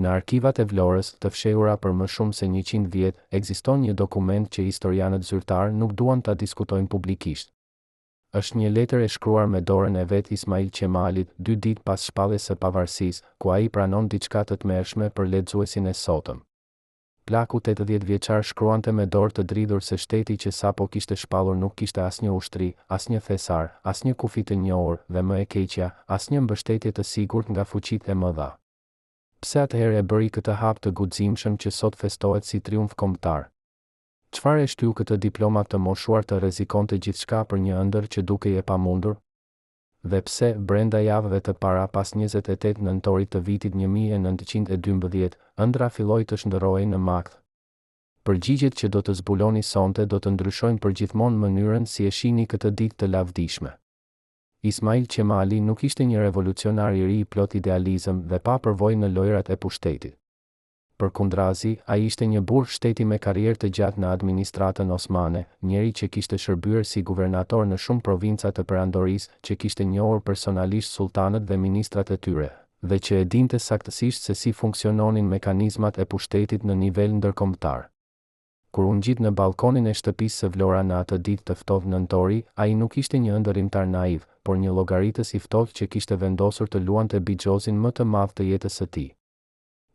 Në arkivat e Vlorës, të fshehura për më shumë se 100 vjet, ekziston një dokument që historianët zyrtarë nuk duan ta diskutojnë publikisht. Është një letër e shkruar me dorën e vetë Ismail Qemalit, dy ditë pas shpalljes së pavarësisë, ku ai pranon diçka të tmerrshme për lexuesin e sotëm. Plaku 80 vjeçar shkruante me dorë të dridhur se shteti që sapo kishte shpallur nuk kishte asnjë ushtri, asnjë thesar, asnjë kufi të njohur, dhe më e keqja, asnjë mbështetje të sigurt nga fuqitë e mëdha. Pse atëherë e bëri këtë hap të guximshëm që sot festohet si triumf kombëtar? Çfarë e shtyu këtë diplomat të moshuar të rrezikonte gjithçka për një ëndërr që dukej e pamundur? Dhe pse, brenda javëve të para pas 28 nëntorit të vitit 1912, ëndrra filloi të shndërrohej në makth? Përgjigjet që do të zbuloni sonte do të ndryshojnë përgjithmonë mënyrën si e shihni këtë ditë të lavdishme. Ismail Qemali nuk ishte një revolucionar i ri plot idealizëm dhe pa përvojë në lojërat e pushtetit. Përkundrazi, ai ishte një burrë shteti me karrierë të gjatë në administratën osmane, njeri që kishte shërbyer si guvernator në shumë provinca të perandorisë, që kishte njohur personalisht sulltanët dhe ministrat e tyre, dhe që e dinte saktësisht se si funksiononin mekanizmat e pushtetit në nivel ndërkombëtar. Kur u ngjit në ballkonin e shtëpisë së Vlora në atë ditë të ftohtë nëntori, ai nuk ishte një ëndërrimtar naiv, por një llogaritës i ftohtë që kishte vendosur të luante bixhozin më të madh të jetës së tij.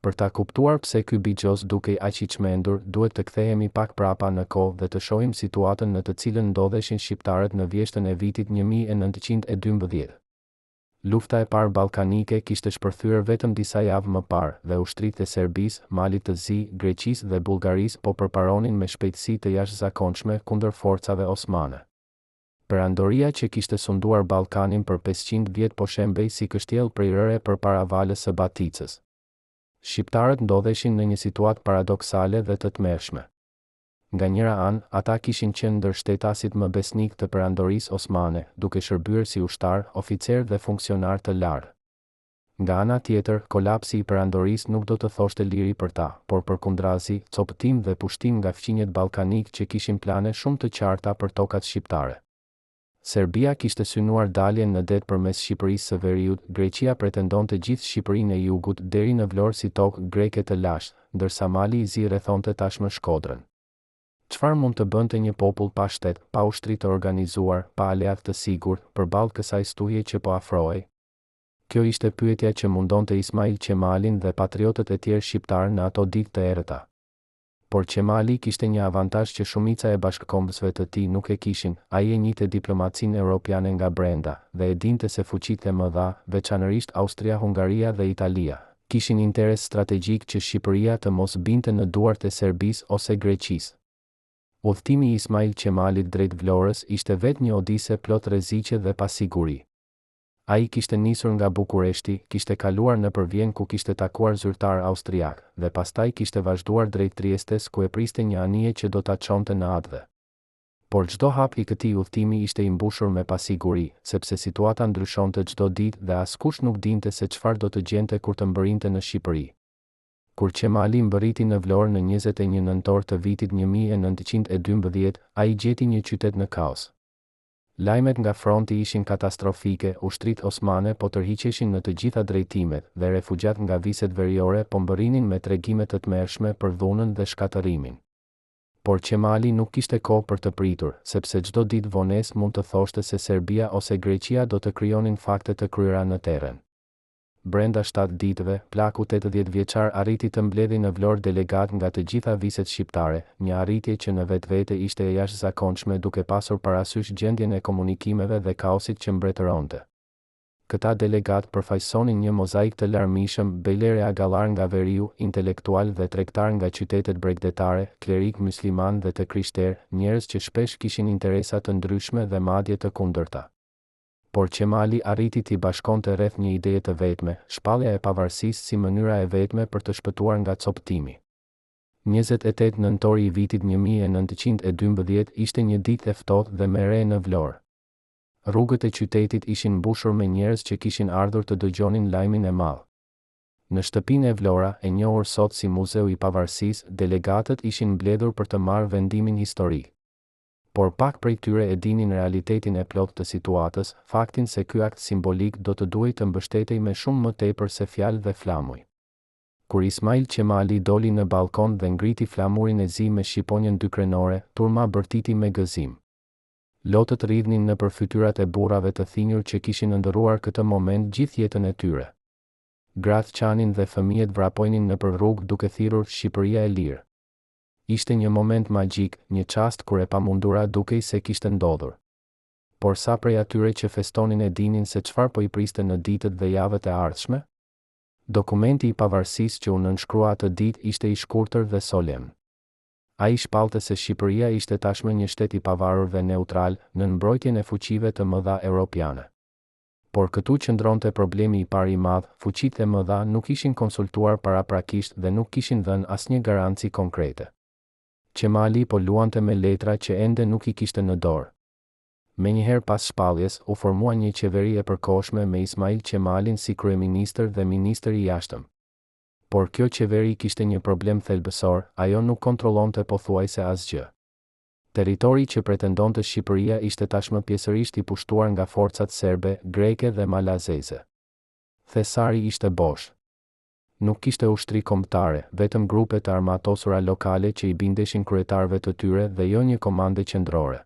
Për ta kuptuar pse ky bixhoz dukej aq i çmendur, duhet të kthehemi pak prapa në kohë dhe të shohim situatën në të cilën ndodheshin shqiptarët në vjeshtën e vitit 1912. Lufta e Parë Ballkanike kishte shpërthyer vetëm disa javë më parë, dhe ushtritë e Serbisë, Malit të Zi, Greqisë dhe Bullgarisë po përparonin me shpejtësi të jashtëzakonshme kundër forcave osmane. Perandoria që kishte sunduar Ballkanin për 500 vjet po shembej si kështjellë prej rëre përpara valës së Baticës. Shqiptarët ndodheshin në një situatë paradoksale dhe të tmerrshme. Nga njëra anë, ata kishin qenë ndër shtetasit më besnikë të Perandorisë Osmane, duke shërbyer si ushtarë, oficerë dhe funksionarë të lartë. Nga ana tjetër, kolapsi i perandorisë nuk do të thoshte liri për ta, por përkundrazi, copëtim dhe pushtim nga fqinjët ballkanikë që kishin plane shumë të qarta për tokat shqiptare. Serbia kishte synuar daljen në det përmes Shqipërisë së Veriut, Greqia pretendonte gjithë Shqipërinë e Jugut deri në Vlorë si tokë greke të lashtë, ndërsa Mali i Zi rrethonte tashmë Shkodrën. Çfarë mund të bënte një popull pa shtet, pa ushtri të organizuar, pa aleatë të sigurt, përballë kësaj stuhie që po afrohej? Kjo ishte pyetja që mundonte Ismail Qemalin dhe patriotët e tjerë shqiptarë në ato ditë të errëta. Por Qemali kishte një avantazh që shumica e bashkëkombësve të tij nuk e kishin, ai e njihte diplomacinë europiane nga brenda, dhe e dinte se fuqitë e mëdha, veçanërisht Austria-Hungaria dhe Italia, kishin interes strategjik që Shqipëria të mos binte në duart e Serbisë ose Greqisë. Udhëtimi i Ismail Qemalit drejt Vlorës ishte vetë një odise plot rreziqe dhe pasiguri. Ai kishte nisur nga Bukureshti, kishte kaluar nëpër Vjenë ku kishte takuar zyrtarë austriakë, dhe pastaj kishte vazhduar drejt Triestes ku e priste një anije që do ta çonte në atdhe. Por çdo hap i këtij udhëtimi ishte i mbushur me pasiguri, sepse situata ndryshonte çdo ditë dhe askush nuk dinte se çfarë do të gjente kur të mbërrinte në Shqipëri. Kur Qemali mbërriti në Vlorë në 21 nëntor të vitit 1912, ai gjeti një qytet në kaos. Lajmet nga fronti ishin katastrofike, ushtritë osmane po tërhiqeshin në të gjitha drejtimet, dhe refugjatë nga viset veriore po mbërrinin me tregime të tmerrshme për dhunën dhe shkatërrimin. Por Qemali nuk kishte kohë për të pritur, sepse çdo ditë vonesë mund të thoshte se Serbia ose Greqia do të krijonin fakte të kryera në terren. Brenda shtatë ditëve, plaku 80 vjeçar arriti të mbledhi në Vlorë delegatë nga të gjitha viset shqiptare, një arritje që në vetvete ishte e jashtëzakonshme duke pasur parasysh gjendjen e komunikimeve dhe kaosit që mbretëronte. Këta delegatë përfaqësonin një mozaik të larmishëm, bejlerë e agallarë nga veriu, intelektualë dhe tregtarë nga qytetet bregdetare, klerikë myslimanë dhe të krishterë, njerëz që shpesh kishin interesa të ndryshme dhe madje të kundërta. Por Qemali arriti t'i bashkonte rreth një ideje të vetme, shpallja e pavarësisë si mënyra e vetme për të shpëtuar nga copëtimi. 28 nëntori i vitit 1912 ishte një ditë e ftohtë dhe me re në Vlorë. Rrugët e qytetit ishin mbushur me njerëz që kishin ardhur të dëgjonin lajmin e madh. Në shtëpinë e Vlora, e njohur sot si Muzeu i Pavarësisë, delegatët ishin mbledhur për të marrë vendimin historik. Por pak prej tyre e dinin realitetin e plotë të situatës, faktin se ky akt simbolik do të duhej të mbështetej me shumë më tepër se fjalë dhe flamuj. Kur Ismail Qemali doli në ballkon dhe ngriti flamurin e zi me shqiponjën dykrenore, turma bërtiti me gëzim. Lotët rridhnin nëpër fytyrat e burrave të thinjur që kishin ëndërruar këtë moment gjithë jetën e tyre. Gratë qanin dhe fëmijët vrapojnin nëpër rrugë duke thirrur Shqipëria e lirë. Ishte një moment magjik, një çast kur e pamundura dukej se kishte ndodhur. Por sa prej atyre që festonin e dinin se çfarë po i priste në ditët dhe javët e ardhshme? Dokumenti i pavarësisë që u nënshkrua atë ditë ishte i shkurtër dhe solemn. Ai shpallte se Shqipëria ishte tashmë një shtet i pavarur dhe neutral, nën mbrojtjen e fuqive të mëdha europiane. Por këtu qëndronte problemi i parë i madh, fuqitë e mëdha nuk ishin konsultuar paraprakisht dhe nuk kishin dhënë asnjë garanci konkrete. Qemali po luante me letra që ende nuk i kishte në dorë. Menjëherë pas shpalljes, u formua një qeveri e përkohshme me Ismail Qemalin si kryeministër dhe ministër i Jashtëm. Por kjo qeveri kishte një problem thelbësor, ajo nuk kontrollonte pothuajse asgjë. Territori që pretendonte Shqipëria ishte tashmë pjesërisht i pushtuar nga forcat serbe, greke dhe malazeze. Thesari ishte bosh. Nuk kishte ushtri kombëtare, vetëm grupe të armatosura lokale që i bindeshin kryetarëve të tyre dhe jo një komande qendrore.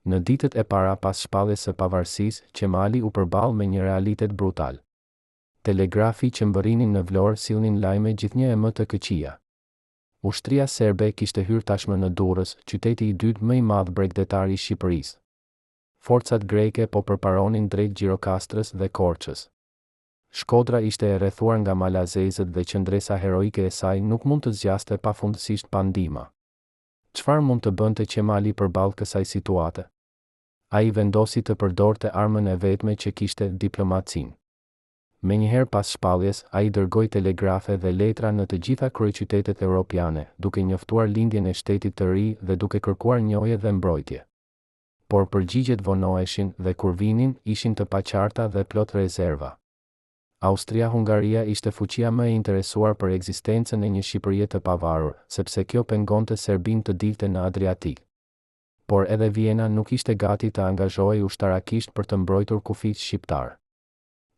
Në ditët e para pas shpalljes së pavarësisë, Qemali u përball me një realitet brutal. Telegrafi që mbërrinin në Vlorë sillnin lajme gjithnjë e më të këqija. Ushtria serbe kishte hyrë tashmë në Durrës, qyteti i dytë më i madh bregdetar i Shqipërisë. Forcat greke po përparonin drejt Gjirokastrës dhe Korçës. Shkodra ishte e rrethuar nga malazezët dhe qëndresa heroike e saj nuk mund të zgjaste pafundësisht pa ndihma. Çfarë mund të bënte Qemali përballë kësaj situate? Ai vendosi të përdorte armën e vetme që kishte, diplomacinë. Menjëherë pas shpalljes, ai dërgoi telegrafe dhe letra në të gjitha kryeqytetet europiane, duke njoftuar lindjen e shtetit të ri dhe duke kërkuar njohje dhe mbrojtje. Por përgjigjet vonoheshin dhe kur vinin, ishin të paqarta dhe plot rezerva. Austria-Hungaria ishte fuqia më e interesuar për ekzistencën e një Shqipërie të pavarur, sepse kjo pengonte Serbinë të dilte në Adriatik. Por edhe Vjena nuk ishte gati të angazhohej ushtarakisht për të mbrojtur kufijtë shqiptarë.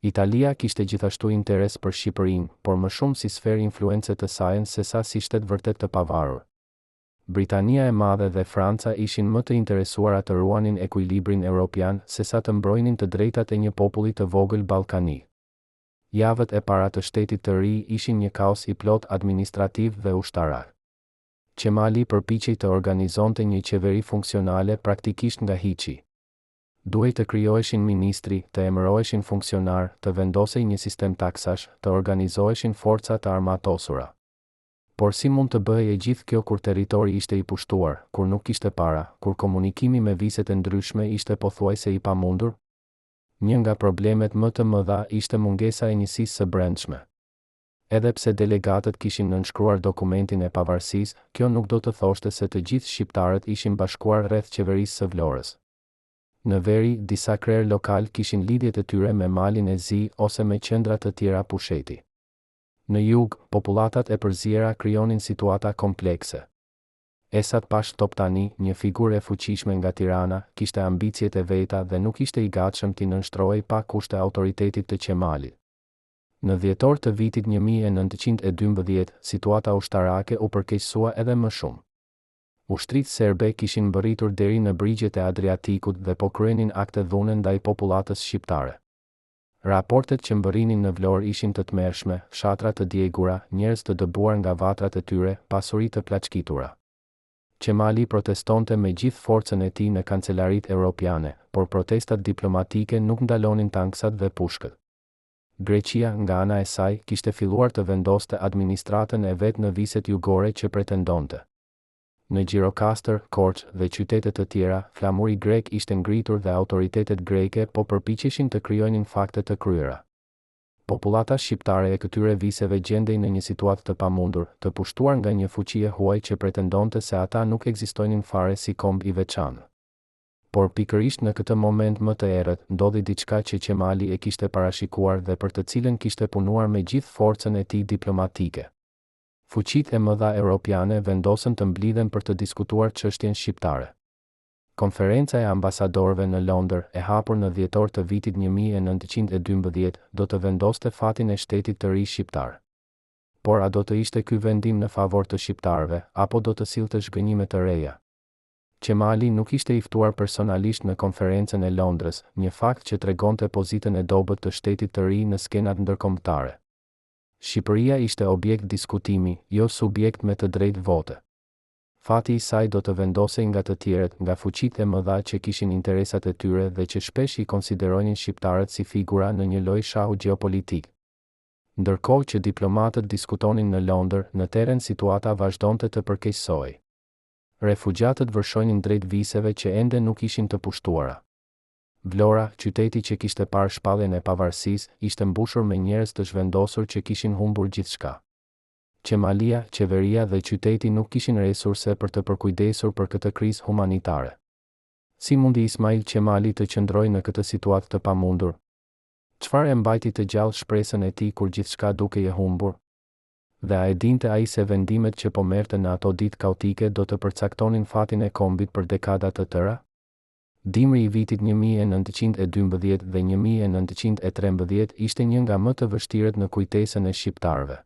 Italia kishte gjithashtu interes për Shqipërinë, por më shumë si sferë influence të sajën sesa si shtet vërtet të pavarur. Britania e Madhe dhe Franca ishin më të interesuara të ruanin ekuilibrin europian sesa të mbrojnin të drejtat e një populli të vogël ballkanik. Javët e para të shtetit të ri ishin një kaos i plotë administrativ dhe ushtarak. Qemali përpiqej të organizonte një qeveri funksionale praktikisht nga hiçi. Duhej të krijoheshin ministri, të emëroheshin funksionarë, të vendosej një sistem taksash, të organizoheshin forca të armatosura. Por si mund të bëhej e gjithë kjo kur territori ishte i pushtuar, kur nuk kishte para, kur komunikimi me viset e ndryshme ishte pothuajse i pamundur? Një nga problemet më të mëdha ishte mungesa e njësisë së brendshme. Edhe pse delegatët kishin nënshkruar dokumentin e pavarësisë, kjo nuk do të thoshte se të gjithë shqiptarët ishin bashkuar rreth qeverisë së Vlorës. Në veri, disa krerë lokalë kishin lidhjet e tyre me Malin e Zi ose me qendra të tjera pushteti. Në jug, popullatat e përziera krijonin situata komplekse. Esat Pashë Toptani, një figurë e fuqishme nga Tirana, kishte ambiciet e veta dhe nuk ishte i gatshëm t'i nënshtrohej pa kushte autoritetit të Qemalit. Në dhjetor të vitit 1912, situata ushtarake u përkeqësua edhe më shumë. Ushtritë serbe kishin mbërritur deri në brigjet e Adriatikut dhe po kryenin akte dhune ndaj popullatës shqiptare. Raportet që mbërrinin në Vlorë ishin të tmerrshme, fshatra të djegura, njerëz të dëbuar nga vatrat e tyre, pasuri të plaçkitura. Qemali protestonte me gjithë forcën e tij në kancelaritë europiane, por protestat diplomatike nuk ndalonin tanksat dhe pushkët. Greqia, nga ana e saj, kishte filluar të vendoste administratën e vet në viset jugore që pretendonte. Në Gjirokastër, Korçë dhe qytete të tjera, flamuri grek ishte ngritur dhe autoritetet greke po përpiqeshin të krijojnin fakte të kryera. Popullata shqiptare e këtyre viseve gjendej në një situatë të pamundur, të pushtuar nga një fuqi e huaj që pretendonte se ata nuk ekzistojnin fare si komb i veçantë. Por pikërisht në këtë moment më të errët, ndodhi diçka që Qemali e kishte parashikuar dhe për të cilën kishte punuar me gjithë forcën e tij diplomatike. Fuqitë e mëdha europiane vendosën të mblidhen për të diskutuar çështjen shqiptare. Konferenca e ambasadorëve në Londër, e hapur në dhjetor të vitit 1912, do të vendoste fatin e shtetit të ri shqiptar. Por a do të ishte ky vendim në favor të shqiptarëve, apo do të sillte zhgënjime të reja? Qemali nuk ishte i ftuar personalisht në Konferencën e Londrës, një fakt që tregonte pozitën e dobët të shtetit të ri në skenat ndërkombëtare. Shqipëria ishte objekt diskutimi, jo subjekt me të drejtë vote. Fati i saj do të vendosej nga të tjerët, nga fuqitë e mëdha që kishin interesat e tyre dhe që shpesh i konsiderojnin shqiptarët si figura në një lojë shahu gjeopolitik. Ndërkohë që diplomatët diskutonin në Londër, në terren situata vazhdonte të përkeqësohej. Refugjatët vërshojnin drejt viseve që ende nuk ishin të pushtuara. Vlora, qyteti që kishte parë shpalljen e pavarësisë, ishte mbushur me njerëz të zhvendosur që kishin humbur gjithçka. Qemalia, qeveria dhe qyteti nuk kishin resurse për të përkujdesur për këtë krizë humanitare. Si mundi Ismail Qemali të qëndrojë në këtë situatë të pamundur? Çfarë e mbajti të gjallë shpresën e tij kur gjithçka dukej e humbur? Dhe a e dinte ai se vendimet që po merrte në ato ditë kaotike do të përcaktonin fatin e kombit për dekada të tëra? Dimri i vitit 1912 dhe 1913 ishte një nga më të vështirët në kujtesën e shqiptarëve.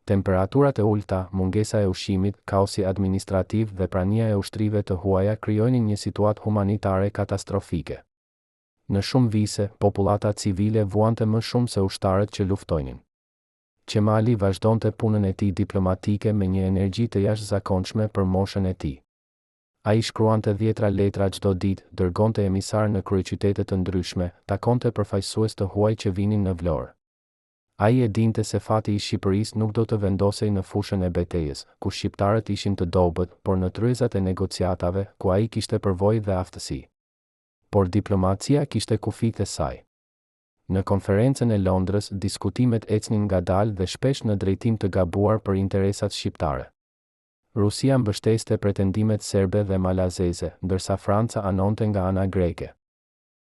Temperaturat e ulëta, mungesa e ushqimit, kaosi administrativ dhe prania e ushtrive të huaja krijojnin një situatë humanitare katastrofike. Në shumë vise, popullata civile vuante më shumë se ushtarët që luftojnin. Qemali vazhdonte punën e tij diplomatike me një energji të jashtëzakonshme për moshën e tij. Ai shkruante dhjetra letra çdo ditë, dërgonte emisarë në kryeqytete të ndryshme, takonte përfaqësues të huaj që vinin në Vlorë. Ai e dinte se fati i Shqipërisë nuk do të vendosej në fushën e betejës, ku shqiptarët ishin të dobët, por në tryezat e negociatave, ku ai kishte përvojë dhe aftësi. Por diplomacia kishte kufijtë e saj. Në Konferencën e Londrës, diskutimet ecnin ngadalë dhe shpesh në drejtim të gabuar për interesat shqiptare. Rusia mbështeste pretendimet serbe dhe malazeze, ndërsa Franca anonte nga ana greke.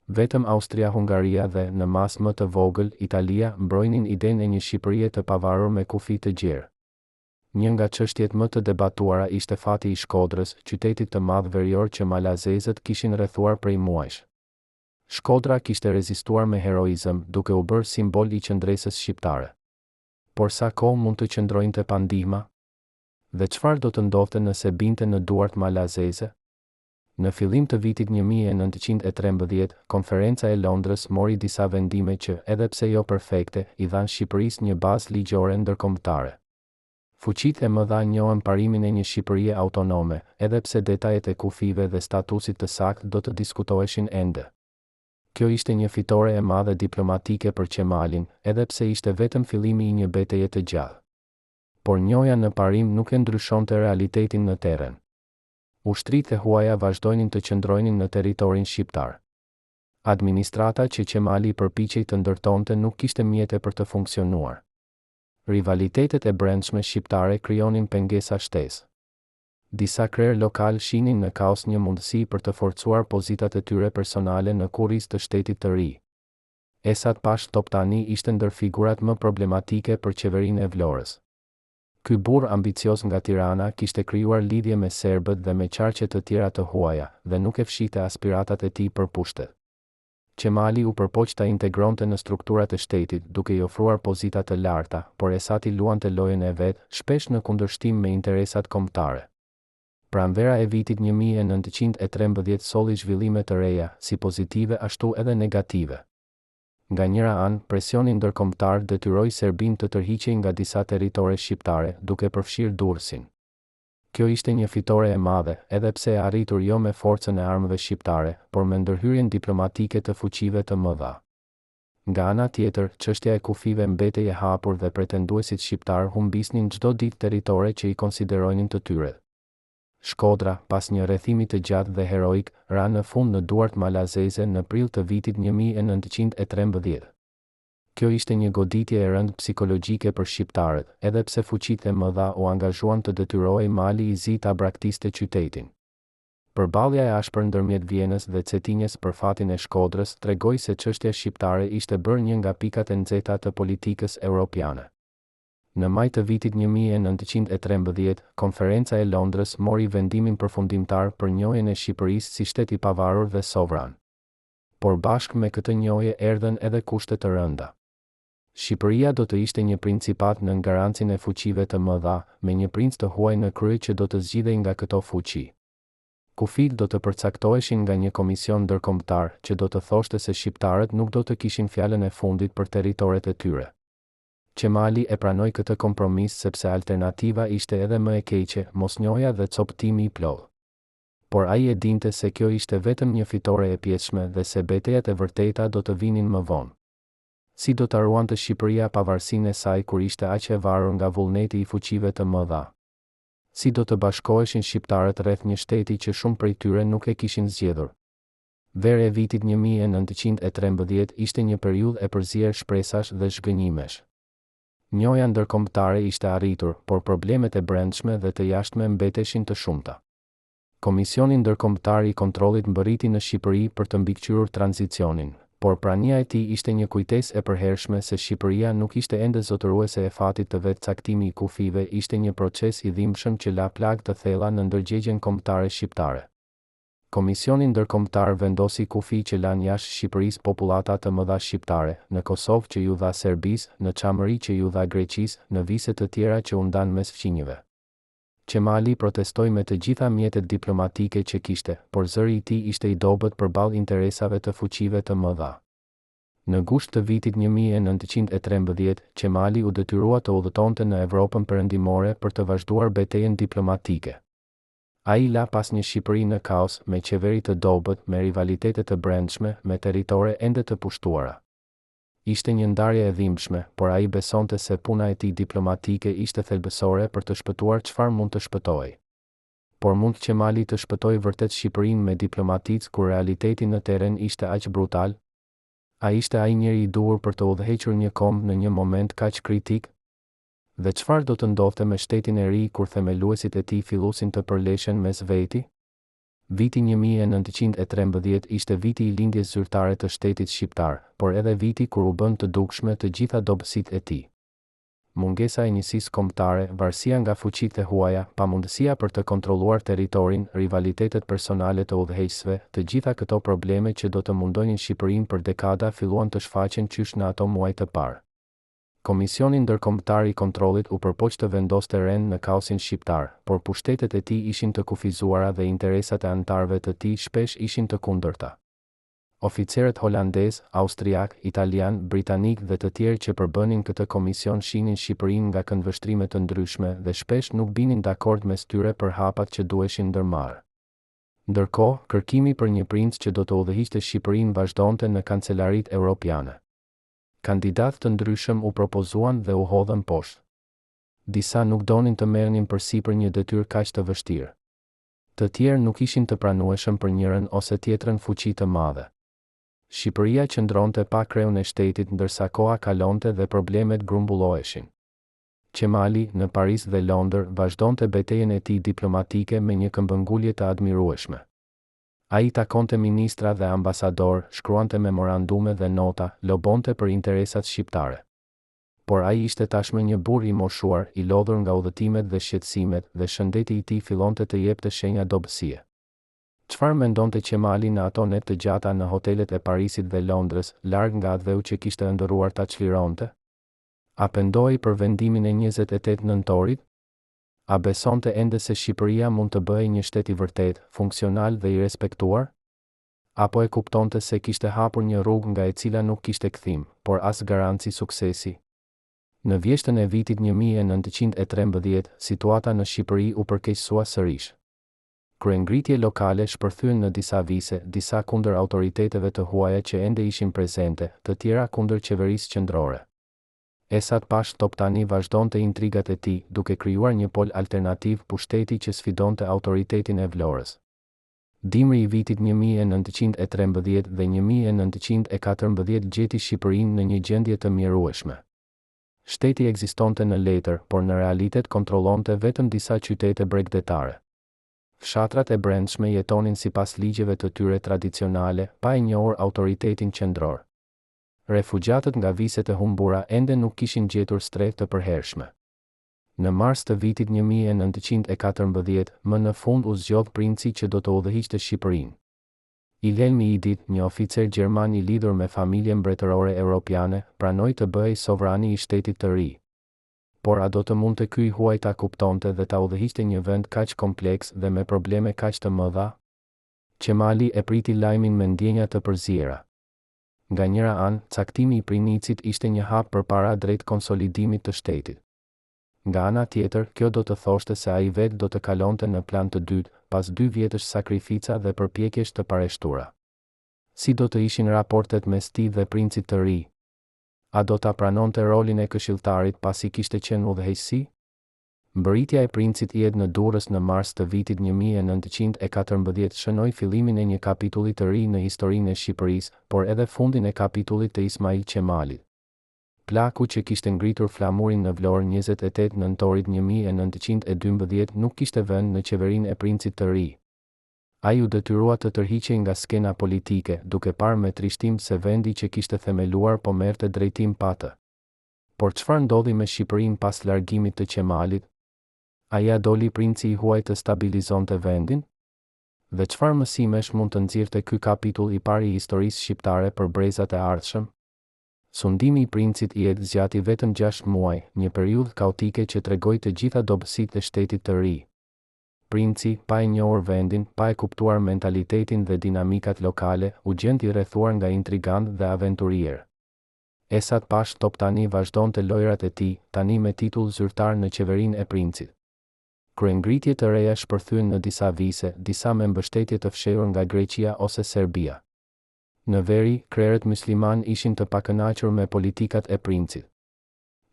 Vetëm Austria-Hungaria dhe, në masë më të vogël, Italia, mbrojnin idenë e një Shqipërie të pavarur me kufij të gjerë. Një nga çështjet më të debatuara ishte fati i Shkodrës, qytetit të madh verior që malazezët kishin rrethuar prej muajsh. Shkodra kishte rezistuar me heroizëm, duke u bërë simbol i qëndresës shqiptare. Por sa kohë mund të qëndrojnte pa ndihma? Dhe çfarë do të ndodhte nëse binte në duart malazeze? Në fillim të vitit 1913, Konferenca e Londrës mori disa vendime që, edhe pse jo perfekte, i dhanë Shqipërisë një bazë ligjore ndërkombëtare. Fuqitë e mëdha njohën parimin e një Shqipërie autonome, edhe pse detajet e kufijve dhe statusit të saktë do të diskutoheshin ende. Kjo ishte një fitore e madhe diplomatike për Qemalin, edhe pse ishte vetëm fillimi i një beteje të gjatë. Por njohja në parim nuk e ndryshonte realitetin në terren. Ushtritë e huaja vazhdojnin të qëndrojnin në territorin shqiptar. Administrata që Qemali përpiqej të ndërtonte nuk kishte mjete për të funksionuar. Rivalitetet e brendshme shqiptare krijonin pengesa shtesë. Disa krerë lokalë shihnin në kaos një mundësi për të forcuar pozitat e tyre personale në kurriz të shtetit të ri. Esat Pashë Toptani ishte ndër figurat më problematike për qeverinë e Vlorës. Ky burrë ambicioz nga Tirana kishte krijuar lidhje me serbët dhe me qarqe të tjera të huaja, dhe nuk e fshihte aspiratat e tij për pushtet. Qemali u përpoq ta integronte në strukturat e shtetit, duke i ofruar pozita të larta, por Esati luante lojën e vet, shpesh në kundërshtim me interesat kombëtare. Pranvera e vitit 1913 solli zhvillime të reja, si pozitive ashtu edhe negative. Nga njëra anë, presioni ndërkombëtar detyroi Serbinë të tërhiqej nga disa territore shqiptare, duke përfshirë Durrësin. Kjo ishte një fitore e madhe, edhe pse e arritur jo me forcën e armëve shqiptare, por me ndërhyrjen diplomatike të fuqive të mëdha. Nga ana tjetër, çështja e kufijve mbetej e hapur dhe pretenduesit shqiptarë humbisnin çdo ditë territore që i konsiderojnin të tyret. Shkodra, pas një rrethimi të gjatë dhe heroik, ra në fund në duart malazeze në prill të vitit 1913. Kjo ishte një goditje e rëndë psikologjike për shqiptarët, edhe pse fuqitë e mëdha u angazhuan të detyrohej Mali i Zi ta braktiste qytetin. Përballja e ashpër ndërmjet Vjenës dhe Cetinjes për fatin e Shkodrës tregoi se çështja shqiptare ishte bërë një nga pikat e nxehta të politikës europiane. Në maj të vitit 1913, Konferenca e Londrës mori vendimin përfundimtar për njohjen e Shqipërisë si shtet i pavarur dhe sovran. Por bashkë me këtë njohje erdhën edhe kushte të rënda. Shqipëria do të ishte një principatë nën garancinë e fuqive të mëdha, me një princ të huaj në krye që do të zgjidhej nga këto fuqi. Kufijtë do të përcaktoheshin nga një komision ndërkombëtar, që do të thoshte se shqiptarët nuk do të kishin fjalën e fundit për territoret e tyre. Qemali e pranoi këtë kompromis sepse alternativa ishte edhe më e keqe, mosnjohja dhe copëtimi i plotë. Por ai e dinte se kjo ishte vetëm një fitore e pjesshme dhe se betejat e vërteta do të vinin më vonë. Si do ta ruante Shqipëria pavarësinë e saj kur ishte aq e varur nga vullneti i fuqive të mëdha? Si do të bashkoheshin shqiptarët rreth një shteti që shumë prej tyre nuk e kishin zgjedhur? Vera e vitit 1913 ishte një periudhë e përzier shpresash dhe zhgënjimesh. Njohja ndërkombëtare ishte arritur, por problemet e brendshme dhe të jashtme mbeteshin të shumta. Komisioni Ndërkombëtar i Kontrollit mbërriti në Shqipëri për të mbikëqyrur tranzicionin, por prania e tij ishte një kujtesë e përhershme se Shqipëria nuk ishte ende zotëruese e fatit të vet Caktimi i kufijve ishte një proces i dhimbshëm që la plagë të thella në ndërgjegjen kombëtare shqiptare. Komisioni Ndërkombëtar vendosi kufij që lanë jashtë Shqipërisë popullata të mëdha shqiptare, në Kosovë që iu dha Serbisë, në Çamëri që iu dha Greqisë, në vise të tjera që u ndanë mes fqinjëve. Qemali protestoi me të gjitha mjetet diplomatike që kishte, por zëri i tij ishte i dobët përballë interesave të fuqive të mëdha. Në gusht të vitit 1913, Qemali u detyrua të udhëtonte në Evropën Perëndimore për të vazhduar betejën diplomatike. Ai la pas një Shqipëri në kaos, me qeveri të dobët, me rivalitete të brendshme, me territore ende të pushtuara. Ishte një ndarje e dhimbshme, por ai besonte se puna e tij diplomatike ishte thelbësore për të shpëtuar çfarë mund të shpëtohej. Por mund Qemali të shpëtojë vërtet Shqipërinë me diplomaticë kur realiteti në terren ishte aq brutal? A ishte ai njeri i duhur për të udhëhequr një komb në një moment kaq kritik? Dhe çfarë do të ndodhte me shtetin e ri kur themeluesit e tij fillusin të përleshen mes veti? Viti 1913 ishte viti i lindjes zyrtare të shtetit shqiptar, por edhe viti kur u bënë të dukshme të gjitha dobësitë e tij. Mungesa e njësisë kombëtare, varësia nga fuqitë e huaja, pamundësia për të kontrolluar territorin, rivalitetet personale të udhëheqësve, të gjitha këto probleme që do të mundojnin Shqipërinë për dekada filluan të shfaqen qysh në ato muaj të parë. Komisioni Ndërkombëtar i Kontrollit u përpoq të vendoste rend në kaosin shqiptar, por pushtetet e tij ishin të kufizuara dhe interesat e anëtarëve të tij shpesh ishin të kundërta. Oficerët holandezë, austriakë, italianë, britanikë dhe të tjerë që përbënin këtë komision shihnin Shqipërinë nga këndvështrime të ndryshme dhe shpesh nuk binin dakord mes tyre për hapat që duheshin ndërmarrë. Ndërkohë, kërkimi për një princ që do të udhëhiqte Shqipërinë vazhdonte në kancelaritë europiane. Kandidatë të ndryshëm u propozuan dhe u hodhën poshtë. Disa nuk donin të merrnin përsipër një detyrë kaq të vështirë. Të tjerë nuk ishin të pranueshëm për njërën ose tjetrën fuqi të madhe. Shqipëria qëndronte pa kreun e shtetit ndërsa koha kalonte dhe problemet grumbulloheshin. Qemali, në Paris dhe Londër, vazhdonte betejën e tij diplomatike me një këmbëngulje të admirueshme. Ai takonte ministra dhe ambasadorë, shkruante memorandume dhe nota, lobonte për interesat shqiptare. Por ai ishte tashmë një burrë i moshuar, i lodhur nga udhëtimet dhe shqetësimet, dhe shëndeti i tij fillonte të jepte shenja dobësie. Çfarë mendonte Qemali në ato net të gjata në hotelet e Parisit dhe Londrës, larg nga atdheu që kishte ëndërruar ta çlironte? A pendohej për vendimin e 28 nëntorit? A besonte ende se Shqipëria mund të bëhej një shtet i vërtetë, funksional dhe i respektuar? Apo e kuptonte se kishte hapur një rrugë nga e cila nuk kishte kthim, por as garanci suksesi? Në vjeshtën e vitit 1913, situata në Shqipëri u përkeqësua sërish. Kryengritje lokale shpërthyen në disa vise, disa kundër autoriteteve të huaja që ende ishin prezente, të tjera kundër qeverisë qendrore. Esat Pashë Toptani vazhdonte intrigat e tij, duke krijuar një pol alternativ pushteti që sfidonte autoritetin e Vlorës. Dimri i vitit 1913 dhe 1914 gjeti Shqipërinë në një gjendje të mjerueshme. Shteti ekzistonte në letër, por në realitet kontrollonte vetëm disa qytete bregdetare. Fshatrat e brendshme jetonin sipas ligjeve të tyre tradicionale, pa e njohur autoritetin qendror. Refugjatët nga viset e humbura ende nuk kishin gjetur strehë të përhershme. Në mars të vitit 1914, më në fund u zgjodh princi që do të udhëhiqte Shqipërinë. Wilhelm i II-të, një oficer gjerman i lidhur me familje mbretërore europiane, pranoi të bëhej sovrani i shtetit të ri. Por a do të mundte ky i huaj ta kuptonte dhe ta udhëhiqte një vend kaq kompleks dhe me probleme kaq të mëdha? Qemali e priti lajmin me ndjenja të përziera. Nga njëra anë, caktimi i prinicit ishte një hap përpara drejt konsolidimit të shtetit. Nga ana tjetër, kjo do të thoshte se ai vetë do të kalonte në plan të dytë, pas dy vjetësh sakrifica dhe përpjekjesh të pareshtura. Si do të ishin raportet mes tij dhe princit të ri? A do ta pranonte rolin e këshilltarit pasi kishte qenë udhëheqësi? Mbërritja e Princit I në Durrës në mars të vitit 1914 shënoi fillimin e një kapitulli të ri në historinë e Shqipërisë, por edhe fundin e kapitullit të Ismail Qemalit. Plaku që kishte ngritur flamurin në Vlorë 28 nëntorit 1912 nuk kishte vend në qeverinë e Princit të ri. Ai u detyrua të tërhiqej nga skena politike, duke parë me trishtim se vendi që kishte themeluar po merrte drejtim pa të. Por çfarë ndodhi me Shqipërinë pas largimit të Qemalit? A ia doli princi i huaj të stabilizonte vendin? Dhe çfarë mësimesh mund të nxirrte ky kapitull i parë i historisë shqiptare për brezat e ardhshëm? Sundimi i princit I zgjati vetëm gjashtë muaj, një periudhë kaotike që tregoi të gjitha dobësitë e shtetit të ri. Princi, pa e njohur vendin, pa e kuptuar mentalitetin dhe dinamikat lokale, u gjend i rrethuar nga intrigantë dhe aventurierë. Esat Pashë Toptani vazhdonte lojërat e tij, tani me titull zyrtar në qeverinë e princit. Kryengritje të reja shpërthyen në disa vise, disa me mbështetje të fshehur nga Greqia ose Serbia. Në veri, krerët myslimanë ishin të pakënaqur me politikat e princit.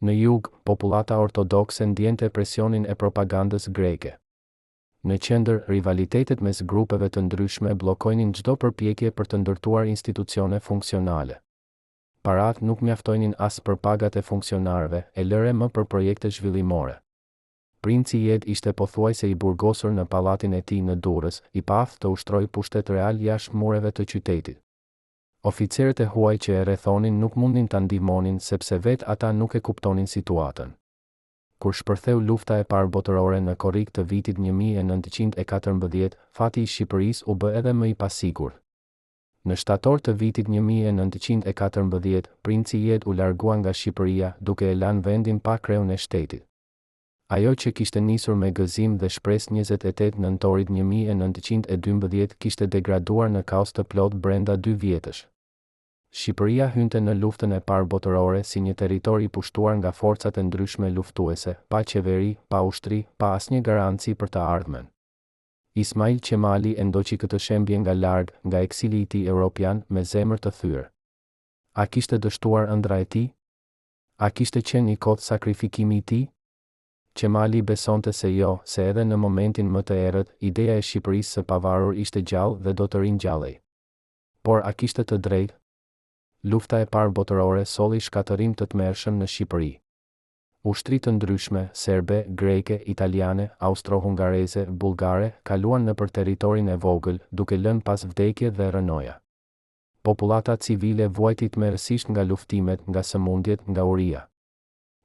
Në jug, popullata ortodokse ndjente presionin e propagandës greke. Në qendër, rivalitetet mes grupeve të ndryshme bllokojnin çdo përpjekje për të ndërtuar institucione funksionale. Paratë nuk mjaftojnin as për pagat e funksionarëve, e lëre më për projekte zhvillimore. Princi i ishte pothuajse i burgosur në pallatin e tij në Durrës, i paaftë të ushtrojë pushtet real jashtë mureve të qytetit. Oficerët e huaj që e rrethonin nuk mundnin ta ndihmonin sepse vetë ata nuk e kuptonin situatën. Kur shpërtheu Lufta e Parë Botërore në korrik të vitit 1914, fati i Shqipërisë u bë edhe më i pasigurt. Në shtator të vitit 1914, Princi I u largua nga Shqipëria, duke e lanë vendin pa kreun e shtetit. Ajo që kishte nisur me gëzim dhe shpresë 28 nëntorit 1912 kishte degraduar në kaos të plotë brenda dy vjetësh. Shqipëria hynte në Luftën e Parë Botërore si një territor i pushtuar nga forcat e ndryshme luftuese, pa qeveri, pa ushtri, pa asnjë garanci për të ardhmen. Ismail Qemali e ndoqi këtë shembje nga larg, nga eksili i tij europian, me zemër të thyer. A kishte dështuar ëndrra e tij? A kishte qenë i kotë sakrifikimi i tij? Qemali besonte se jo, se edhe në momentin më të errët, ideja e Shqipërisë së pavarur ishte gjallë dhe do të ringjallej. Por a kishte të drejtë? Lufta e Parë Botërore solli shkatërrim të tmerrshëm në Shqipëri. Ushtri të ndryshme, serbe, greke, italiane, austro-hungareze, bullgare, kaluan nëpër territorin e vogël, duke lënë pas vdekje dhe rrënoja. Popullata civile vuajti tmerrësisht nga luftimet, nga sëmundjet, nga uria.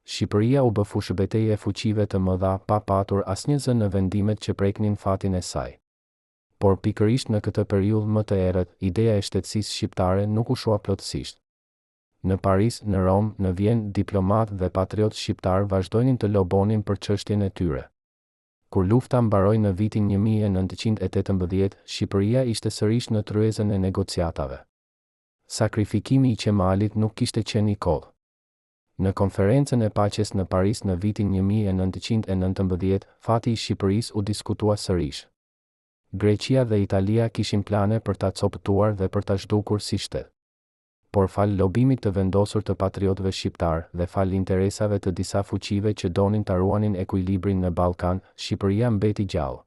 Shqipëria u bë fushëbetejë e fuqive të mëdha pa patur asnjë zë në vendimet që preknin fatin e saj. Por pikërisht në këtë periudhë më të errët, ideja e shtetësisë shqiptare nuk u shua plotësisht. Në Paris, në Romë, në Vjenë, diplomatë dhe patriotë shqiptarë vazhdojnin të lobonin për çështjen e tyre. Kur lufta mbaroi në vitin 1918, Shqipëria ishte sërish në tryezën e negociatave. Sakrifikimi i Qemalit nuk kishte qenë i kotë. Në Konferencën e Paqes në Paris në vitin 1919, fati i Shqipërisë u diskutua sërish. Greqia dhe Italia kishin plane për ta copëtuar dhe për ta zhdukur si shtet. Por falë lobimit të vendosur të patriotëve shqiptarë dhe falë interesave të disa fuqive që donin ta ruanin ekuilibrin në Ballkan, Shqipëria mbeti gjallë.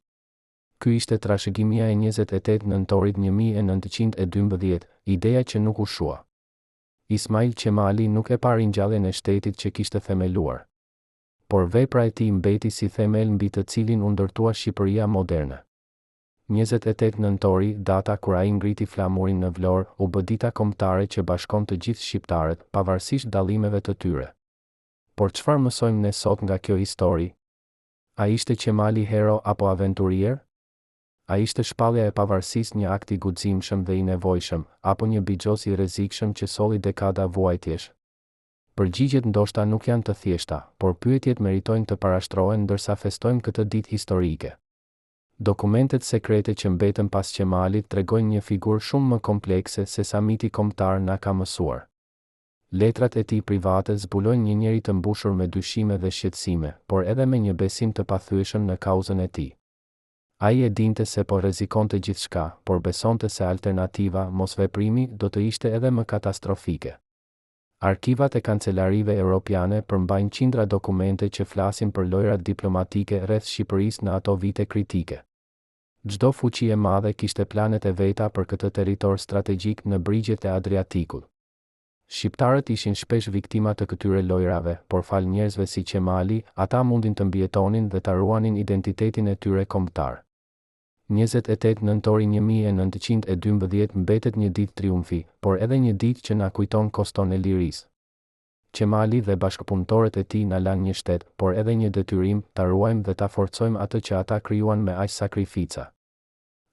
Ky ishte trashëgimia e 28 nëntorit 1912, ideja që nuk u shua. Ismail Qemali nuk e pa ringjalljen e shtetit që kishte themeluar. Por vepra e tij mbeti si themel mbi të cilin u ndërtua Shqipëria moderne. 28 nëntori, data kur ai ngriti flamurin në Vlorë, u bë dita kombëtare që bashkon të gjithë shqiptarët, pavarësisht dallimeve të tyre. Por çfarë mësojmë ne sot nga kjo histori? A ishte Qemali hero apo aventurier? A ishte shpallja e pavarësisë një akt i guximshëm dhe i nevojshëm, apo një bixhoz i rrezikshëm që solli dekada vuajtjesh? Përgjigjet ndoshta nuk janë të thjeshta, por pyetjet meritojnë të parashtrohen ndërsa festojmë këtë ditë historike. Dokumentet sekrete që mbetën pas Qemalit tregojnë një figurë shumë më komplekse sesa miti kombëtar na ka mësuar. Letrat e tij private zbulojnë një njeri të mbushur me dyshime dhe shqetësime, por edhe me një besim të pathyeshëm në kauzën e tij. Ai e dinte se po rrezikonte gjithçka, por besonte se alternativa, mosveprimi, do të ishte edhe më katastrofike. Arkivat e kancelarive europiane përmbajnë qindra dokumente që flasin për lojërat diplomatike rreth Shqipërisë në ato vite kritike. Çdo fuqi e madhe kishte planet e veta për këtë territor strategjik në brigjet e Adriatikut. Shqiptarët ishin shpesh viktima të këtyre lojërave, por falë njerëzve si Qemali, ata mundin të mbijetonin dhe ta ruanin identitetin e tyre kombëtar. 28 nëntori 1912 mbetet një ditë triumfi, por edhe një ditë që na kujton koston e lirisë. Qemali dhe bashkëpunëtorët e tij na lanë një shtet, por edhe një detyrim, ta ruajmë dhe ta forcojmë atë që ata krijuan me aq sakrifica.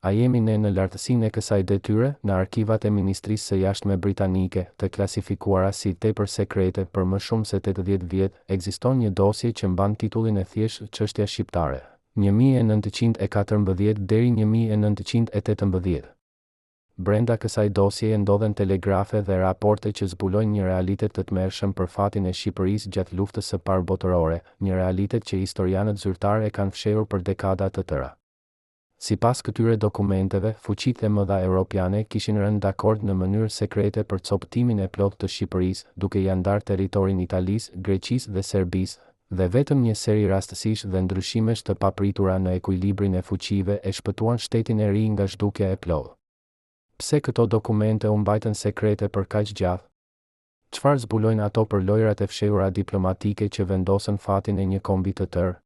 A jemi ne në lartësinë e kësaj detyre? Në arkivat e Ministrisë së Jashtme britanike, të klasifikuara si tepër sekrete për më shumë se 80 vjet, ekziston një dosje që mban titullin e thjeshtë Çështja shqiptare, 1914 deri 1918. Brenda kësaj dosjeje ndodhen telegrafe dhe raporte që zbulojnë një realitet të tmerrshëm për fatin e Shqipërisë gjatë Luftës së Parë Botërore, një realitet që historianët zyrtarë e kanë fshehur për dekada të tëra. Sipas këtyre dokumenteve, fuqitë e mëdha europiane kishin rënë dakord në mënyrë sekrete për copëtimin e plotë të Shqipërisë, duke ia ndarë territorin Italisë, Greqisë dhe Serbisë, dhe vetëm një seri rastësish dhe ndryshimesh të papritura në ekuilibrin e fuqive e shpëtuan shtetin e ri nga zhdukja e plotë. Pse këto dokumente u mbajtën sekrete për kaq gjatë? Çfarë zbulojnë ato për lojërat e fshehura diplomatike që vendosën fatin e një kombi të tërë?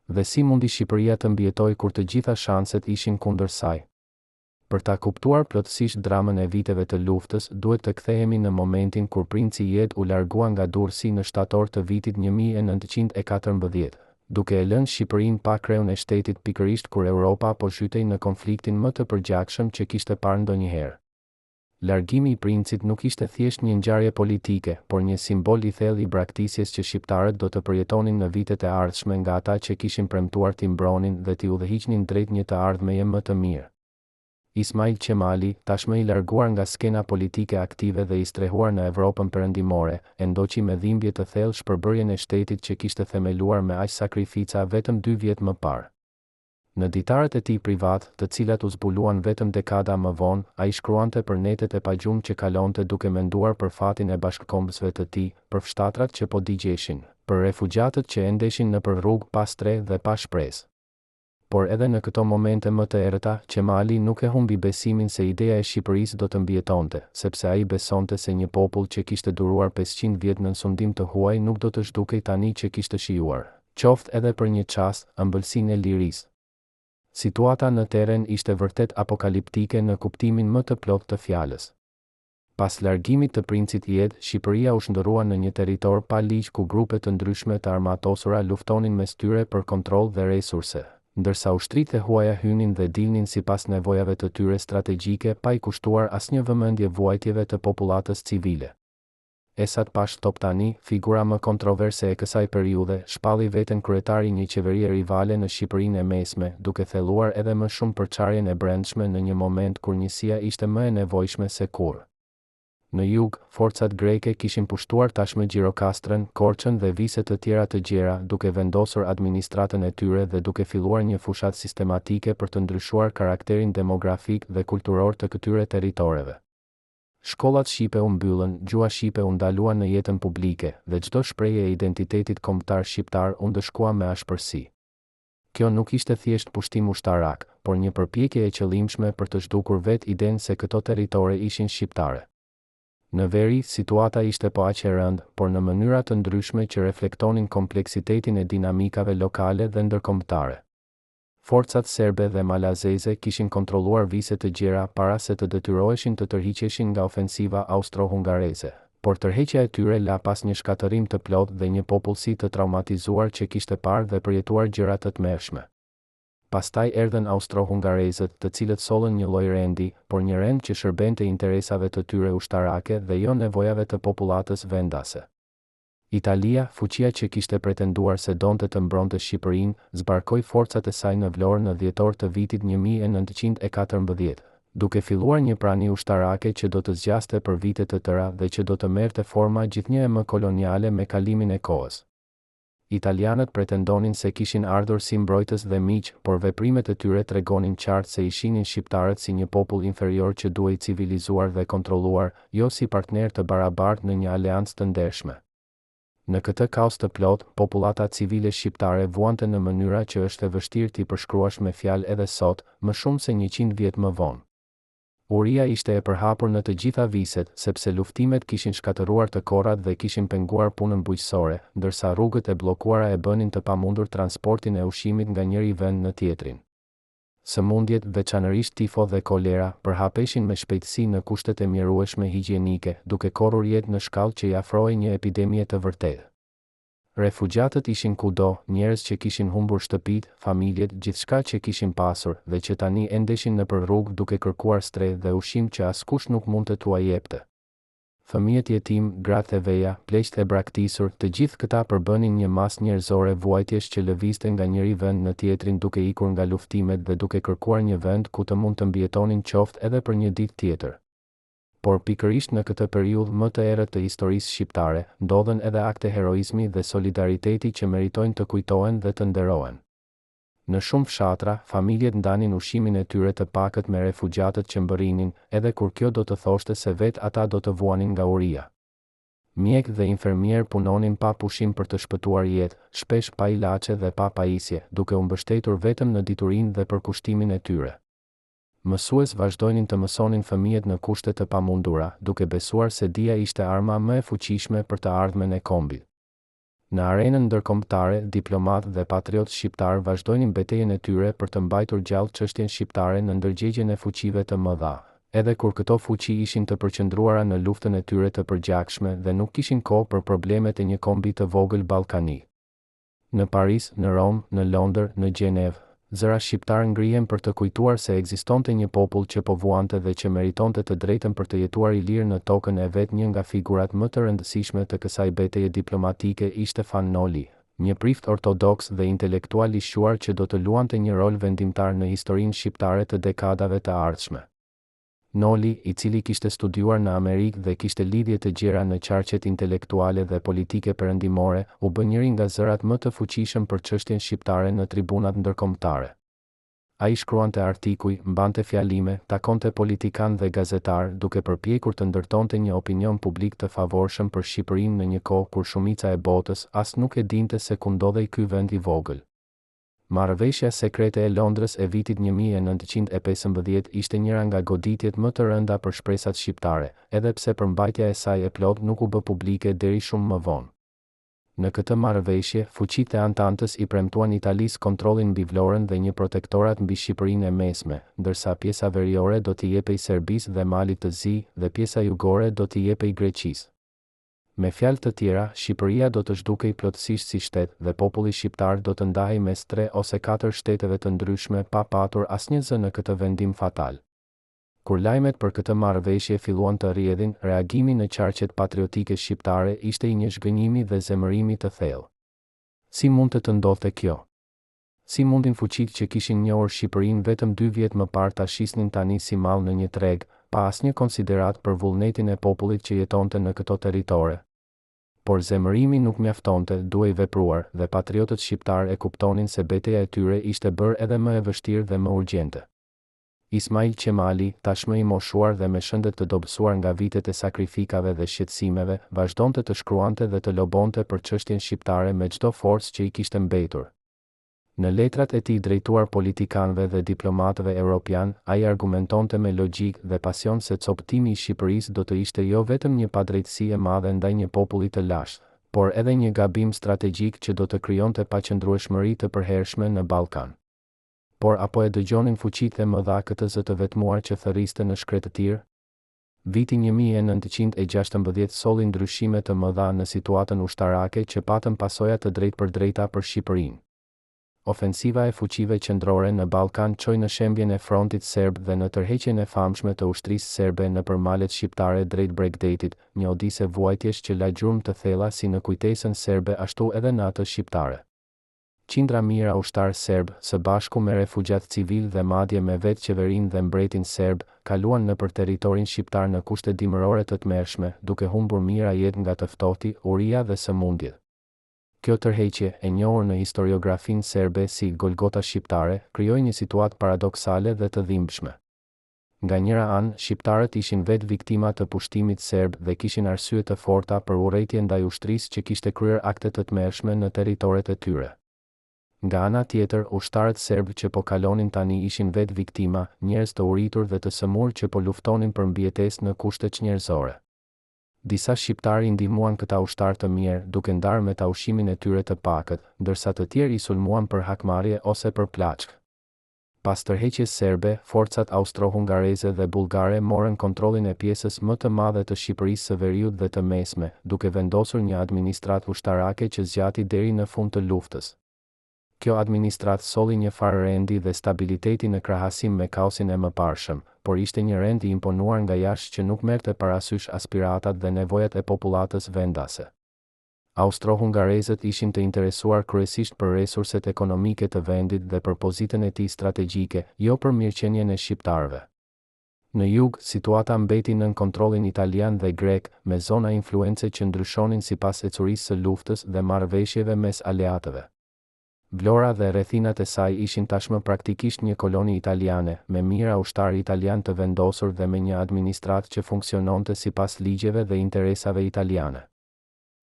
Dhe si mundi Shqipëria të mbijetojë kur të gjitha shanset ishin kundër saj? Për ta kuptuar plotësisht dramën e viteve të luftës, duhet të kthehemi në momentin kur Princi Jed u largua nga Durrësi në shtator të vitit 1914, duke e lënë Shqipërinë pa kreun e shtetit pikërisht kur Europa po zhytej në konfliktin më të përgjakshëm që kishte parë ndonjëherë. Largimi i princit nuk ishte thjesht një ngjarje politike, por një simbol i thellë i braktisjes që shqiptarët do të përjetonin në vitet e ardhshme nga ata që kishin premtuar t'i mbronin dhe t'i udhëhiqnin drejt një të ardhmeje më të mirë. Ismail Qemali, tashmë i larguar nga skena politike aktive dhe i strehuar në Evropën Perëndimore, e ndoqi me dhimbje të thellë shpërbërjen e shtetit që kishte themeluar me aq sakrifica vetëm dy vjet më parë. Në ditarët e tij privatë, të cilat u zbuluan vetëm dekada më vonë, ai shkruante për netët e pagjumë që kalonte duke menduar për fatin e bashkëkombësve të tij, për fshatrat që po digjeshin, për refugjatët që endeshin nëpër rrugë pa strehë dhe pa shpresë. Por edhe në këto momente më të errëta, Qemali nuk e humbi besimin se ideja e Shqipërisë do të mbijetonte, sepse ai besonte se një popull që kishte duruar 500 vjet nën sundim të huaj nuk do të zhdukej tani që kishte shijuar, qoftë edhe për një çast, ëmbëlsinë e lirisë. Situata në terren ishte vërtet apokaliptike në kuptimin më të plotë të fjalës. Pas largimit të princit Jed, Shqipëria u shndërrua në një territor pa ligj ku grupe të ndryshme të armatosura luftonin mes tyre për kontroll dhe resurse, ndërsa ushtritë e huaja hynin dhe dilnin sipas nevojave të tyre strategjike pa i kushtuar asnjë vëmendje vuajtjeve të popullatës civile. Esat Pashë Toptani, figura më kontroverse e kësaj periudhe, shpalli veten kryetar i një qeverie rivale në Shqipërinë e Mesme, duke thelluar edhe më shumë përçarjen e brendshme në një moment kur njësia ishte më e nevojshme se kurrë. Në jug, forcat greke kishin pushtuar tashmë Gjirokastrën, Korçën dhe vise të tjera të gjera, duke vendosur administratën e tyre dhe duke filluar një fushatë sistematike për të ndryshuar karakterin demografik dhe kulturor të këtyre territoreve. Shkollat shqipe u mbyllën, gjuha shqipe u ndalua në jetën publike, dhe çdo shprehje e identitetit kombëtar shqiptar u ndëshkua me ashpërsi. Kjo nuk ishte thjesht pushtim ushtarak, por një përpjekje e qëllimshme për të zhdukur vetë idenë se këto territore ishin shqiptare. Në veri, situata ishte po aq e rëndë, por në mënyra të ndryshme që reflektonin kompleksitetin e dinamikave lokale dhe ndërkombëtare. Forcat serbe dhe malazeze kishin kontrolluar vise të gjera para se të detyroheshin të tërhiqeshin nga ofensiva austro-hungareze, por tërheqja e tyre la pas një shkatërrim të plotë dhe një popullsi të traumatizuar që kishte parë dhe përjetuar gjëra të tmerrshme. Pastaj erdhën austro-hungarezët, të cilët sollën një lloj rendi, por një rend që shërbente interesave të tyre ushtarake dhe jo nevojave të popullatës vendase. Italia, fuqia që kishte pretenduar se donte të mbronte Shqipërinë, zbarkoi forcat e saj në Vlorë në dhjetor të vitit 1914, duke filluar një prani ushtarake që do të zgjaste për vite të tëra dhe që do të merrte forma gjithnjë e më koloniale me kalimin e kohës. Italianët pretendonin se kishin ardhur si mbrojtës dhe miq, por veprimet e tyre tregonin qartë se i shihnin shqiptarët si një popull inferior që duhej civilizuar dhe kontrolluar, jo si partnerë të barabartë në një aleancë të ndershme. Në këtë kaos të plotë, popullata civile shqiptare vuante në mënyra që është e vështirë t'i përshkruash me fjalë edhe sot, më shumë se 100 vjet më vonë. Uria ishte e përhapur në të gjitha viset, sepse luftimet kishin shkatërruar të korrat dhe kishin penguar punën bujqësore, ndërsa rrugët e bllokuara e bënin të pamundur transportin e ushqimit nga njëri vend në tjetrin. Sëmundjet, veçanërisht tifo dhe kolera, përhapeshin me shpejtësi në kushtet e mjerueshme higjienike, duke korrur jetë në shkallë që i afrohej një epidemie të vërtetë. Refugjatët ishin kudo, njerëz që kishin humbur shtëpitë, familjet, gjithçka që kishin pasur, dhe që tani endeshin nëpër rrugë duke kërkuar strehë dhe ushqim që askush nuk mundte t'ua jepte. Fëmijët jetimë, gratë e veja, pleqtë e braktisur, të gjithë këta përbënin një masë njerëzore vuajtjesh që lëvizte nga njëri vend në tjetrin duke ikur nga luftimet dhe duke kërkuar një vend ku të mund të mbijetonin qoftë edhe për një ditë tjetër. Por pikërisht në këtë periudhë më të errët të historisë shqiptare, ndodhën edhe akte heroizmi dhe solidariteti që meritojnë të kujtohen dhe të nderohen. Në shumë fshatra, familjet ndanin ushqimin e tyre të pakët me refugjatët që mbërrinin, edhe kur kjo do të thoshte se vetë ata do të vuanin nga uria. Mjekë dhe infermierë punonin pa pushim për të shpëtuar jetë, shpesh pa ilaçe dhe pa pajisje, duke u mbështetur vetëm në diturinë dhe përkushtimin e tyre. Mësues vazhdojnin të mësonin fëmijët në kushte të pamundura, duke besuar se dija ishte arma më e fuqishme për të ardhmen e kombit. Në arenën ndërkombëtare, diplomatë dhe patriotë shqiptarë vazhdojnin betejën e tyre për të mbajtur gjallë çështjen shqiptare në ndërgjegjen e fuqive të mëdha, edhe kur këto fuqi ishin të përqendruara në luftën e tyre të përgjakshme dhe nuk kishin kohë për problemet e një kombi të vogël ballkanik. Në Paris, në Romë, në Londër, në Gjenevë, zëra shqiptarë ngrihen për të kujtuar se ekzistonte një popull që po vuante dhe që meritonte të drejtën për të jetuar i lirë në tokën e vet një nga figurat më të rëndësishme të kësaj beteje diplomatike ishte Fan Noli, një prift ortodoks dhe intelektual i shquar që do të luante një rol vendimtar në historinë shqiptare të dekadave të ardhshme. Noli, i cili kishte studiuar në Amerikë dhe kishte lidhje të gjera në qarqet intelektuale dhe politike perëndimore, u bë njëri nga zërat më të fuqishëm për çështjen shqiptare në tribunat ndërkombëtare. Ai shkruante artikuj, mbante fjalime, takonte politikanë dhe gazetarë, duke përpjekur të ndërtonte një opinion publik të favorshëm për Shqipërinë në një kohë kur shumica e botës as nuk e dinte se ku ndodhej ky vend i vogël. Marrëveshja sekrete e Londrës e vitit 1915 ishte njëra nga goditjet më të rënda për shpresat shqiptare, edhe pse përmbajtja e saj e plotë nuk u bë publike deri shumë më vonë. Në këtë marrëveshje, fuqitë e Antantës i premtuan Italisë kontrollin mbi Vlorën dhe një protektorat mbi Shqipërinë e Mesme, ndërsa pjesa veriore do t'i jepej Serbisë dhe Malit të Zi, dhe pjesa jugore do t'i jepej Greqisë. Me fjalë të tjera, Shqipëria do të zhdukej plotësisht si shtet dhe populli shqiptar do të ndahej mes tre ose katër shteteve të ndryshme pa patur asnjë zë në këtë vendim fatal. Kur lajmet për këtë marrëveshje filluan të rrjedhin, reagimi në qarqet patriotike shqiptare ishte i një zhgënjimi dhe zemërimi të thellë. Si mundte të ndodhte kjo? Si mundin fuqitë që kishin njohur Shqipërinë vetëm dy vjet më parë ta shisnin tani si mall në një treg, pa asnjë konsideratë për vullnetin e popullit që jetonte në këto territore? Por zemërimi nuk mjaftonte, duhej vepruar, dhe patriotët shqiptarë e kuptonin se beteja e tyre ishte bërë edhe më e vështirë dhe më urgjente. Ismail Qemali, tashmë i moshuar dhe me shëndet të dobësuar nga vitet e sakrifikave dhe shqetësimeve, vazhdonte të shkruante dhe të lobonte për çështjen shqiptare me çdo forcë që i kishte mbetur. Në letrat e tij drejtuar politikanëve dhe diplomatëve europianë, ai argumentonte me logjikë dhe pasion se copëtimi i Shqipërisë do të ishte jo vetëm një padrejtësi e madhe ndaj një populli të lashtë, por edhe një gabim strategjik që do të krijonte paqëndrueshmëri të përhershme në Ballkan. Por a po e dëgjonin fuqitë e mëdha këtë zë të vetmuar që thërriste në shkretëtirë? Viti 1916 solli ndryshime të mëdha në situatën ushtarake që patën pasoja të drejtpërdrejta për Shqipërinë. Ofensiva e fuqive qendrore në Ballkan çoi në shembjen e frontit serb dhe në tërheqjen e famshme të ushtrisë serbe nëpër malet shqiptare drejt bregdetit, një odise vuajtjesh që la gjurmë të thella si në kujtesën serbe ashtu edhe në atë shqiptare. Qindra mijëra ushtarë serbë, së bashku me refugjatë civilë dhe madje me vetë qeverinë dhe mbretin serb, kaluan nëpër territorin shqiptar në kushte dimërore të tmerrshme, duke humbur mijëra jetë nga të ftohti, uria dhe sëmundjet. Kjo tërheqje, e njohur në historiografinë serbe si Golgota shqiptare, krijoi një situatë paradoksale dhe të dhimbshme. Nga njëra anë, shqiptarët ishin vetë viktima të pushtimit serb dhe kishin arsye të forta për urrejtje ndaj ushtrisë që kishte kryer akte të tmerrshme në territoret e tyre. Nga ana tjetër, ushtarët serbë që po kalonin tani ishin vetë viktima, njerëz të uritur dhe të sëmurë që po luftonin për mbijetesë në kushte çnjerëzore. Disa shqiptarë i ndihmuan këta ushtarë të mjerë, duke ndarë me ta ushqimin e tyre të pakët, ndërsa të tjerë i sulmuan për hakmarrje ose për plaçkë. Pas tërheqjes serbe, forcat austro-hungareze dhe bullgare morën kontrollin e pjesës më të madhe të Shqipërisë së Veriut dhe të Mesme, duke vendosur një administratë ushtarake që zgjati deri në fund të luftës. Kjo administratë solli një farë rendi dhe stabiliteti në krahasim me kaosin e mëparshëm, por ishte një rend i imponuar nga jashtë që nuk merrte parasysh aspiratat dhe nevojat e popullatës vendase. Austro-hungarezët ishin të interesuar kryesisht për resurset ekonomike të vendit dhe për pozitën e tij strategjike, jo për mirëqenien e shqiptarëve. Në jug, situata mbeti nën kontrollin italian dhe grek, me zona influence që ndryshonin sipas ecurisë së luftës dhe marrëveshjeve mes aleatëve. Vlora dhe rrethinat e saj ishin tashmë praktikisht një koloni italiane, me mijëra ushtarë italianë të vendosur dhe me një administratë që funksiononte sipas ligjeve dhe interesave italiane.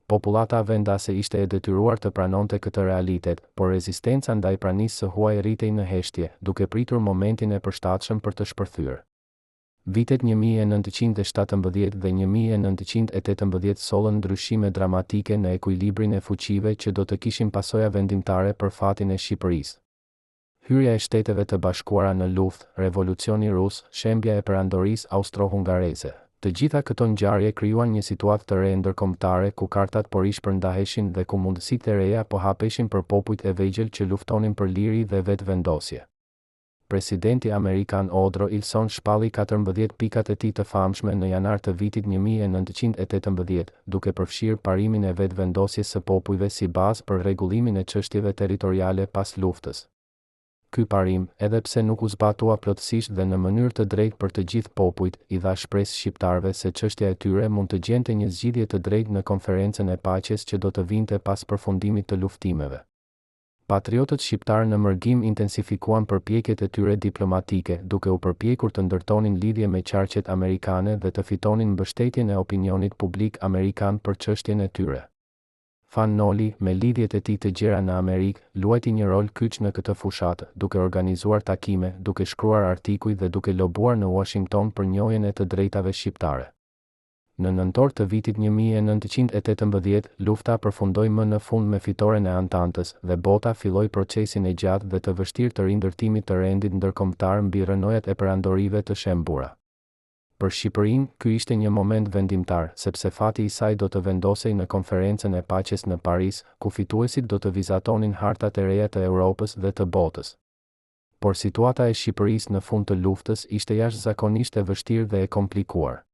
Popullata vendase ishte e detyruar të pranonte këtë realitet, por rezistenca ndaj pranisë së huaj rritej në heshtje, duke pritur momentin e përshtatshëm për të shpërthyer. Vitet 1917 dhe 1918 sollën ndryshime dramatike në ekuilibrin e fuqive që do të kishin pasoja vendimtare për fatin e Shqipërisë. Hyrja e Shteteve të Bashkuara në luftë, Revolucioni Rus, shembja e Perandorisë Austro-Hungareze. Të gjitha këto ngjarje krijuan një situatë të re ndërkombëtare ku kartat po rishpërndaheshin dhe ku mundësitë e reja po hapeshin për popujt e vegjël që luftonin për liri dhe vetëvendosje. Presidenti amerikan Uodro Uillson shpalli 14 pikat e tij të famshme në janar të vitit 1918, duke përfshirë parimin e vetëvendosjes së popujve si bazë për rregullimin e çështjeve territoriale pas luftës. Ky parim, edhe pse nuk u zbatua plotësisht dhe në mënyrë të drejtë për të gjithë popujt, i dha shpresë shqiptarëve se çështja e tyre mund të gjente një zgjidhje të drejtë në Konferencën e Paqes që do të vinte pas përfundimit të luftimeve. Patriotët shqiptarë në mërgim intensifikuan përpjekjet e tyre diplomatike, duke u përpjekur të ndërtonin lidhje me qarqet amerikane dhe të fitonin mbështetjen e opinionit publik amerikan për çështjen e tyre. Fan Noli, me lidhjet e tij të gjera në Amerikë, luajti një rol kyç në këtë fushatë, duke organizuar takime, duke shkruar artikuj dhe duke lobuar në Uashington për njohjen e të drejtave shqiptare. Në nëntor të vitit 1918, lufta përfundoi më në fund me fitoren e Antantës, dhe bota filloi procesin e gjatë dhe të vështirë të rindërtimit të rendit ndërkombëtar mbi rrënojat e perandorive të shembura. Për Shqipërinë, ky ishte një moment vendimtar, sepse fati i saj do të vendosej në Konferencën e Paqes në Paris, ku fituesit do të vizatonin hartat e reja të Europës dhe të botës. Por situata e Shqipërisë në fund të luftës ishte jashtëzakonisht e vështirë dhe e komplikuar.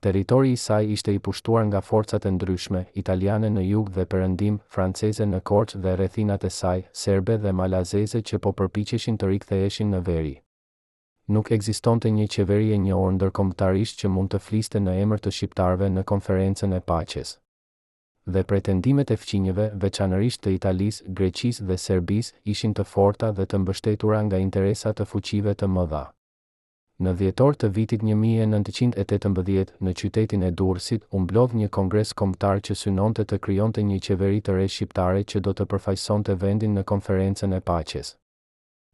Territori i saj ishte i pushtuar nga forcat e ndryshme, italiane në jug dhe perëndim, franceze në Korçë dhe rrethinat e saj, serbe dhe malazeze që po përpiqeshin të riktheheshin në veri. Nuk ekzistonte një qeveri e njohur ndërkombëtarisht që mund të fliste në emër të shqiptarëve në Konferencën e Paqes. Dhe pretendimet e fqinjëve, veçanërisht të Italisë, Greqisë dhe Serbisë, ishin të forta dhe të mbështetura nga interesa të fuqive të mëdha. Në dhjetor të vitit 1918, në qytetin e Durrësit, u mblodh një kongres kombëtar që synonte të krijonte një qeveri të re shqiptare që do të përfaqësonte vendin në Konferencën e Paqes.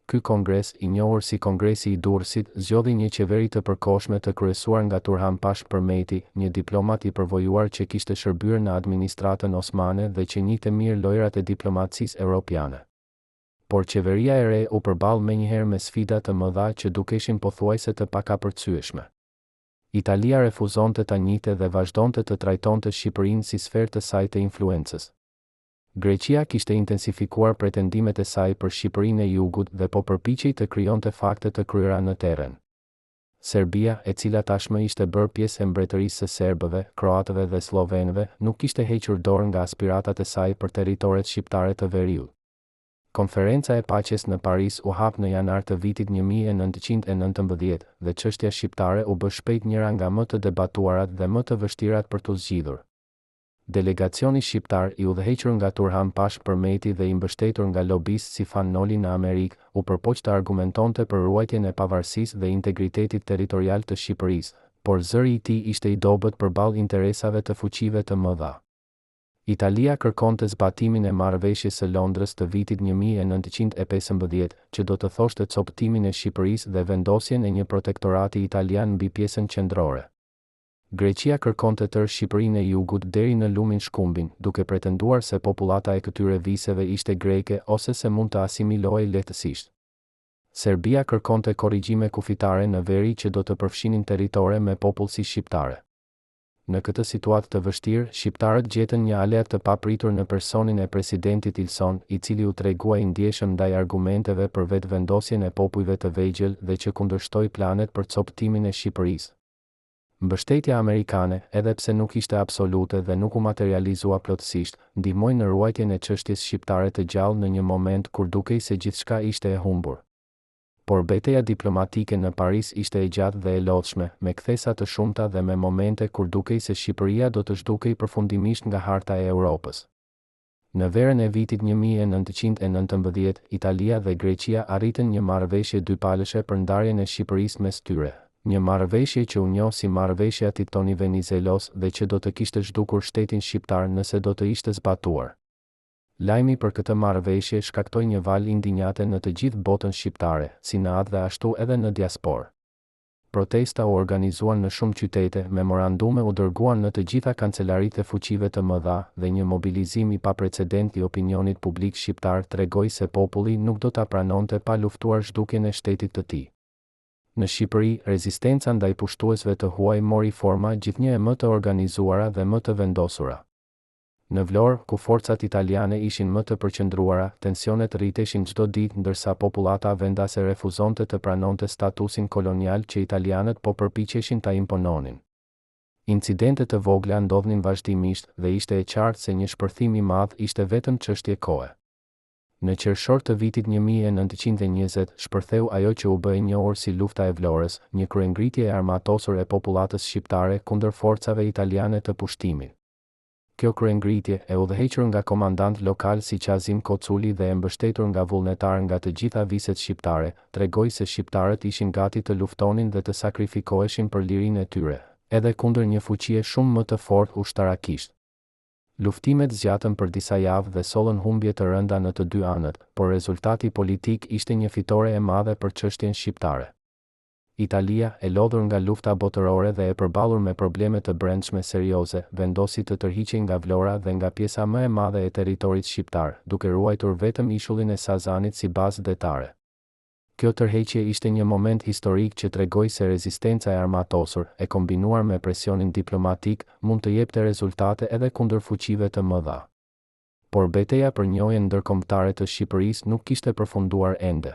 Ky kongres, i njohur si Kongresi i Durrësit, zgjodhi një qeveri të përkohshme të kryesuar nga Turhan Pashë Përmeti, një diplomat i përvojuar që kishte shërbyer në administratën osmane dhe që njihte mirë lojërat e diplomacisë europiane. Por qeveria e re u përball menjëherë me sfida të mëdha që dukeshin pothuajse të pakapërcyeshme. Italia refuzonte ta njihte dhe vazhdonte të trajtonte Shqipërinë si sferë të saj të influencës. Greqia kishte intensifikuar pretendimet e saj për Shqipërinë e Jugut dhe po përpiqej të krijonte fakte të kryera në terren. Serbia, e cila tashmë ishte bërë pjesë e mbretërisë së serbëve, kroatëve dhe sllovenëve, nuk kishte hequr dorë nga aspiratat e saj për territoret shqiptare të veriut. Konferenca e Paqes në Paris u hap në janar të vitit 1919, dhe çështja shqiptare u bë shpejt njëra nga më të debatuarat dhe më të vështirat për t'u zgjidhur. Delegacioni shqiptar, i udhëhequr nga Turhan Pashë Përmeti dhe i mbështetur nga lobistë si Fan Noli në Amerikë, u përpoq të argumentonte për ruajtjen e pavarësisë dhe integritetit territorial të Shqipërisë, por zëri i tij ishte i dobët përballë interesave të fuqive të mëdha. Italia kërkonte zbatimin e Marrëveshjes së Londrës të vitit 1915, që do të thoshte copëtimin e Shqipërisë dhe vendosjen e një protektorati italian mbi pjesën qendrore. Greqia kërkonte tërë Shqipërinë e Jugut deri në lumin Shkumbin, duke pretenduar se popullata e këtyre viseve ishte greke ose se mund të asimilohej lehtësisht. Serbia kërkonte korrigjime kufitare në veri që do të përfshinin territore me popullsi shqiptare. Në këtë situatë të vështirë, shqiptarët gjetën një aleat të papritur në personin e presidentit Ilson, i cili u tregua i ndjeshëm ndaj argumenteve për vetëvendosjen e popujve të vegjël dhe që kundërshtoi planet për copëtimin e Shqipërisë. Mbështetja amerikane, edhe pse nuk ishte absolute dhe nuk u materializua plotësisht, ndihmoi në ruajtjen e çështjes shqiptare të gjallë në një moment kur dukej se gjithçka ishte e humbur. Por beteja diplomatike në Paris ishte e gjatë dhe e lodhshme, me kthesa të shumta dhe me momente kur dukej se Shqipëria do të zhdukej përfundimisht nga harta e Europës. Në verën e vitit 1919, Italia dhe Greqia arritën një marrëveshje dypalëshe për ndarjen e Shqipërisë mes tyre, një marrëveshje që u njoh si Marrëveshja Tittoni-Venizelos dhe që do të kishte zhdukur shtetin shqiptar nëse do të ishte zbatuar. Lajmi për këtë marrëveshje shkaktoi një valë indinjate në të gjithë botën shqiptare, si në atdhe ashtu edhe në diasporë. Protesta u organizuan në shumë qytete, memorandume u dërguan në të gjitha kancelaritë e fuqive të mëdha dhe një mobilizim i paprecedentë i opinionit publik shqiptar tregoi se populli nuk do ta pranonte pa luftuar zhdukjen e shtetit të tij. Në Shqipëri, rezistenca ndaj pushtuesve të huaj mori forma gjithnjë e më të organizuara dhe më të vendosura. Në Vlorë, ku forcat italiane ishin më të përqendruara, tensionet rriteshin çdo ditë ndërsa popullata vendase refuzonte të pranonte statusin kolonial që italianët po përpiqeshin ta impononin. Incidente të vogla ndodhnin vazhdimisht dhe ishte e qartë se një shpërthim i madh ishte vetëm çështje kohe. Në qershor të vitit 1920, shpërtheu ajo që u bë e njohur si Lufta e Vlorës, një kryengritje e armatosur e popullatës shqiptare kundër forcave italiane të pushtimit. Kjo kryengritje, e udhëhequr nga komandantë lokalë si Qazim Koculi dhe e mbështetur nga vullnetarë nga të gjitha viset shqiptare, tregoi se shqiptarët ishin gati të luftonin dhe të sakrifikoheshin për lirinë e tyre, edhe kundër një fuqie shumë më të fortë ushtarakisht. Luftimet zgjatën për disa javë dhe sollën humbje të rënda në të dy anët, por rezultati politik ishte një fitore e madhe për çështjen shqiptare. Italia, e lodhur nga Lufta Botërore dhe e përballur me probleme të brendshme serioze, vendosi të tërhiqej nga Vlora dhe nga pjesa më e madhe e territorit shqiptar, duke ruajtur vetëm ishullin e Sazanit si bazë detare. Kjo tërheqje ishte një moment historik që tregoi se rezistenca e armatosur, e kombinuar me presionin diplomatik, mund të jepte rezultate edhe kundër fuqive të mëdha. Por beteja për njohjen ndërkombëtare të Shqipërisë nuk kishte përfunduar ende.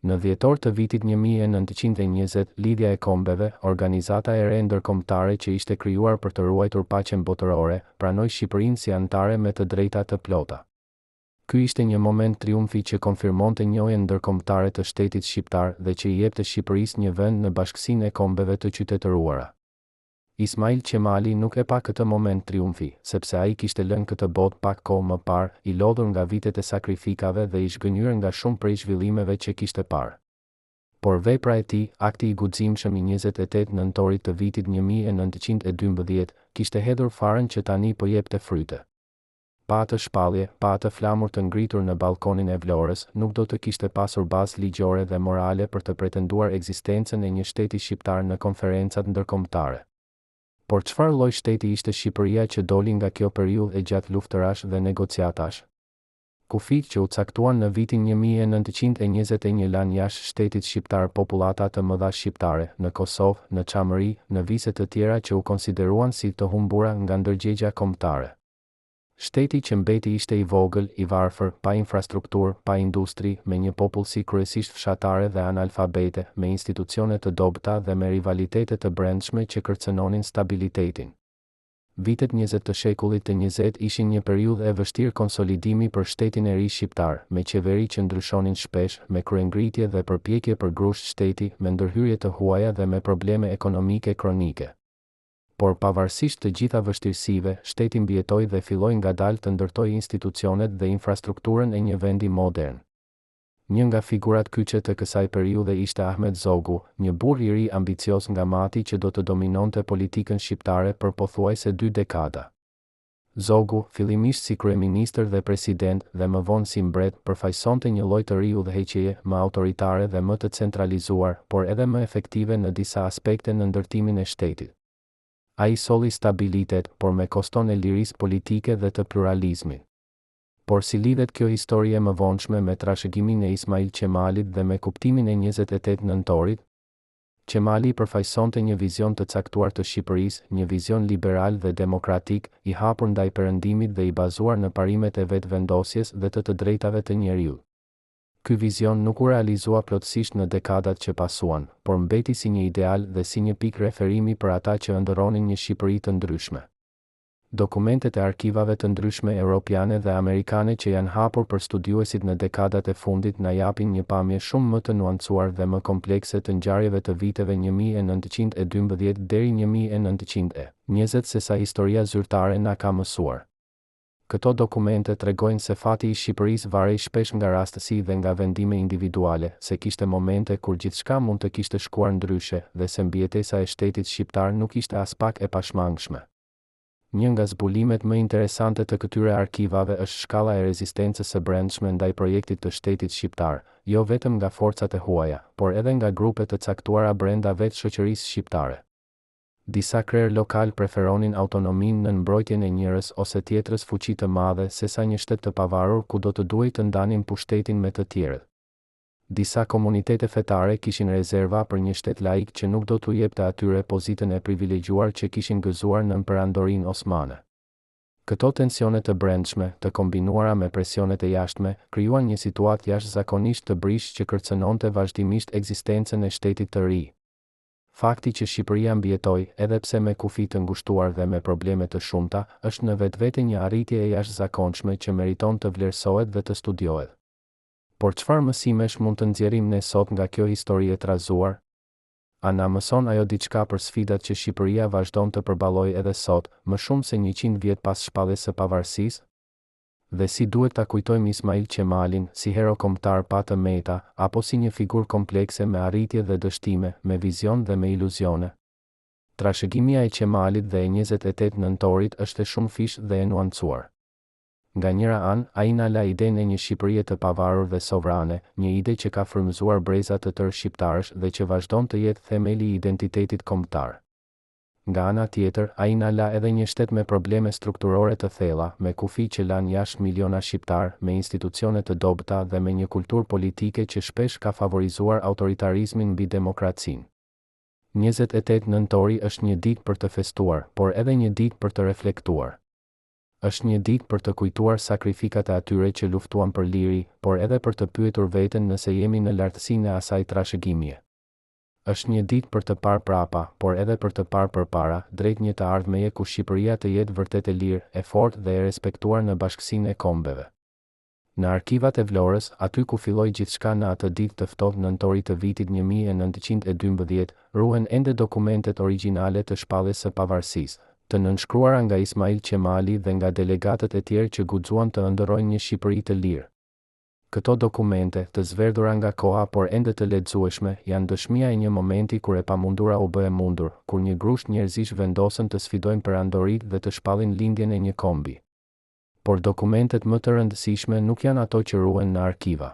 Në dhjetor të vitit 1920, Lidhja e Kombeve, organizata e re ndërkombëtare që ishte krijuar për të ruajtur paqen botërore, pranoi Shqipërinë si anëtare me të drejta të plota. Ky ishte një moment triumfi që konfirmonte njohjen ndërkombëtare të shtetit shqiptar dhe që i jepte Shqipërisë një vend në bashkësinë e kombeve të qytetëruara. Ismail Qemali nuk e pa këtë moment triumfi, sepse ai kishte lënë këtë botë pak kohë më parë, i lodhur nga vitet e sakrifikave dhe i zhgënjyer nga shumë prej zhvillimeve që kishte parë. Por vepra e tij, akti i guximshëm i 28 nëntorit të vitit 1912, kishte hedhur farën që tani po jepte fryte. Pa atë shpallje, pa atë flamur të ngritur në ballkonin e Vlorës, nuk do të kishte pasur bazë ligjore dhe morale për të pretenduar ekzistencën e një shteti shqiptar në konferencat ndërkombëtare. Por çfarë lloj shteti ishte Shqipëria që doli nga kjo periudhë e gjatë luftërash dhe negociatash? Kufijtë që u caktuan në vitin 1921 lanë jashtë shtetit shqiptar popullata të mëdha shqiptare, në Kosovë, në Çamëri, në vise të tjera që u konsideruan si të humbura nga ndërgjegjja kombëtare. Shteti që mbeti ishte i vogël, i varfër, pa infrastrukturë, pa industri, me një popullsi kryesisht fshatare dhe analfabete, me institucione të dobëta dhe me rivalitete të brendshme që kërcënonin stabilitetin. Vitet 20 të shekullit të 20 ishin një periudhë e vështirë konsolidimi për shtetin e ri shqiptar, me qeveri që ndryshonin shpesh, me kryengritje dhe përpjekje për grusht shteti, me ndërhyrje të huaja dhe me probleme ekonomike kronike. Por pavarësisht të gjitha vështirësive, shteti mbijetoi dhe filloi ngadalë të ndërtojë institucionet dhe infrastrukturën e një vendi modern. Një nga figurat kyçe të kësaj periudhe ishte Ahmet Zogu, një burrë i ri ambicioz nga Mati që do të dominonte politikën shqiptare për pothuajse dy dekada. Zogu, fillimisht si kryeministër dhe president dhe më vonë si mbret, përfaqësonte një lloj të ri udhëheqjeje, më autoritare dhe më të centralizuar, por edhe më efektive në disa aspekte në ndërtimin e shtetit. Ai solli stabilitet, por me koston e lirisë politike dhe të pluralizmit. Por si lidhet kjo histori e mëvonshme me trashëgiminë e Ismail Qemalit dhe me kuptimin e 28 nëntorit? Qemali përfaqësonte një vizion të caktuar të Shqipërisë, një vizion liberal dhe demokratik, i hapur ndaj Perëndimit dhe i bazuar në parimet e vetëvendosjes dhe të të drejtave të njeriut. Ky vizion nuk u realizua plotësisht në dekadat që pasuan, por mbeti si një ideal dhe si një pikë referimi për ata që ëndërronin një Shqipëri të ndryshme. Dokumentet e arkivave të ndryshme europiane dhe amerikane që janë hapur për studiuesit në dekadat e fundit na japin një pamje shumë më të nuancuar dhe më komplekse të ngjarjeve të viteve 1912 deri 1920 sesa historia zyrtare na ka mësuar. Këto dokumente tregojnë se fati i Shqipërisë varej shpesh nga rastësi dhe nga vendime individuale, se kishte momente kur gjithçka mund të kishte shkuar ndryshe dhe se mbijetesa e shtetit shqiptar nuk ishte aspak e pashmangshme. Një nga zbulimet më interesante të këtyre arkivave është shkalla e rezistencës së brendshme ndaj projektit të shtetit shqiptar, jo vetëm nga forcat e huaja, por edhe nga grupe të caktuara brenda vetë shoqërisë shqiptare. Disa krerë lokalë preferonin autonominë nën mbrojtjen e njërës ose tjetrës fuqi të madhe sesa një shtet të pavarur ku do të duhej të ndanin pushtetin me të tjerët. Disa komunitete fetare kishin rezerva për një shtet laik që nuk do t'u jepte atyre pozitën e privilegjuar që kishin gëzuar nën Perandorinë Osmane. Këto tensione të brendshme, të kombinuara me presionet e jashtme, krijuan një situatë jashtëzakonisht të brishtë që kërcënonte vazhdimisht ekzistencën e shtetit të ri. Fakti që Shqipëria mbijetoi, edhe pse me kufij të ngushtuar dhe me probleme të shumta, është në vetvete një arritje e jashtëzakonshme që meriton të vlerësohet dhe të studiohet. Por çfarë mësimesh mund të nxjerrim ne sot nga kjo histori e trazuar? A na mëson ajo diçka për sfidat që Shqipëria vazhdon të përballojë edhe sot, më shumë se 100 vjet pas shpalljes së pavarësisë? Dhe si duhet ta kujtojmë Ismail Qemalin, si hero kombëtar pa të meta, apo si një figurë komplekse me arritje dhe dështime, me vizion dhe me iluzione? Trashëgimia e Qemalit dhe e 28 nëntorit është e shumëfishtë dhe e nuancuar. Nga njëra anë, ai na la idenë e një Shqipërie të pavarur dhe sovrane, një ide që ka frymëzuar breza të tërë shqiptarësh dhe që vazhdon të jetë themeli i identitetit kombëtar. Nga ana tjetër, ai na la edhe një shtet me probleme strukturore të thella, me kufij që lanë jashtë miliona shqiptarë, me institucione të dobëta dhe me një kulturë politike që shpesh ka favorizuar autoritarizmin mbi demokracinë. 28 nëntori është një ditë për të festuar, por edhe një ditë për të reflektuar. Është një ditë për të kujtuar sakrificat e atyre që luftuan për liri, por edhe për të pyetur veten nëse jemi në lartësinë e asaj trashëgimie. Është një ditë për të parë prapa, por edhe për të parë përpara, drejt një të ardhmeje ku Shqipëria të jetë vërtet e lirë, e fortë dhe e respektuar në bashkësinë e kombeve. Në arkivat e Vlorës, aty ku filloi gjithçka në atë ditë të ftohtë nëntori të vitit 1912, ruhen ende dokumentet origjinale të shpalljes së pavarësisë, të nënshkruara nga Ismail Qemali dhe nga delegatët e tjerë që guxuan të ëndërrojnë një Shqipëri të lirë. Këto dokumente, të zverdhura nga koha por ende të lexueshme, janë dëshmia e një momenti kur e pamundura u bë e mundur, kur një grusht njerëzish vendosën të sfidojnë perandoritë dhe të shpallin lindjen e një kombi. Por dokumentet më të rëndësishme nuk janë ato që ruhen në arkiva.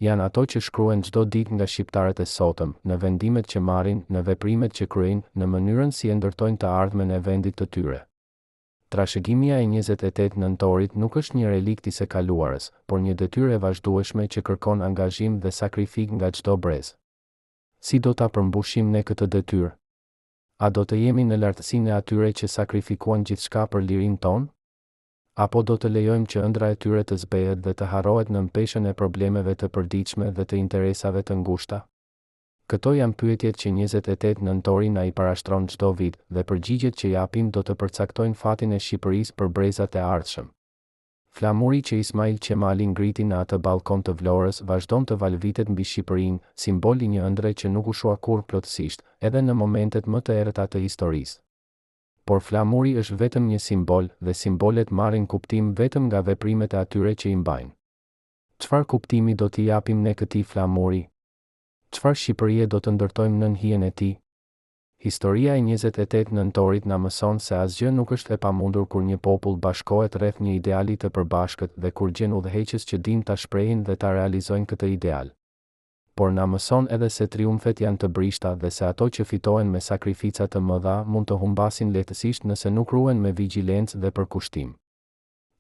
Janë ato që shkruhen çdo ditë nga shqiptarët e sotëm, në vendimet që marrin, në veprimet që kryejnë, në mënyrën si e ndërtojnë të ardhmen e vendit të tyre. Trashëgimia e 28 nëntorit nuk është një relikt i së kaluarës, por një detyrë e vazhdueshme që kërkon angazhim dhe sakrificë nga çdo brez. Si do ta përmbushim ne këtë detyrë? A do të jemi në lartësinë e atyre që sakrifikuan gjithçka për lirinë tonë? Apo do të lejojmë që ëndrra e tyre të zbehet dhe të harrohet nën peshën e problemeve të përditshme dhe të interesave të ngushta? Këto janë pyetjet që 28 nëntori na i parashtron çdo vit, dhe përgjigjet që japim do të përcaktojnë fatin e Shqipërisë për brezat e ardhshëm. Flamuri që Ismail Qemali ngriti në atë ballkon të Vlorës vazhdon të valëvitet mbi Shqipërinë, simbol i një ëndrre që nuk u shua kurrë plotësisht, edhe në momentet më të errëta të historisë. Por flamuri është vetëm një simbol, dhe simbolet marrin kuptim vetëm nga veprimet e atyre që i mbajnë. Çfarë kuptimi do t'i japim ne këtij flamuri? Çfarë Shqipërie do të ndërtojmë nën hijen e tij? Historia e 28 nëntorit na mëson se asgjë nuk është e pamundur kur një popull bashkohet rreth një ideali të përbashkët dhe kur gjen udhëheqës që dinë ta shprehin dhe ta realizojnë këtë ideal. Por na mëson edhe se triumfet janë të brishta dhe se ato që fitohen me sakrifica të mëdha mund të humbasin lehtësisht nëse nuk ruhen me vigjilencë dhe përkushtim.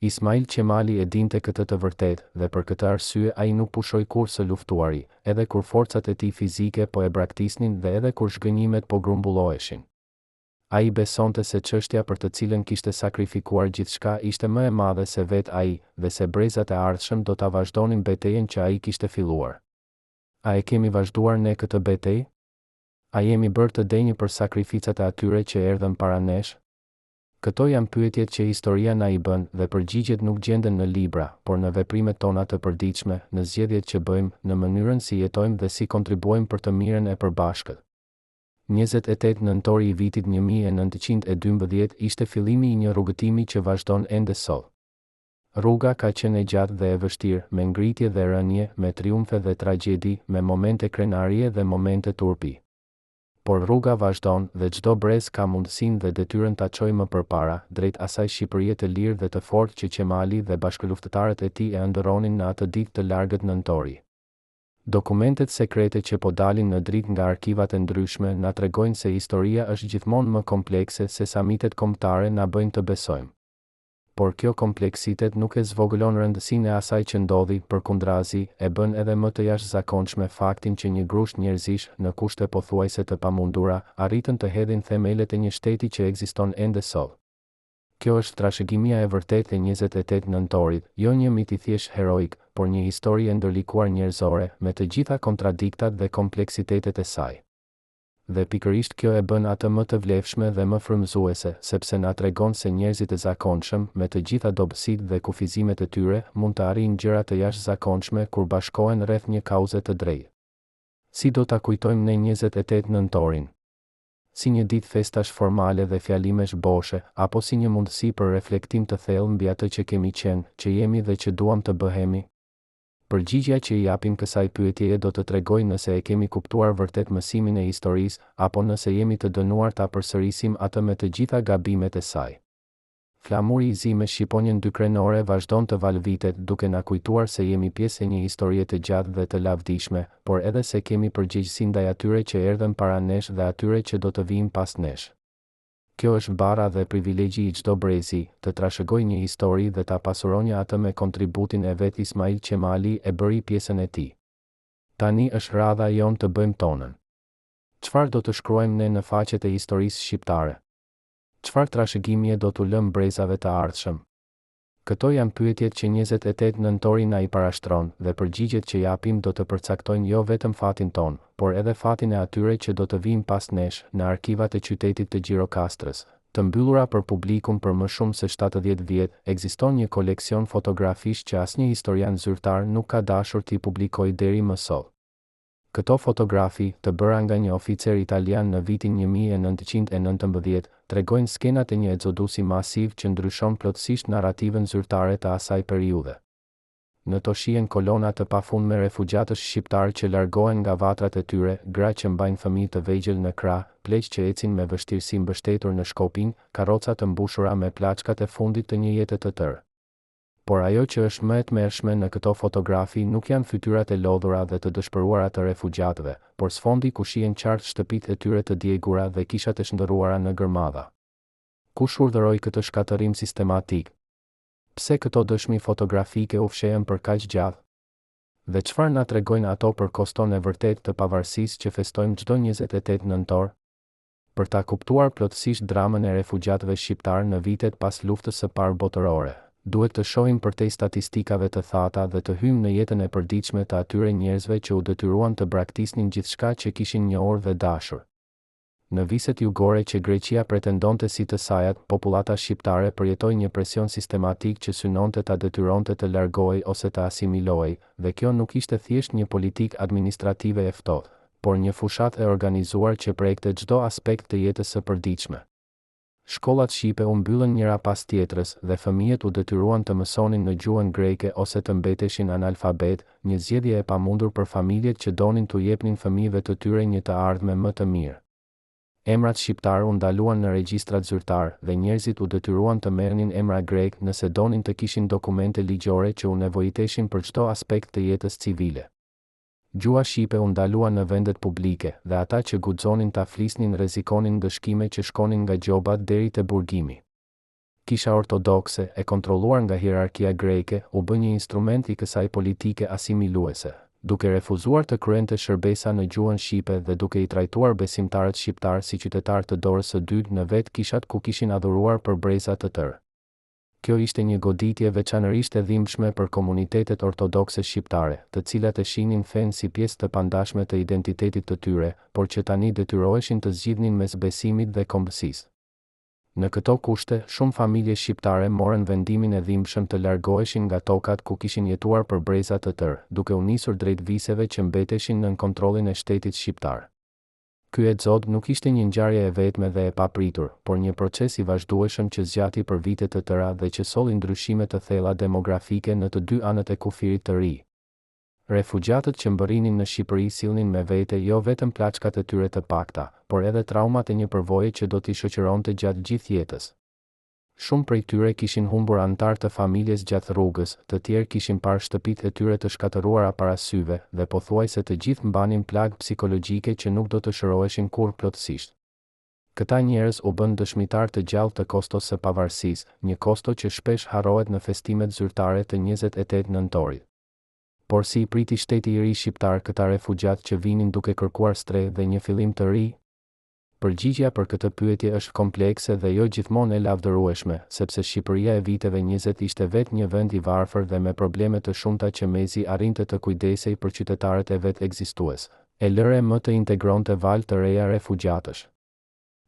Ismail Qemali e dinte këtë të vërtetë, dhe për këtë arsye ai nuk pushoi kurrë së luftuari, edhe kur forcat e tij fizike po e braktisnin dhe edhe kur zhgënjimet po grumbulloheshin. Ai besonte se çështja për të cilën kishte sakrifikuar gjithçka ishte më e madhe se vetë ai, dhe se brezat e ardhshëm do ta vazhdonin betejën që ai kishte filluar. A e kemi vazhduar ne këtë betejë? A jemi bërë të denjë për sakrificat e atyre që erdhën para nesh? Këto janë pyetjet që historia na i bën dhe përgjigjet nuk gjenden në libra, por në veprimet tona të përditshme, në zgjedhjet që bëjmë, në mënyrën si jetojmë dhe si kontribuojmë për të mirën e përbashkët. 28 nëntori i vitit 1912 ishte fillimi i një rrugëtimi që vazhdon ende sot. Rruga ka qenë e gjatë dhe e vështirë, me ngritje dhe rënie, me triumfe dhe tragjedi, me momente krenarie dhe momente turpi. Por rruga vazhdon dhe çdo brez ka mundësinë dhe detyrën ta çojë më përpara, drejt asaj Shqipërie të lirë dhe të fortë që Qemali dhe bashkëluftëtarët e tij e ëndërronin në atë ditë të largët nëntori. Dokumentet sekrete që po dalin në dritë nga arkivat e ndryshme na tregojnë se historia është gjithmonë më komplekse sesa mitet kombëtare na bëjnë të besojmë. Por kjo kompleksitet nuk e zvogëlon rëndësinë e asaj që ndodhi, përkundrazi, e bën edhe më të jashtëzakonshme faktin që një grusht njerëzish, në kushte pothuajse të pamundura, arritën të hedhin themelet e një shteti që ekziston ende sot. Kjo është trashëgimia e vërtetë e 28 nëntorit, jo një mit i thjeshtë heroik, por një histori e ndërlikuar njerëzore, me të gjitha kontradiktat dhe kompleksitetet e saj. Dhe pikërisht kjo e bën atë më të vlefshme dhe më frymëzuese, sepse na tregon se njerëzit e zakonshëm, me të gjitha dobësitë dhe kufizimet e tyre, mund të arrijnë gjëra të jashtëzakonshme kur bashkohen rreth një kauze të drejtë. Si do ta kujtojmë ne 28 nëntorin? Si një ditë festash formale dhe fjalimesh boshe, apo si një mundësi për reflektim të thellë mbi atë që kemi qenë, që jemi dhe që duam të bëhemi? Përgjigjja që i japim kësaj pyetjeje do të tregojë nëse e kemi kuptuar vërtet mësimin e historisë, apo nëse jemi të dënuar ta përsërisim atë me të gjitha gabimet e saj. Flamuri i zi me shqiponjën dykrenore vazhdon të valëvitet duke na kujtuar se jemi pjesë e një historie të gjatë dhe të lavdishme, por edhe se kemi përgjegjësi ndaj atyre që erdhën para nesh dhe atyre që do të vijnë pas nesh. Kjo është barra dhe privilegji i çdo brezi, të trashëgojë një histori dhe ta pasuronjë atë me kontributin e vet Ismail Qemali e bëri pjesën e tij. Tani është radha jonë të bëjmë tonën. Çfarë do të shkruajmë ne në faqet e historisë shqiptare? Çfarë trashëgimie do t'u lëmë brezave të ardhshëm? Këto janë pyetjet që 28 nëntori na i parashtron, dhe përgjigjet që japim do të përcaktojnë jo vetëm fatin tonë, por edhe fatin e atyre që do të vijnë pas nesh, në arkivat e qytetit të Gjirokastrës, të mbyllura për publikun për më shumë se 70 vjet, ekziston një koleksion fotografish që asnjë historian zyrtar nuk ka dashur t'i publikojë deri më sot. Këto fotografi, të bëra nga një oficer italian në vitin 1919, tregojnë skenat e një ekzodusi masiv që ndryshon plotësisht narrativën zyrtare të asaj periudhe. Në to shihen kolona të pafundme refugjatësh shqiptarë që largohen nga vatrat e tyre, gra që mbajnë fëmijë të vegjël në krahë, pleq që ecin me vështirësi mbështetur në shkopinj, karroca të mbushura me plaçkat e fundit të një jete të tërë. Por ajo që është më e tmerrshme në këto fotografi nuk janë fytyrat e lodhura dhe të dëshpëruara të refugjatëve, por sfondi ku shihen qartë shtëpitë e tyre të djegura dhe kishat e shndërruara në gërmadha. Kush urdhëroi këtë shkatërrim sistematik? Pse këto dëshmi fotografike u fshehën për kaq gjatë? Dhe çfarë na tregojnë ato për koston e vërtetë të pavarësisë që festojmë çdo 28 nëntor? Për ta kuptuar plotësisht dramën e refugjatëve shqiptarë në vitet pas Luftës së Parë Botërore, Duhet të shohim përtej statistikave të thata dhe të hyjmë në jetën e përditshme të atyre njerëzve që u detyruan të braktisnin gjithçka që kishin njohur dhe dashur. Në viset jugore që Greqia pretendonte si të sajat, popullata shqiptare përjetoi një presion sistematik që synonte ta detyronte të largohej ose të asimilohej, dhe kjo nuk ishte thjesht një politikë administrative e ftohtë, por një fushatë e organizuar që prekte çdo aspekt të jetës së përditshme. Shkollat shqipe u mbyllën njëra pas tjetrës dhe fëmijët u detyruan të mësonin në gjuhën greke ose të mbeteshin analfabetë, një zgjedhje e pamundur për familjet që donin t'u jepnin fëmijëve të tyre një të ardhme më të mirë. Emrat shqiptarë u ndaluan në regjistrat zyrtarë dhe njerëzit u detyruan të merrnin emra grekë nëse donin të kishin dokumente ligjore që u nevojiteshin për çdo aspekt të jetës civile. Gjuha shqipe u ndalua në vendet publike, dhe ata që guxonin ta flisnin rrezikonin ndëshkime që shkonin nga gjobat deri te burgimi. Kisha Ortodokse, e kontrolluar nga hierarkia greke, u bë një instrument i kësaj politike asimiluese, duke refuzuar të kryente shërbesa në gjuhën shqipe dhe duke i trajtuar besimtarët shqiptarë si qytetarë të dorës së dytë në vetë kishat ku kishin adhuruar për breza të tërë. Kjo ishte një goditje veçanërisht e dhimbshme për komunitetet ortodokse shqiptare, të cilat e shihnin fenë si pjesë të pandashme të identitetit të tyre, por që tani detyroheshin të zgjidhnin mes besimit dhe kombësisë. Në këto kushte, shumë familje shqiptare morën vendimin e dhimbshëm të largoheshin nga tokat ku kishin jetuar për breza të tërë, duke u nisur drejt viseve që mbeteshin nën kontrollin e shtetit shqiptar. Ky ekzod nuk ishte një ngjarje e vetme dhe e papritur, por një proces i vazhdueshëm që zgjati për vite të tëra dhe që solli ndryshime të thella demografike në të dy anët e kufirit të ri. Refugjatët që mbërrinin në Shqipëri sillnin me vete jo vetëm plaçkat e tyre të pakta, por edhe traumat e një përvoje që do t'i shoqëronte gjatë gjithë jetës. Shumë prej tyre kishin humbur anëtarë të familjes gjatë rrugës, të tjerë kishin parë shtëpitë e tyre të shkatërruara para syve, dhe pothuajse të gjithë mbanin plagë psikologjike që nuk do të shëroheshin kurrë plotësisht. Këta njerëz u bënë dëshmitarë të gjallë të kostos së pavarësisë, një kosto që shpesh harrohet në festimet zyrtare të 28 nëntorit. Por si i priti shteti i ri shqiptar këta refugjatë që vinin duke kërkuar strehë dhe një fillim të ri? Përgjigjja për këtë pyetje është komplekse dhe jo gjithmonë e lavdërueshme, sepse Shqipëria e viteve 20 ishte vetë një vend i varfër dhe me probleme të shumta që mezi arrinte të kujdesej për qytetarët e vet ekzistues, e lëre më të integronte valë të reja refugjatësh.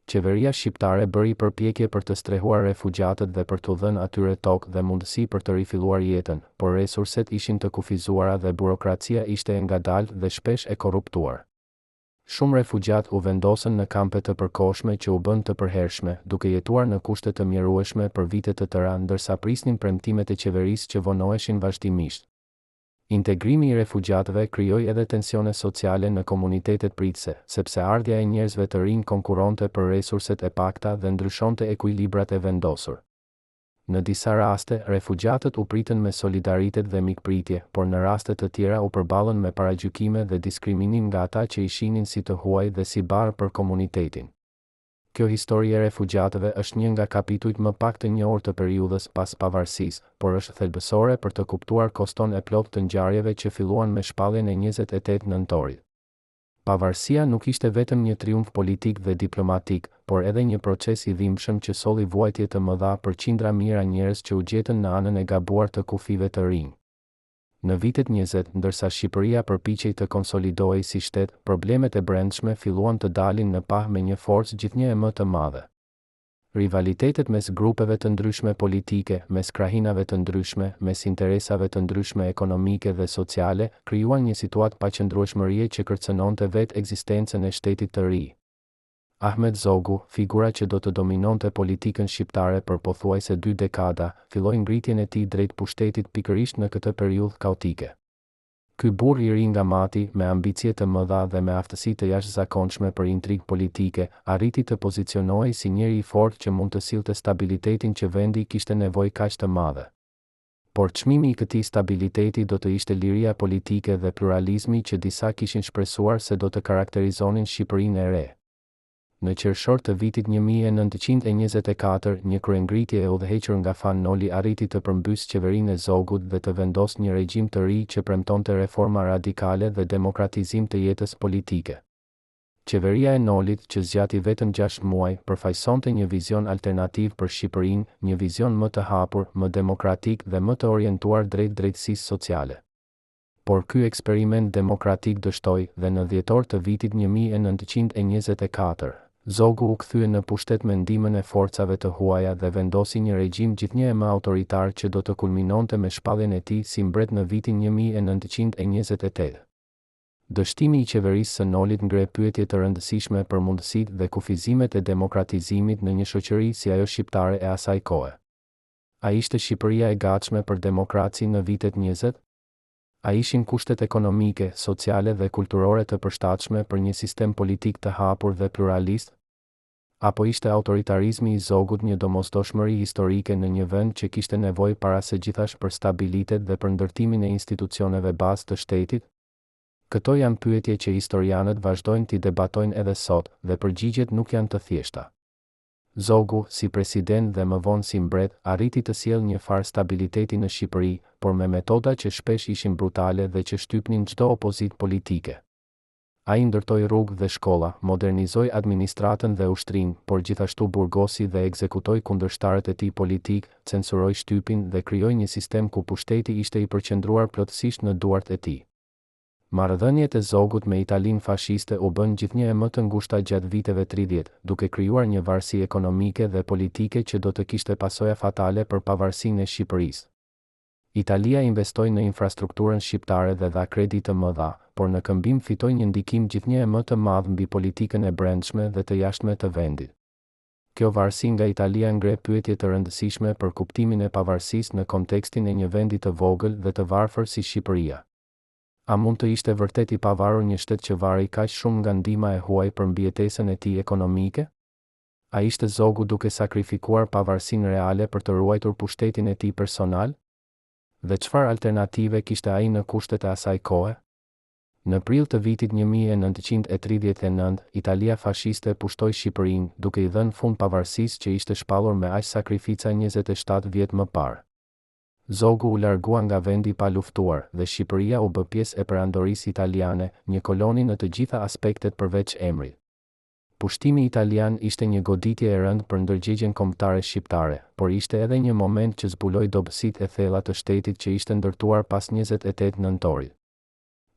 Qeveria shqiptare bëri përpjekje për të strehuar refugjatët dhe për t'u dhënë atyre tokë dhe mundësi për të rifilluar jetën, por resurset ishin të kufizuara dhe burokracia ishte e ngadaltë dhe shpesh e korruptuar. Shumë refugjatë u vendosën në kampe të përkohshme që u bënë të përhershme, duke jetuar në kushte të mjerueshme për vite të tëra ndërsa prisnin premtimet e qeverisë që vonoheshin vazhdimisht. Integrimi i refugjatëve krijoi edhe tensione sociale në komunitetet pritëse, sepse ardhja e njerëzve të rinj konkurronte për resurset e pakta dhe ndryshonte ekuilibrat e vendosur. Në disa raste, refugjatët u pritën me solidaritet dhe mikpritje, por në raste të tjera u përballën me paragjykime dhe diskriminim nga ata që i shihnin si të huaj dhe si barrë për komunitetin. Kjo histori e refugjatëve është një nga kapitujt më pak të njohur të periudhës pas pavarësisë, por është thelbësore për të kuptuar koston e plotë të ngjarjeve që filluan me shpalljen e 28 nëntorit. Pavarësia nuk ishte vetëm një triumf politik dhe diplomatik, por edhe një proces i dhimbshëm që solli vuajtje të mëdha për qindra mijëra njerëz që u gjetën në anën e gabuar të kufijve të rinj. Në vitet 20, ndërsa Shqipëria përpiqej të konsolidohej si shtet, problemet e brendshme filluan të dalin në pah me një forcë gjithnjë e më të madhe. Rivalitetet mes grupeve të ndryshme politike, mes krahinave të ndryshme, mes interesave të ndryshme ekonomike dhe sociale, krijuan një situatë paqëndrueshmërie që kërcënonte vetë ekzistencën e shtetit të ri. Ahmet Zogu, figura që do të dominonte politikën shqiptare për pothuajse dy dekada, filloi ngritjen e tij drejt pushtetit pikërisht në këtë periudhë kaotike. Ky burrë i ri nga Mati, me ambicie të mëdha dhe me aftësi të jashtëzakonshme për intrigë politike, arriti të pozicionohej si njeri i fortë që mund të sillte stabilitetin që vendi kishte nevojë kaq të madhe. Por çmimi i këtij stabiliteti do të ishte liria politike dhe pluralizmi që disa kishin shpresuar se do të karakterizonin Shqipërinë e re. Në qershor të vitit 1924, një kryengritje e udhëhequr nga Fan Noli arriti të përmbysë qeverinë e Zogut dhe të vendosë një regjim të ri që premtonte reforma radikale dhe demokratizim të jetës politike. Qeveria e Nolit, që zgjati vetëm gjashtë muaj, përfaqësonte një vizion alternativ për Shqipërinë, një vizion më të hapur, më demokratik dhe më të orientuar drejt drejtësisë sociale. Por ky eksperiment demokratik dështoi dhe në dhjetor të vitit 1924, Zogu u kthye në pushtet me ndihmën e forcave të huaja dhe vendosi një regjim gjithnjë e më autoritar që do të kulminonte me shpalljen e tij si mbret në vitin 1928. Dështimi i qeverisë së Nolit ngre pyetje të rëndësishme për mundësitë dhe kufizimet e demokratizimit në një shoqëri si ajo shqiptare e asaj kohe. A ishte Shqipëria e gatshme për demokraci në vitet 20? A ishin kushtet ekonomike, sociale dhe kulturore të përshtatshme për një sistem politik të hapur dhe pluralist? Apo ishte autoritarizmi i Zogut një domosdoshmëri historike në një vend që kishte nevojë para së gjithash për stabilitet dhe për ndërtimin e institucioneve bazë të shtetit? Këto janë pyetje që historianët vazhdojnë t'i debatojnë edhe sot, dhe përgjigjet nuk janë të thjeshta. Zogu, si president dhe më vonë si mbret, arriti të sjellë një farë stabiliteti në Shqipëri, por me metoda që shpesh ishin brutale dhe që shtypnin çdo opozitë politike. Ai ndërtoi rrugë dhe shkolla, modernizoi administratën dhe ushtrinë, por gjithashtu burgosi dhe ekzekutoi kundërshtarët e tij politikë, censuroi shtypin dhe krijoi një sistem ku pushteti ishte i përqendruar plotësisht në duart e tij. Marrëdhëniet e Zogut me Italinë fashiste u bënë gjithnjë e më të ngushta gjatë viteve 30, duke krijuar një varësi ekonomike dhe politike që do të kishte pasoja fatale për pavarësinë e Shqipërisë. Italia investoi në infrastrukturën shqiptare dhe dha kredi të mëdha, por në këmbim fitoi një ndikim gjithnjë e më të madh mbi politikën e brendshme dhe të jashtme të vendit. Kjo varësi nga Italia ngre pyetje të rëndësishme për kuptimin e pavarësisë në kontekstin e një vendi të vogël dhe të varfër si Shqipëria. A mund të ishte vërtet i pavarur një shtet që varej kaq shumë nga ndihma e huaj për mbijetesën e tij ekonomike? A ishte Zogu duke sakrifikuar pavarësinë reale për të ruajtur pushtetin e tij personal? Dhe çfarë alternative kishte ai në kushtet e asaj kohe? Në prill të vitit 1939, Italia fashiste pushtoi Shqipërinë, duke i dhënë fund pavarësisë që ishte shpallur me aq sakrifica 27 vjet më parë. Zogu u largua nga vendi pa luftuar, dhe Shqipëria u bë pjesë e Perandorisë Italiane, një koloni në të gjitha aspektet përveç emrit. Pushtimi italian ishte një goditje e rëndë për ndërgjegjen kombëtare shqiptare, por ishte edhe një moment që zbuloi dobësitë e thella të shtetit që ishte ndërtuar pas 28 nëntorit.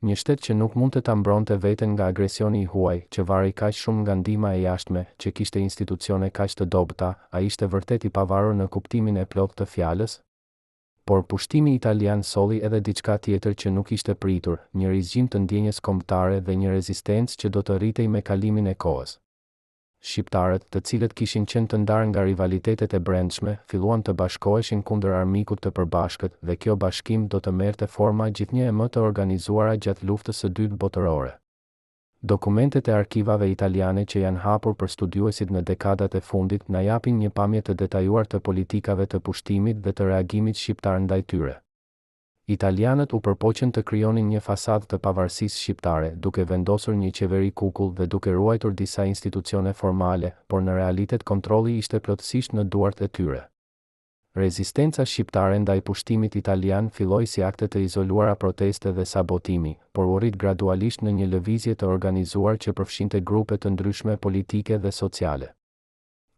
Një shtet që nuk mundte ta mbronte veten nga agresioni i huaj, që varej kaq shumë nga ndihma e jashtme, që kishte institucione kaq të dobëta, a ishte vërtet i pavarur në kuptimin e plotë të fjalës? Por pushtimi italian solli edhe diçka tjetër që nuk ishte pritur, një rizgjim të ndjenjës kombëtare dhe një rezistencë që do të rritej me kalimin e kohës. Shqiptarët, të cilët kishin qenë të ndarë nga rivalitetet e brendshme, filluan të bashkoheshin kundër armikut të përbashkët dhe kjo bashkim do të merrte forma gjithnjë e më të organizuara gjatë Luftës së Dytë Botërore. Dokumentet e arkivave italiane që janë hapur për studiuesit në dekadat e fundit na japin një pamje të detajuar të politikave të pushtimit dhe të reagimit shqiptar ndaj tyre. Italianët u përpoqën të krijonin një fasadë të pavarësisë shqiptare, duke vendosur një qeveri kukull dhe duke ruajtur disa institucione formale, por në realitet kontrolli ishte plotësisht në duart e tyre. Rezistenca shqiptare ndaj pushtimit italian filloi si akte të izoluara proteste dhe sabotimi, por u rrit gradualisht në një lëvizje të organizuar që përfshinte grupe të ndryshme politike dhe sociale.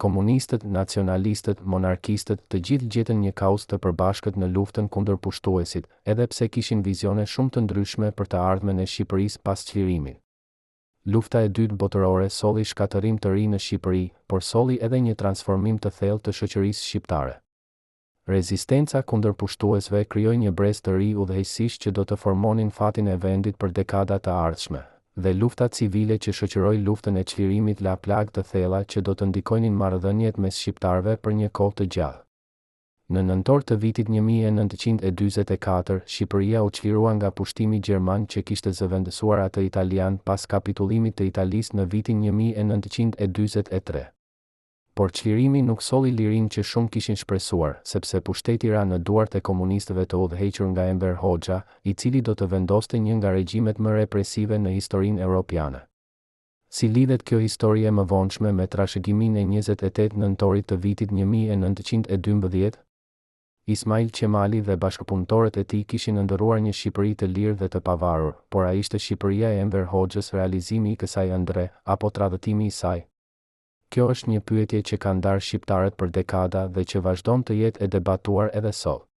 Komunistët, nacionalistët, monarkistët, të gjithë gjetën një kauzë të përbashkët në luftën kundër pushtuesit, edhe pse kishin vizione shumë të ndryshme për të ardhmen e Shqipërisë pas çlirimit. Lufta e Dytë Botërore solli shkatërrim të ri në Shqipëri, por solli edhe një transformim të thellë të shoqërisë shqiptare. Rezistenca kundër pushtuesve krijoi një brez të ri udhëheqësish që do të formonin fatin e vendit për dekada të ardhshme. Dhe lufta civile që shoqëroi luftën e çlirimit la plagë të thella që do të ndikojnin marrëdhëniet mes shqiptarëve për një kohë të gjatë. Në nëntor të vitit 1944, Shqipëria u çlirua nga pushtimi gjerman që kishte zëvendësuar atë italian pas kapitullimit të Italisë në vitin 1943. Por çlirimi nuk solli lirinë që shumë kishin shpresuar, sepse pushteti ra në duart e komunistëve të udhëhequr nga Enver Hoxha, i cili do të vendoste një nga regjimet më represive në historinë europiane. Si lidhet kjo histori e mëvonshme me trashëgiminë e 28 nëntorit të vitit 1912? Ismail Qemali dhe bashkëpunëtorët e tij kishin ëndërruar një Shqipëri të lirë dhe të pavarur, por a ishte Shqipëria e Enver Hoxhës realizimi i kësaj ëndrre, apo tradhëtimi i saj? Kjo është një pyetje që ka ndarë shqiptarët për dekada dhe që vazhdon të jetë e debatuar edhe sot.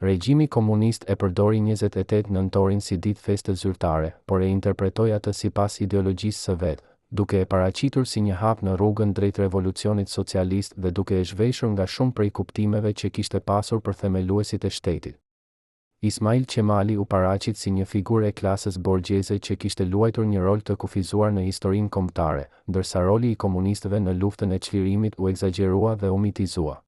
Regjimi komunist e përdori 28 nëntorin si ditë feste zyrtare, por e interpretoi atë sipas ideologjisë së vet, duke e paraqitur si një hap në rrugën drejt revolucionit socialist dhe duke e zhveshur nga shumë prej kuptimeve që kishte pasur për themeluesit e shtetit. Ismail Qemali u paraqit si një figurë e klasës borgjeze që kishte luajtur një rol të kufizuar në historinë kombëtare, ndërsa roli i komunistëve në luftën e çlirimit u ekzagjerua dhe u mitizua.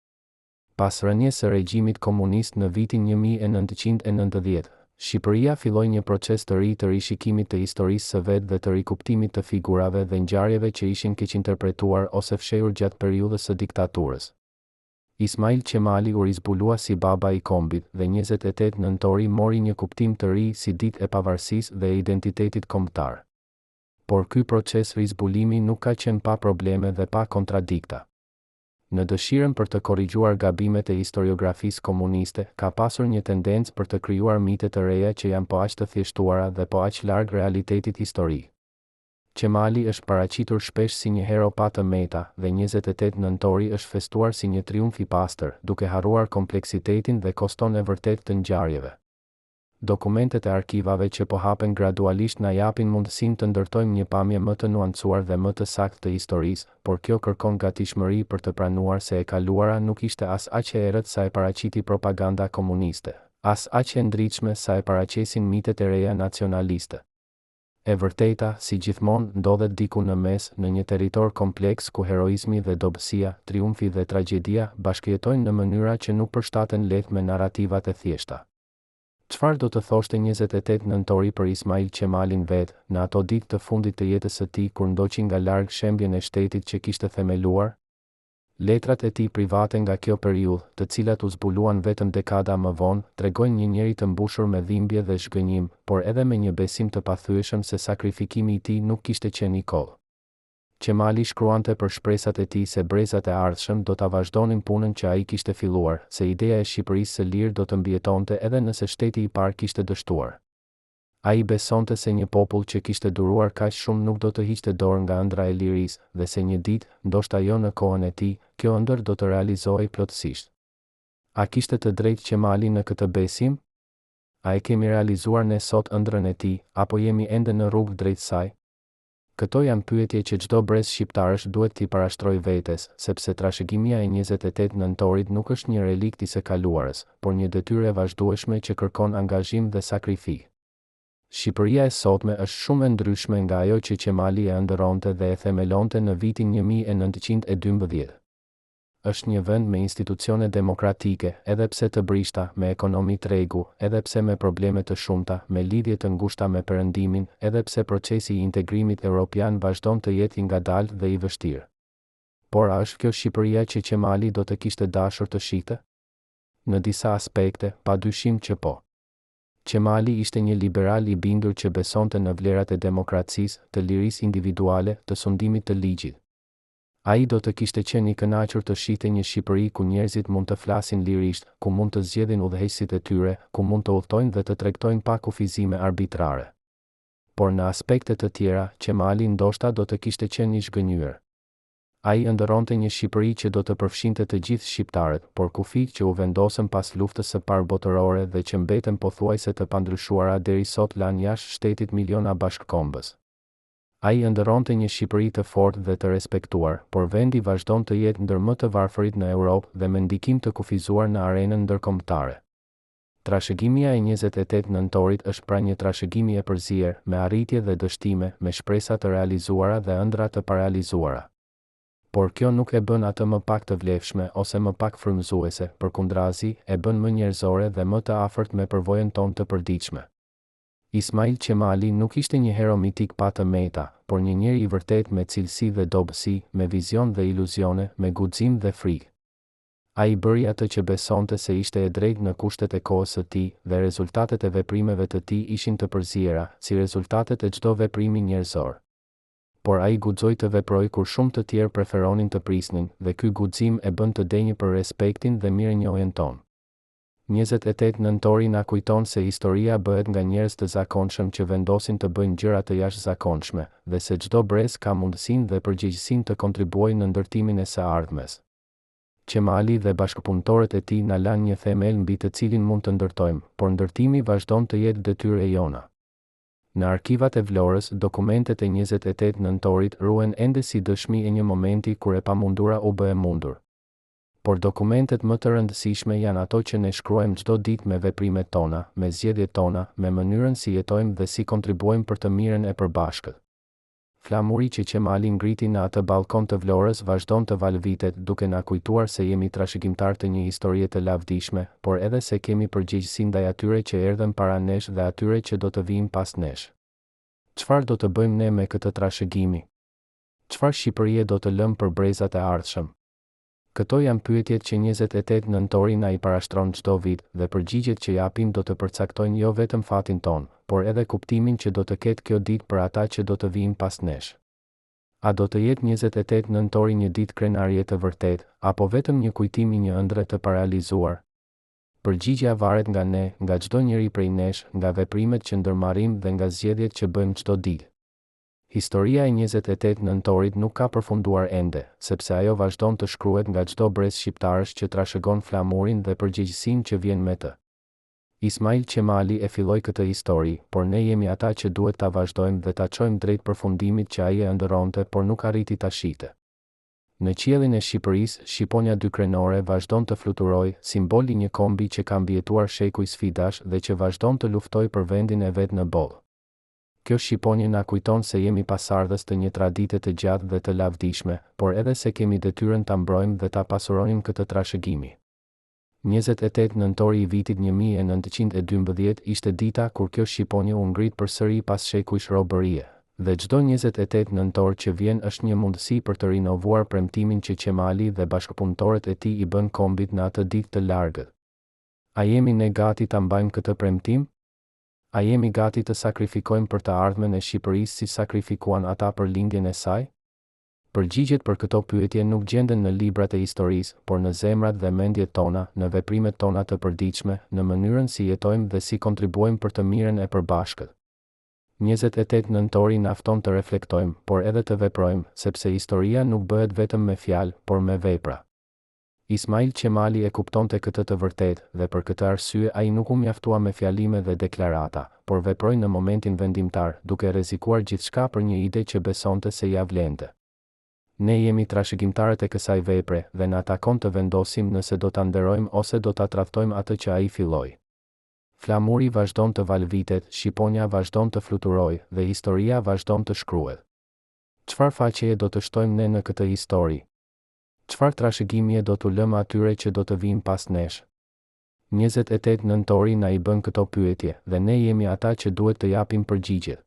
Pas rënies së regjimit komunist në vitin 1990, Shqipëria filloi një proces të ri të rishikimit të historisë së vet dhe të rikuptimit të figurave dhe ngjarjeve që ishin keqinterpretuar ose fshehur gjatë periudhës së diktaturës. Ismail Qemali u rizbulua si baba i kombit dhe 28 nëntori mori një kuptim të ri si ditë e pavarësisë dhe e identitetit kombëtar. Por ky proces rizbulimi nuk ka qenë pa probleme dhe pa kontradikta. Në dëshirën për të korrigjuar gabimet e historiografisë komuniste, ka pasur një tendencë për të krijuar mite të reja që janë po aq të thjeshtuara dhe po aq larg realitetit historik. Qemali është paraqitur shpesh si një hero pa të meta, dhe 28 nëntori është festuar si një triumf i pastër, duke harruar kompleksitetin dhe koston e vërtetë të ngjarjeve. Dokumentet e arkivave që po hapen gradualisht na japin mundësinë të ndërtojmë një pamje më të nuancuar dhe më të saktë të historisë, por kjo kërkon gatishmëri për të pranuar se e kaluara nuk ishte as aq e errët sa e paraqiti propaganda komuniste, as aq e ndritshme sa e paraqesin mitet e reja nacionaliste. E vërteta, si gjithmonë, ndodhet diku në mes, në një territor kompleks ku heroizmi dhe dobësia, triumfi dhe tragjedia, bashkëjetojnë në mënyra që nuk përshtaten lehtë me narrativat e thjeshta. Çfarë do të thoshte 28 nëntori për Ismail Qemalin vetë, në ato ditë të fundit të jetës së tij kur ndoqi nga larg shembjen e shtetit që kishte themeluar? Letrat e tij private nga kjo periudhë, të cilat u zbuluan vetëm dekada më vonë, tregojnë një njeri të mbushur me dhimbje dhe zhgënjim, por edhe me një besim të pathyeshëm se sakrifikimi i tij nuk kishte qenë i kotë. Qemali shkruante për shpresat e tij se brezat e ardhshëm do ta vazhdonin punën që ai kishte filluar, se ideja e Shqipërisë së lirë do të mbijetonte edhe nëse shteti i parë kishte dështuar. Ai besonte se një popull që kishte duruar kaq shumë nuk do të hiqte dorë nga ëndrra e lirisë, dhe se një ditë, ndoshta jo në kohën e tij, kjo ëndërr do të realizohej plotësisht. A kishte të drejtë Qemali në këtë besim? A e kemi realizuar ne sot ëndrrën e tij, apo jemi ende në rrugë drejt saj? Këto janë pyetje që çdo brez shqiptarësh duhet t'i parashtrojë vetes, sepse trashëgimia e 28 nëntorit nuk është një relikt i së kaluarës, por një detyrë e vazhdueshme që kërkon angazhim dhe sakrificë. Shqipëria e sotme është shumë e ndryshme nga ajo që Qemali e ëndërronte dhe e themelonte në vitin 1912. Është një vend me institucione demokratike, edhe pse të brishta, me ekonomi tregu, edhe pse me probleme të shumta, me lidhje të ngushta me Perëndimin, edhe pse procesi i integrimit europian vazhdon të jetë i ngadaltë dhe i vështirë. Por a është kjo Shqipëria që Qemali do të kishte dashur të shihte? Në disa aspekte, pa dyshim që po. Qemali ishte një liberal i bindur që besonte në vlerat e demokracisë, të lirisë individuale, të sundimit të ligjit. Ai do të kishte qenë i kënaqur të shihte një Shqipëri ku njerëzit mund të flasin lirisht, ku mund të zgjedhin udhëheqësit e tyre, ku mund të udhëtojnë dhe të tregtojnë pa kufizime arbitrare. Por në aspekte të tjera, Qemali ndoshta do të kishte qenë i zhgënjyer. Ai ëndërronte një Shqipëri që do të përfshinte të gjithë shqiptarët, por kufijtë që u vendosën pas Luftës së Parë Botërore dhe që mbetën pothuajse të pandryshuara deri sot lanë jashtë shtetit miliona bashkëkombës. Ai ëndërronte një Shqipëri të fortë dhe të respektuar, por vendi vazhdon të jetë ndër më të varfërit në Europë dhe me ndikim të kufizuar në arenën ndërkombëtare. Trashëgimia e 28 nëntorit është pra një trashëgimi e përzier, me arritje dhe dështime, me shpresa të realizuara dhe ëndrra të parealizuara. Por kjo nuk e bën atë më pak të vlefshme ose më pak frymëzuese, përkundrazi, e bën më njerëzore dhe më të afërt me përvojën tonë të përditshme. Ismail Qemali nuk ishte një hero mitik pa të meta, por një njeri i vërtetë me cilësi dhe dobësi, me vizion dhe iluzione, me guxim dhe frikë. Ai bëri atë që besonte se ishte e drejtë në kushtet e kohës së tij, dhe rezultatet e veprimeve të tij ishin të përziera, si rezultatet e çdo veprimi njerëzor. Por ai guxoi të veprojë kur shumë të tjerë preferonin të prisnin, dhe ky guxim e bën të denjë për respektin dhe mirënjohjen tonë. 28 nëntori na kujton se historia bëhet nga njerëz të zakonshëm që vendosin të bëjnë gjëra të jashtëzakonshme, dhe se çdo brez ka mundësinë dhe përgjegjësinë të kontribuojë në ndërtimin e së ardhmes. Qemali dhe bashkëpunëtorët e tij na lanë një themel mbi të cilin mund të ndërtojmë, por ndërtimi vazhdon të jetë detyrë e jona. Në arkivat e Vlorës, dokumentet e 28 nëntorit ruhen ende si dëshmi e një momenti kur e pamundura u bë e mundur. Por dokumentet më të rëndësishme janë ato që ne shkruajmë çdo ditë me veprimet tona, me zgjedhjet tona, me mënyrën si jetojmë dhe si kontribuojmë për të mirën e përbashkët. Flamuri që Qemali ngriti në atë ballkon të Vlorës vazhdon të valëvitet duke na kujtuar se jemi trashëgimtarë të një historie të lavdishme, por edhe se kemi përgjegjësi ndaj atyre që erdhën para nesh dhe atyre që do të vijnë pas nesh. Çfarë do të bëjmë ne me këtë trashëgimi? Çfarë Shqipërie do të lëmë për brezat e ardhshëm? Këto janë pyetjet që 28 nëntori na i parashtron çdo vit, dhe përgjigjet që japim do të përcaktojnë jo vetëm fatin tonë, por edhe kuptimin që do të ketë kjo ditë për ata që do të vijnë pas nesh. A do të jetë 28 nëntori një ditë krenarie të vërtetë, apo vetëm një kujtim i një ëndrre të parealizuar? Përgjigjja varet nga ne, nga çdo njeri prej nesh, nga veprimet që ndërmarrim dhe nga zgjedhjet që bëjmë çdo ditë. Historia e 28 nëntorit nuk ka përfunduar ende, sepse ajo vazhdon të shkruhet nga çdo brez shqiptarësh që trashëgon flamurin dhe përgjegjësinë që vjen me të. Ismail Qemali e filloi këtë histori, por ne jemi ata që duhet ta vazhdojmë dhe ta çojmë drejt përfundimit që ai e ëndërronte por nuk arriti ta shihte. Në qiellin e Shqipërisë, shqiponja dykrenore vazhdon të fluturojë, simbol i një kombi që ka mbijetuar shekuj sfidash dhe që vazhdon të luftojë për vendin e vet në botë. Kjo shqiponjë na kujton se jemi pasardhës të një tradite të gjatë dhe të lavdishme, por edhe se kemi detyrën ta mbrojmë dhe ta pasuronim këtë trashëgimi. 28 nëntori i vitit 1912 ishte dita kur kjo shqiponjë u ngrit përsëri pas shekujsh robërie, dhe çdo 28 nëntor që vjen është një mundësi për të rinovuar premtimin që Qemali dhe bashkëpunëtorët e tij i bënë kombit në atë ditë të largët. A jemi ne gati ta mbajmë këtë premtim? A jemi gati të sakrifikojmë për të ardhmen e Shqipërisë siç sakrifikuan ata për lindjen e saj? Përgjigjet për këto pyetje nuk gjenden në librat e historisë, por në zemrat dhe mendjet tona, në veprimet tona të përditshme, në mënyrën si jetojmë dhe si kontribuojmë për të mirën e përbashkët. 28 nëntori na fton të reflektojmë, por edhe të veprojmë, sepse historia nuk bëhet vetëm me fjalë, por me vepra. Ismail Qemali e kuptonte këtë të vërtetë, dhe për këtë arsye ai nuk u mjaftua me fjalime dhe deklarata, por veproi në momentin vendimtar, duke rrezikuar gjithçka për një ide që besonte se ia vlente. Ne jemi trashëgimtarët e kësaj vepre, dhe na takon të vendosim nëse do ta nderojmë ose do ta tradhtojmë atë që ai filloi. Flamuri vazhdon të valëvitet, shqiponja vazhdon të fluturojë, dhe historia vazhdon të shkruhet. Çfarë faqeje do të shtojmë ne në këtë histori? Çfarë trashëgimie do t'u lëmë atyre që do të vijnë pas nesh? 28 nëntori na i bën këto pyetje, dhe ne jemi ata që duhet të japim përgjigjet.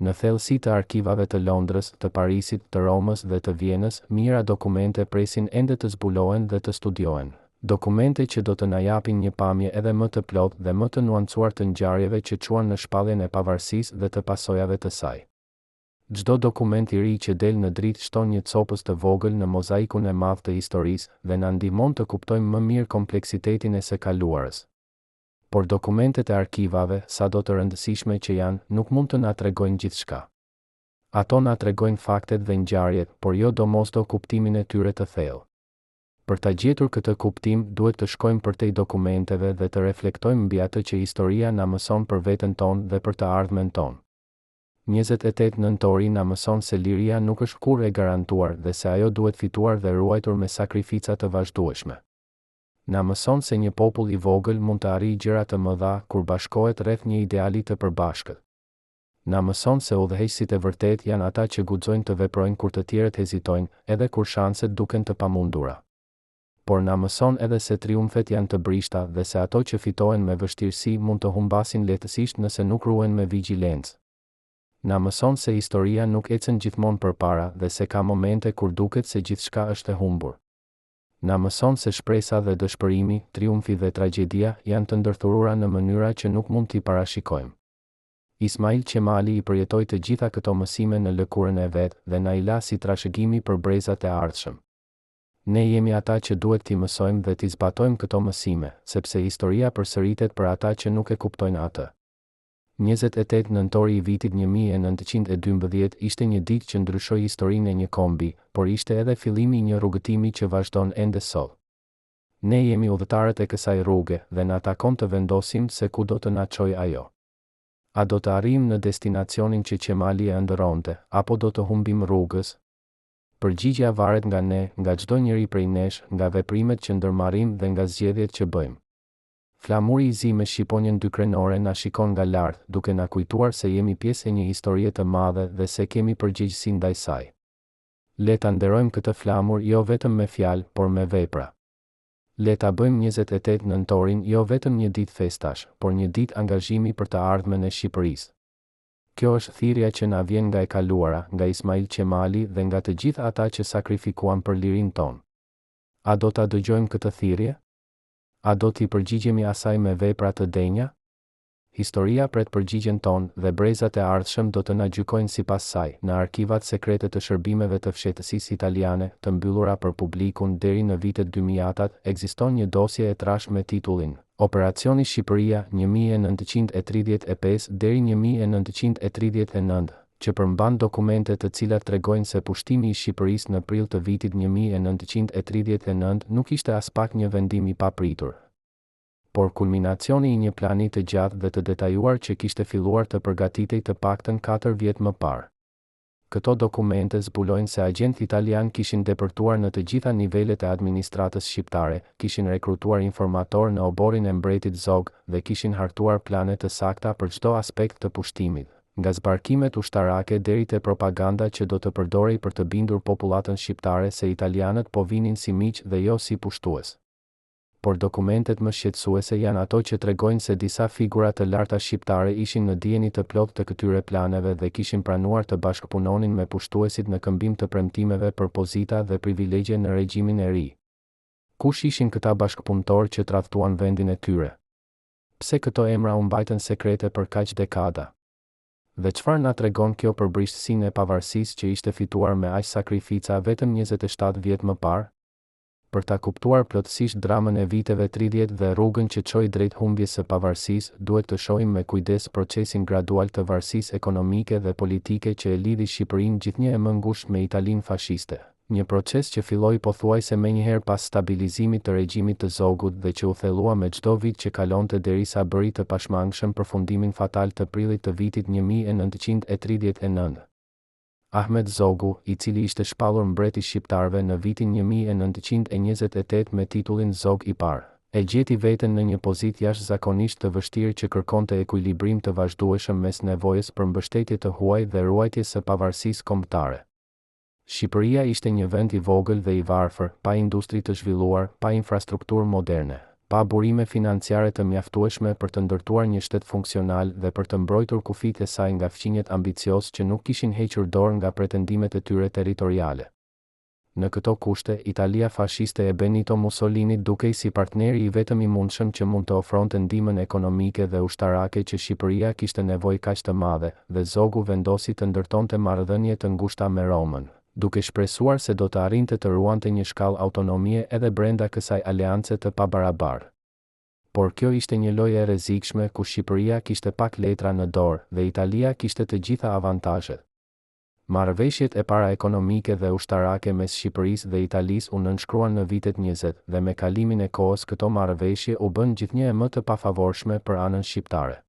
Në thellësi të arkivave të Londrës, të Parisit, të Romës dhe të Vjenës, mijëra dokumente presin ende të zbulohen dhe të studiohen. Dokumente që do të na japin një pamje edhe më të plotë dhe më të nuancuar të ngjarjeve që çuan në shpalljen e pavarësisë dhe të pasojave të saj. Çdo dokument i ri që del në dritë shton një copëz të vogël në mozaikun e madh të historisë dhe na ndihmon të kuptojmë më mirë kompleksitetin e së kaluarës. Por dokumentet e arkivave, sado të rëndësishme që janë, nuk mund të na tregojnë gjithçka. Ato na tregojnë faktet dhe ngjarjet, por jo domosdo kuptimin e tyre të thellë. Për ta gjetur këtë kuptim, duhet të shkojmë përtej dokumenteve dhe të reflektojmë mbi atë që historia na mëson për veten tonë dhe për të ardhmen tonë. 28 nëntori na mëson se liria nuk është kurrë e garantuar dhe se ajo duhet fituar dhe ruajtur me sakrifica të vazhdueshme. Na mëson se një popull i vogël mund të arrijë gjëra të mëdha kur bashkohet rreth një ideali të përbashkët. Na mëson se udhëheqësit e vërtetë janë ata që guxojnë të veprojnë kur të tjerët hezitojnë, edhe kur shanset duken të pamundura. Por na mëson edhe se triumfet janë të brishta dhe se ato që fitohen me vështirësi mund të humbasin lehtësisht nëse nuk ruhen me vigjilencë. Na mëson se historia nuk ecën gjithmonë përpara dhe se ka momente kur duket se gjithçka është e humbur. Na mëson se shpresa dhe dëshpërimi, triumfi dhe tragjedia, janë të ndërthurura në mënyra që nuk mund t'i parashikojmë. Ismail Qemali i përjetoi të gjitha këto mësime në lëkurën e vet dhe na i la si trashëgimi për brezat e ardhshëm. Ne jemi ata që duhet t'i mësojmë dhe t'i zbatojmë këto mësime, sepse historia përsëritet për ata që nuk e kuptojnë atë. 28 nëntori i vitit 1912 ishte një ditë që ndryshoi historinë e një kombi, por ishte edhe fillimi i një rrugëtimi që vazhdon ende sot. Ne jemi udhëtarët e kësaj rruge dhe na takon të vendosim se ku do të na çojë ajo. A do të arrijmë në destinacionin që Qemali e ëndërronte, apo do të humbim rrugës? Përgjigjja varet nga ne, nga çdo njeri prej nesh, nga veprimet që ndërmarrim dhe nga zgjedhjet që bëjmë. Flamuri i zi me shqiponjën dykrenore na shikon nga lart, duke na kujtuar se jemi pjesë e një historie të madhe dhe se kemi përgjegjësi ndaj saj. Le ta nderojmë këtë flamur jo vetëm me fjalë, por me vepra. Le ta bëjmë 28 nëntorin jo vetëm një ditë festash, por një ditë angazhimi për të ardhmen e Shqipërisë. Kjo është thirrja që na vjen nga e kaluara, nga Ismail Qemali dhe nga të gjithë ata që sakrifikuan për lirinë tonë. A do ta dëgjojmë këtë thirrje? A do t'i përgjigjemi asaj me vepra të denja? Historia pret përgjigjen tonë dhe brezat e ardhshëm do të na gjykojnë sipas saj. Në arkivat sekrete të shërbimeve të fshehtësisë italiane, të mbyllura për publikun deri në vitet dymijëtat, ekziston një dosje e trashë me titullin, Operacioni Shqipëria 1935 deri 1939, që përmban dokumente të cilat tregojnë se pushtimi i Shqipërisë në prill të vitit 1939 nuk ishte aspak një vendim i papritur, por kulminacioni i një plani të gjatë dhe të detajuar që kishte filluar të përgatitej të paktën katër vjet më parë. Këto dokumente zbulojnë se agjentë italianë kishin depërtuar në të gjitha nivelet e administratës shqiptare, kishin rekrutuar informatorë në oborrin e mbretit Zog dhe kishin hartuar plane të sakta për çdo aspekt të pushtimit, nga zbarkimet ushtarake deri te propaganda që do të përdorej për të bindur popullatën shqiptare se italianët po vinin si miq dhe jo si pushtues. Por dokumentet më shqetësuese janë ato që tregojnë se disa figura të larta shqiptare ishin në dijeni të plotë të këtyre planeve dhe kishin pranuar të bashkëpunonin me pushtuesit në këmbim të premtimeve për pozita dhe privilegje në regjimin e ri. Kush ishin këta bashkëpunëtorë që tradhtuan vendin e tyre? Pse këto emra u mbajtën sekrete për kaq dekada? Dhe çfarë na tregon kjo për brishtësinë e pavarësisë që ishte fituar me aq sakrifica vetëm 27 vjet më parë? Për ta kuptuar plotësisht dramën e viteve 30 dhe rrugën që çoi drejt humbjes së pavarësisë, duhet të shohim me kujdes procesin gradual të varësisë ekonomike dhe politike që e lidhi Shqipërinë gjithnjë e më ngushtë me Italinë fashiste. Një proces që filloi pothuajse menjëherë pas stabilizimit të regjimit të Zogut dhe që u thellua me çdo vit që kalonte derisa bëri të pashmangshëm përfundimin fatal të prillit të vitit 1939. Ahmet Zogu, i cili ishte shpallur mbret i shqiptarëve në vitin 1928 me titullin Zog i Parë, e gjeti veten në një pozitë jashtëzakonisht të vështirë që kërkonte ekuilibrim të vazhdueshëm mes nevojës për mbështetje të huaj dhe ruajtjes së pavarësisë kombëtare. Shqipëria ishte një vend i vogël dhe i varfër, pa industri të zhvilluar, pa infrastrukturë moderne, pa burime financiare të mjaftueshme për të ndërtuar një shtet funksional dhe për të mbrojtur kufijtë e saj nga fqinjët ambiciozë që nuk kishin hequr dorë nga pretendimet e tyre territoriale. Në këto kushte, Italia fashiste e Benito Mussolinit dukej si partneri i vetëm i mundshëm që mund të ofronte ndihmën ekonomike dhe ushtarake që Shqipëria kishte nevojë kaq të madhe, dhe Zogu vendosi të ndërtonte marrëdhënie të ngushta me Romën, duke shpresuar se do të arrinte të ruante një shkallë autonomie edhe brenda kësaj aleance të pabarabartë. Por kjo ishte një lojë e rrezikshme ku Shqipëria kishte pak letra në dorë dhe Italia kishte të gjitha avantazhet. Marrëveshjet e para ekonomike dhe ushtarake mes Shqipërisë dhe Italisë u nënshkruan në vitet 20 dhe me kalimin e kohës këto marrëveshje u bënë gjithnjë e më të pafavorshme për anën shqiptare.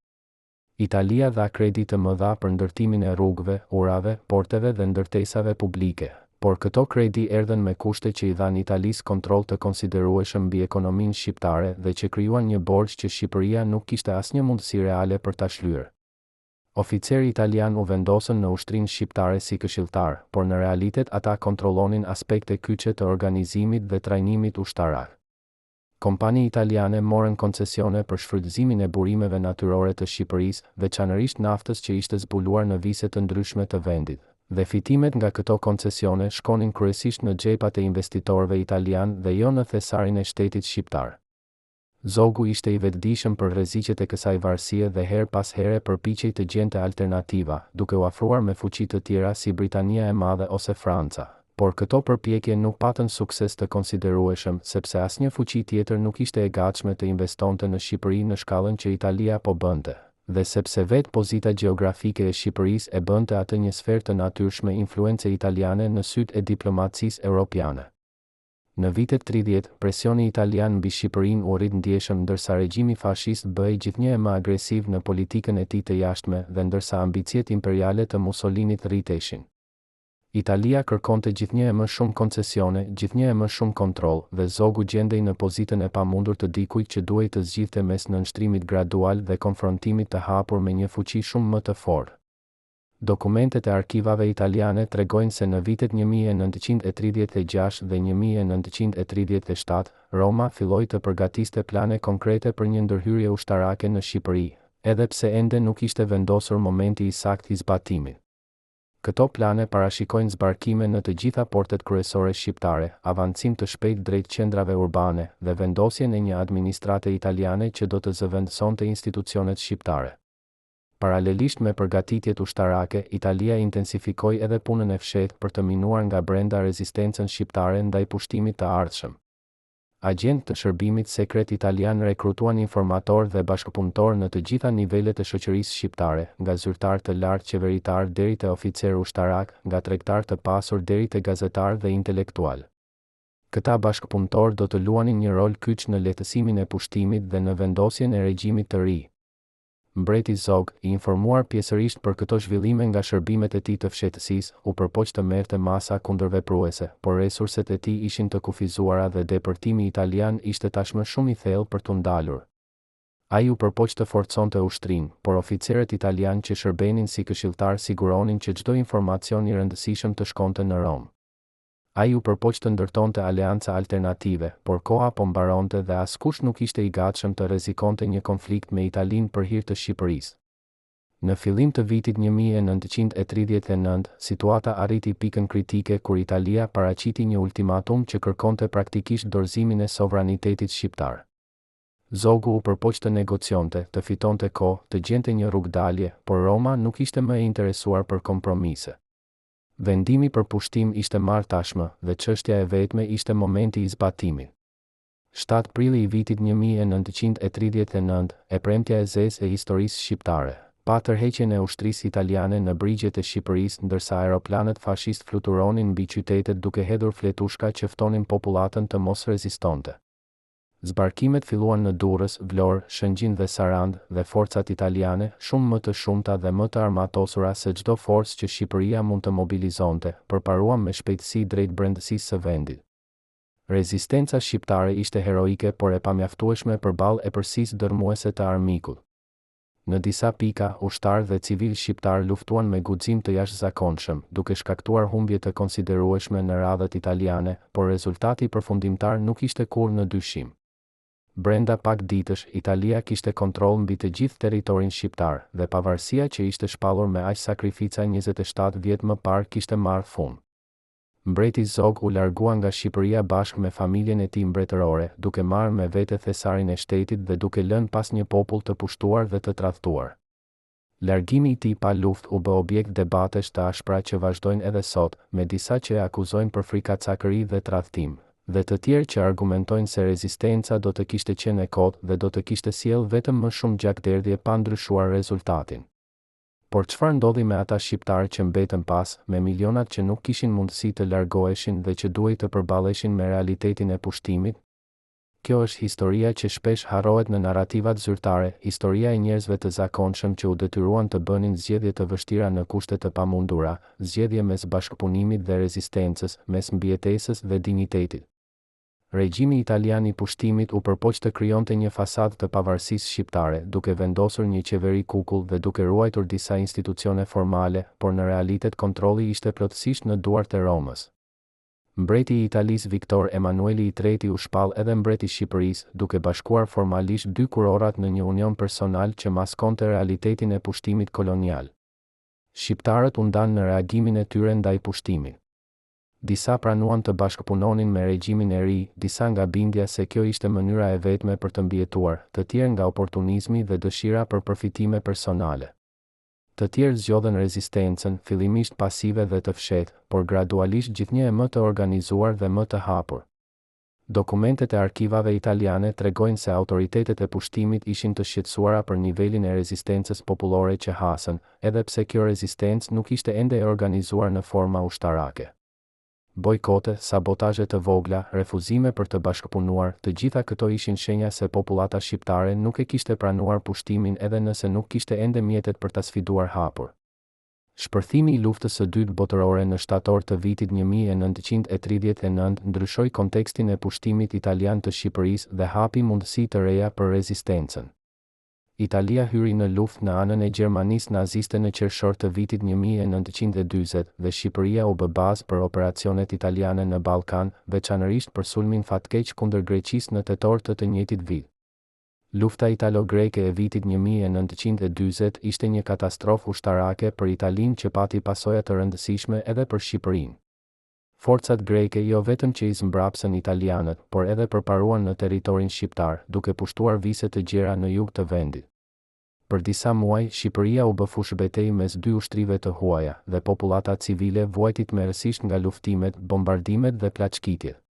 Italia dha kredi të mëdha për ndërtimin e rrugëve, urave, porteve dhe ndërtesave publike. Por këto kredi erdhën me kushte që i dhanë Italisë kontroll të konsiderueshëm mbi ekonominë shqiptare dhe që krijuan një borxh që Shqipëria nuk kishte asnjë mundësi reale për ta shlyer. Oficerë italianë u vendosën në ushtrinë shqiptare si këshilltarë, por në realitet ata kontrollonin aspekte kyçe të organizimit dhe trajnimit ushtarak. Kompani italiane morën koncesione për shfrytëzimin e burimeve natyrore të Shqipërisë, veçanërisht naftës që ishte zbuluar në vise të ndryshme të vendit. Dhe fitimet nga këto koncesione shkonin kryesisht në xhepat e investitorëve italianë dhe jo në thesarin e shtetit shqiptar. Zogu ishte i vetëdijshëm për rreziqet e kësaj varësie dhe herë pas here përpiqej të gjente alternativa, duke u afruar me fuqi të tjera si Britania e Madhe ose Franca. Por këto përpjekje nuk patën sukses të konsiderueshëm, sepse asnjë fuqi tjetër nuk ishte e gatshme të investonte në Shqipëri në shkallën që Italia po bënte, dhe sepse vetë pozita gjeografike e Shqipërisë e bënte atë një sferë të natyrshme influence italiane në sytë e diplomacisë europiane. Në vitet 30, presioni italian mbi Shqipërinë u rrit ndjeshëm ndërsa regjimi fashist bëhej gjithnjë e më agresiv në politikën e tij të jashtme dhe ndërsa ambiciet imperiale të Musolinit rriteshin. Italia kërkonte gjithnjë e më shumë koncesione, gjithnjë e më shumë kontroll, dhe Zogu gjendej në pozitën e pamundur të dikujt që duhej të zgjidhte mes nënshtrimit gradual dhe konfrontimit të hapur me një fuqi shumë më të fortë. Dokumentet e arkivave italiane tregojnë se në vitet 1936 dhe 1937, Roma filloi të përgatiste plane konkrete për një ndërhyrje ushtarake në Shqipëri, edhe pse ende nuk ishte vendosur momenti i saktë i zbatimit. Këto plane parashikojnë zbarkime në të gjitha portet kryesore shqiptare, avancim të shpejtë drejt qendrave urbane, dhe vendosjen e një administrate italiane që do të zëvendësonte institucionet shqiptare. Paralelisht me përgatitjet ushtarake, Italia intensifikoi edhe punën e fshehtë për të minuar nga brenda rezistencën shqiptare ndaj pushtimit të ardhshëm. Agjentë të shërbimit sekret italian rekrutuan informatorë dhe bashkëpunëtorë në të gjitha nivelet e shoqërisë shqiptare, nga zyrtarë të lartë qeveritarë deri te oficerë ushtarakë, nga tregtarë të pasur deri te gazetarë dhe intelektualë. Këta bashkëpunëtorë do të luanin një rol kyç në lehtësimin e pushtimit dhe në vendosjen e regjimit të ri. Mbreti Zog, i informuar pjesërisht për këto zhvillime nga shërbimet e tij të fshehtësisë, u përpoq të merrte masa kundërvepruese, por resurset e tij ishin të kufizuara dhe depërtimi italian ishte tashmë shumë i thellë për t'u ndalur. Ai u përpoq të forconte ushtrinë, por oficerët italianë që shërbenin si këshilltarë siguronin që çdo informacion i rëndësishëm të shkonte në Romë. Ai u përpoq të ndërtonte aleanca alternative, por koha po mbaronte dhe askush nuk ishte i gatshëm të rrezikonte një konflikt me Italinë për hir të Shqipërisë. Në fillim të vitit 1939, situata arriti pikën kritike kur Italia paraqiti një ultimatum që kërkonte praktikisht dorëzimin e sovranitetit shqiptar. Zogu u përpoq të negocionte, të fitonte kohë, të gjente një rrugëdalje, por Roma nuk ishte më e interesuar për kompromise. Vendimi për pushtim ishte marrë tashmë, dhe çështja e vetme ishte momenti i zbatimit. 7 prilli i vitit 1939, e premtja e zezë e historisë shqiptare, pa tërheqjen e ushtrisë italiane në brigjet e Shqipërisë ndërsa aeroplanët fashistë fluturonin mbi qytetet duke hedhur fletushka që ftonin popullatën të mos rezistonte. Zbarkimet filluan në Durrës, Vlorë, Shëngjin dhe Sarandë, dhe forcat italiane, shumë më të shumta dhe më të armatosura se çdo forcë që Shqipëria mund të mobilizonte, përparuam me shpejtësi drejt brendësisë së vendit. Rezistenca shqiptare ishte heroike por e pamjaftueshme përballë epërsisë dërrmuese të armikut. Në disa pika, ushtarë dhe civilë shqiptarë luftuan me guxim të jashtëzakonshëm, duke shkaktuar humbje të konsiderueshme në radhët italiane, por rezultati përfundimtar nuk ishte kurrë në dyshim. Brenda pak ditësh, Italia kishte kontroll mbi të gjithë territorin shqiptar, dhe pavarësia që ishte shpallur me aq sakrifica 27 vjet më parë kishte marrë fund. Mbreti Zog u largua nga Shqipëria bashkë me familjen e tij mbretërore, duke marrë me vete thesarin e shtetit dhe duke lënë pas një popull të pushtuar dhe të tradhtuar. Largimi i tij pa luftë u bë objekt debatesh të ashpra që vazhdojnë edhe sot, me disa që e akuzojnë për frikacakëri dhe tradhtim, dhe të tjerë që argumentojnë se rezistenca do të kishte qenë e kotë dhe do të kishte sjellë vetëm më shumë gjakderdhje pa ndryshuar rezultatin. Por çfarë ndodhi me ata shqiptarë që mbetën pas, me milionat që nuk kishin mundësi të largoheshin dhe që duhej të përballeshin me realitetin e pushtimit? Kjo është historia që shpesh harrohet në narrativat zyrtare, historia e njerëzve të zakonshëm që u detyruan të bënin zgjedhje të vështira në kushte të pamundura, zgjedhje mes bashkëpunimit dhe rezistencës, mes mbijetesës dhe dinjitetit. Regjimi italian i pushtimit u përpoq të krijonte një fasadë të pavarësisë shqiptare, duke vendosur një qeveri kukull dhe duke ruajtur disa institucione formale, por në realitet kontrolli ishte plotësisht në duart e Romës. Mbreti i Italisë Viktor Emanueli i Treti u shpall edhe mbret i Shqipërisë, duke bashkuar formalisht dy kurorrat në një union personal që maskonte realitetin e pushtimit kolonial. Shqiptarët u ndanë në reagimin e tyre ndaj pushtimit. Disa pranuan të bashkëpunonin me regjimin e ri, disa nga bindja se kjo ishte mënyra e vetme për të mbijetuar, të tjerë nga oportunizmi dhe dëshira për përfitime personale. Të tjerë zgjodhën rezistencën, fillimisht pasive dhe të fshehtë, por gradualisht gjithnjë e më të organizuar dhe më të hapur. Dokumentet e arkivave italiane tregojnë se autoritetet e pushtimit ishin të shqetësuara për nivelin e rezistencës popullore që hasën, edhe pse kjo rezistencë nuk ishte ende e organizuar në forma ushtarake. Bojkote, sabotazhe të vogla, refuzime për të bashkëpunuar, të gjitha këto ishin shenja se popullata shqiptare nuk e kishte pranuar pushtimin edhe nëse nuk kishte ende mjetet për ta sfiduar hapur. Shpërthimi i Luftës së Dytë Botërore në shtator të vitit 1939 ndryshoi kontekstin e pushtimit italian të Shqipërisë dhe hapi mundësi të reja për rezistencën. Italia hyri në luftë në anën e Gjermanisë naziste në qershor të vitit 1940 dhe Shqipëria u bë bazë për operacionet italiane në Ballkan, veçanërisht për sulmin fatkeq kundër Greqisë në tetor të të njëjtit vit. Lufta italo-greke e vitit 1940 ishte një katastrofë ushtarake për Italinë që pati pasoja të rëndësishme edhe për Shqipërinë. Forcat greke jo vetëm që i zmbrapsën italianët, por edhe përparuan në territorin shqiptar, duke pushtuar vise të gjera në jug të vendit. Për disa muaj, Shqipëria u bë fushëbetejë mes dy ushtrive të huaja, dhe popullata civile vuajti tmerrësisht nga luftimet, bombardimet dhe plaçkitjet.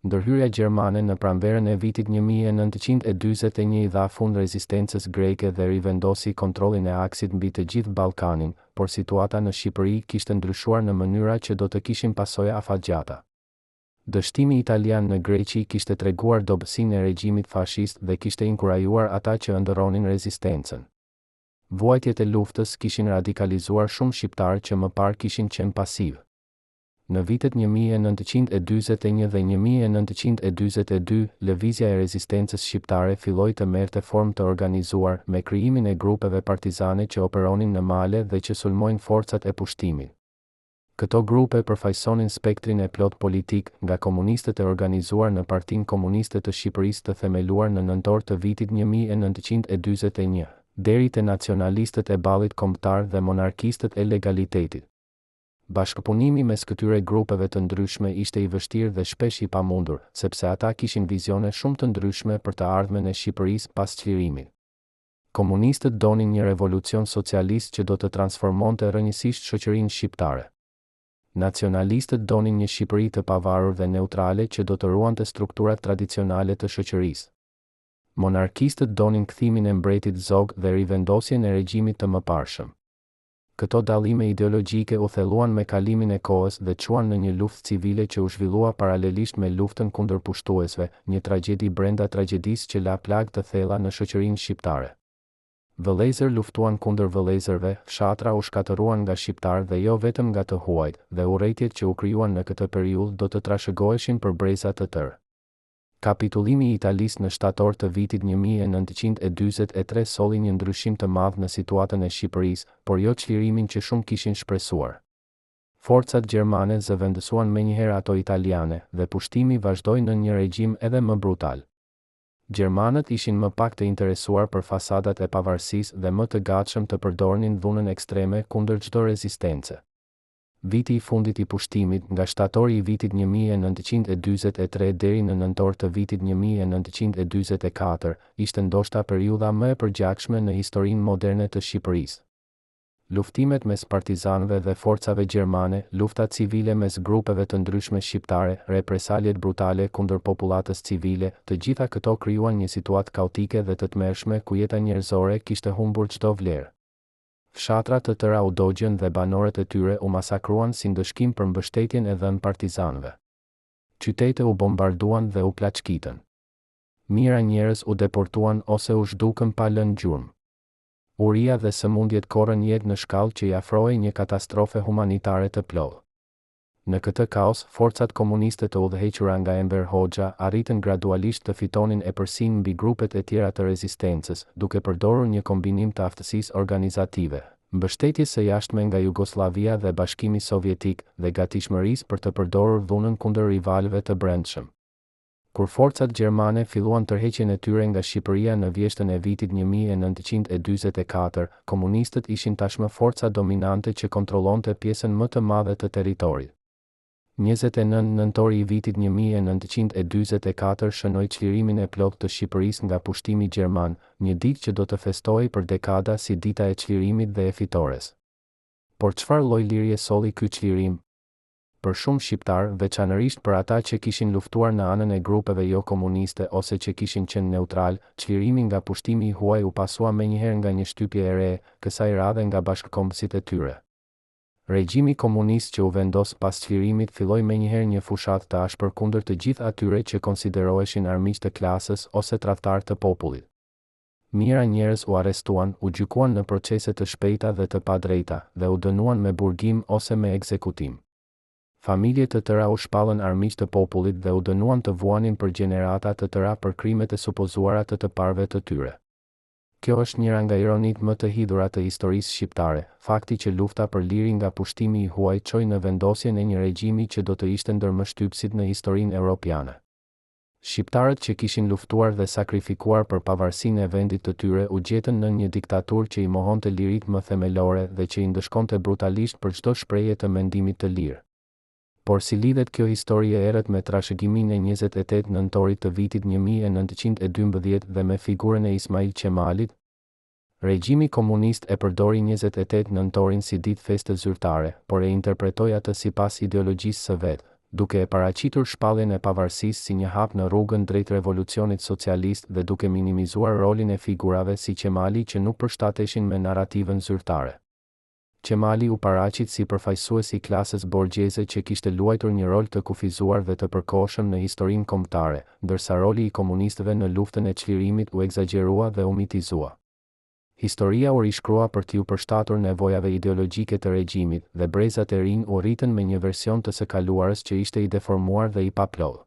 Ndërhyrja gjermane në pranverën e vitit 1941 i dha fund rezistencës greke dhe rivendosi kontrollin e aksit mbi të gjithë Ballkanin, por situata në Shqipëri kishte ndryshuar në mënyra që do të kishin pasoja afatgjata. Dështimi italian në Greqi kishte treguar dobësinë e regjimit fashist dhe kishte inkurajuar ata që ëndërronin rezistencën. Vuajtjet e luftës kishin radikalizuar shumë shqiptarë që më parë kishin qenë pasivë. Në vitet 1941 dhe 1942, lëvizja e rezistencës shqiptare filloi të merrte formë të organizuar, me krijimin e grupeve partizane që operonin në male dhe që sulmojnë forcat e pushtimit. Këto grupe përfaqësonin spektrin e plotë politik, nga komunistët e organizuar në Partinë Komuniste të Shqipërisë të themeluar në nëntor të vitit 1941, deri te nacionalistët e Ballit Kombëtar dhe monarkistët e legalitetit. Bashkëpunimi mes këtyre grupeve të ndryshme ishte i vështirë dhe shpesh i pamundur, sepse ata kishin vizione shumë të ndryshme për të ardhmen e Shqipërisë pas çlirimit. Komunistët donin një revolucion socialist që do të transformonte rrënjësisht shoqërinë shqiptare. Nacionalistët donin një Shqipëri të pavarur dhe neutrale që do të ruante strukturat tradicionale të shoqërisë. Monarkistët donin kthimin e mbretit Zog dhe rivendosjen e regjimit të mëparshëm. Këto dallime ideologjike u thelluan me kalimin e kohës dhe çuan në një luftë civile që u zhvillua paralelisht me luftën kundër pushtuesve, një tragjedi brenda tragjedisë që la plagë të thella në shoqërinë shqiptare. Vëllezër luftuan kundër vëllezërve, fshatra u shkatërruan nga shqiptarë dhe jo vetëm nga të huajt, dhe urrejtjet që u krijuan në këtë periudhë do të trashëgoheshin për breza të tërë. Kapitullimi i Italisë në shtator të vitit 1943 solli një ndryshim të madh në situatën e Shqipërisë, por jo çlirimin që shumë kishin shpresuar. Forcat gjermane zëvendësuan menjëherë ato italiane, dhe pushtimi vazhdoi nën një regjim edhe më brutal. Gjermanët ishin më pak të interesuar për fasadat e pavarësisë dhe më të gatshëm të përdornin dhunën ekstreme kundër çdo rezistence. Viti i fundit i pushtimit, nga shtatori i vitit 1943 deri në nëntor të vitit 1944, ishte ndoshta periudha më e përgjakshme në historinë moderne të Shqipërisë. Luftimet mes partizanëve dhe forcave gjermane, lufta civile mes grupeve të ndryshme shqiptare, represaljet brutale kundër popullatës civile, të gjitha këto krijuan një situatë kaotike dhe të tmerrshme ku jeta njerëzore kishte humbur çdo vlerë. Fshatra të tëra u dogjën dhe banorët e tyre u masakruan si ndëshkim për mbështetjen e dhënë partizanëve. Qytete u bombarduan dhe u plaçkitën. Mijëra njerëz u deportuan ose u zhdukën pa lënë gjurmë. Uria dhe sëmundjet korrën jetë në shkallë që i afrohej një katastrofe humanitare të plotë. Në këtë kaos, forcat komuniste të udhëhequra nga Enver Hoxha arritën gradualisht të fitonin epërsinë mbi grupet e tjera të rezistencës, duke përdorur një kombinim të aftësisë organizative, mbështetjes së jashtme nga Jugosllavia dhe Bashkimi Sovjetik, dhe gatishmërisë për të përdorur dhunën kundër rivalëve të brendshëm. Kur forcat gjermane filluan tërheqjen e tyre nga Shqipëria në vjeshtën e vitit 1944, komunistët ishin tashmë forca dominante që kontrollonte pjesën më të madhe të territorit. 29 nëntori i vitit 1944 shënoi çlirimin e plotë të Shqipërisë nga pushtimi gjerman, një ditë që do të festohej për dekada si dita e çlirimit dhe e fitores. Por çfarë lloj lirie solli ky çlirim? Për shumë shqiptarë, veçanërisht për ata që kishin luftuar në anën e grupeve jokomuniste ose që kishin qenë neutralë, çlirimi nga pushtimi i huaj u pasua menjëherë nga një shtypje e re, kësaj radhe nga bashkëkombësit e tyre. Regjimi komunist që u vendos pas çlirimit filloi menjëherë një fushatë të ashpër kundër të gjithë atyre që konsideroheshin armiq të klasës ose tradhtarë të popullit. Mijëra njerëz u arrestuan, u gjykuan në procese të shpejta dhe të padrejta, dhe u dënuan me burgim ose me ekzekutim. Familje të tëra u shpallën armiq të popullit dhe u dënuan të vuanin për gjenerata të tëra për krimet e supozuara të të parëve të tyre. Kjo është njëra nga ironitë më të hidhura të historisë shqiptare, fakti që lufta për liri nga pushtimi i huaj çoi në vendosjen e një regjimi që do të ishte ndër më shtypësit në historinë europiane. Shqiptarët që kishin luftuar dhe sakrifikuar për pavarësinë e vendit të tyre u gjetën nën një diktaturë që i mohonte liritë më themelore dhe që i ndëshkonte brutalisht për çdo shprehje të mendimit të lirë. Por si lidhet kjo histori e errët me trashëgiminë e 28 nëntorit të vitit 1912 dhe me figurën e Ismail Qemalit? Regjimi komunist e përdori 28 nëntorin si ditë feste zyrtare, por e interpretoi atë sipas ideologjisë së vet, duke e paraqitur shpalljen e pavarësisë si një hap në rrugën drejt revolucionit socialist dhe duke minimizuar rolin e figurave si Qemali që nuk përshtateshin me narrativën zyrtare. Qemali u paraqit si përfaqësues i klasës borgjeze që kishte luajtur një rol të kufizuar dhe të përkohshëm në historinë kombëtare, ndërsa roli i komunistëve në luftën e çlirimit u ekzagjerua dhe u mitizua. Historia u rishkrua për t'iu përshtatur nevojave ideologjike të regjimit, dhe brezat e rinj u rritën me një version të së kaluarës që ishte i deformuar dhe i paplotë.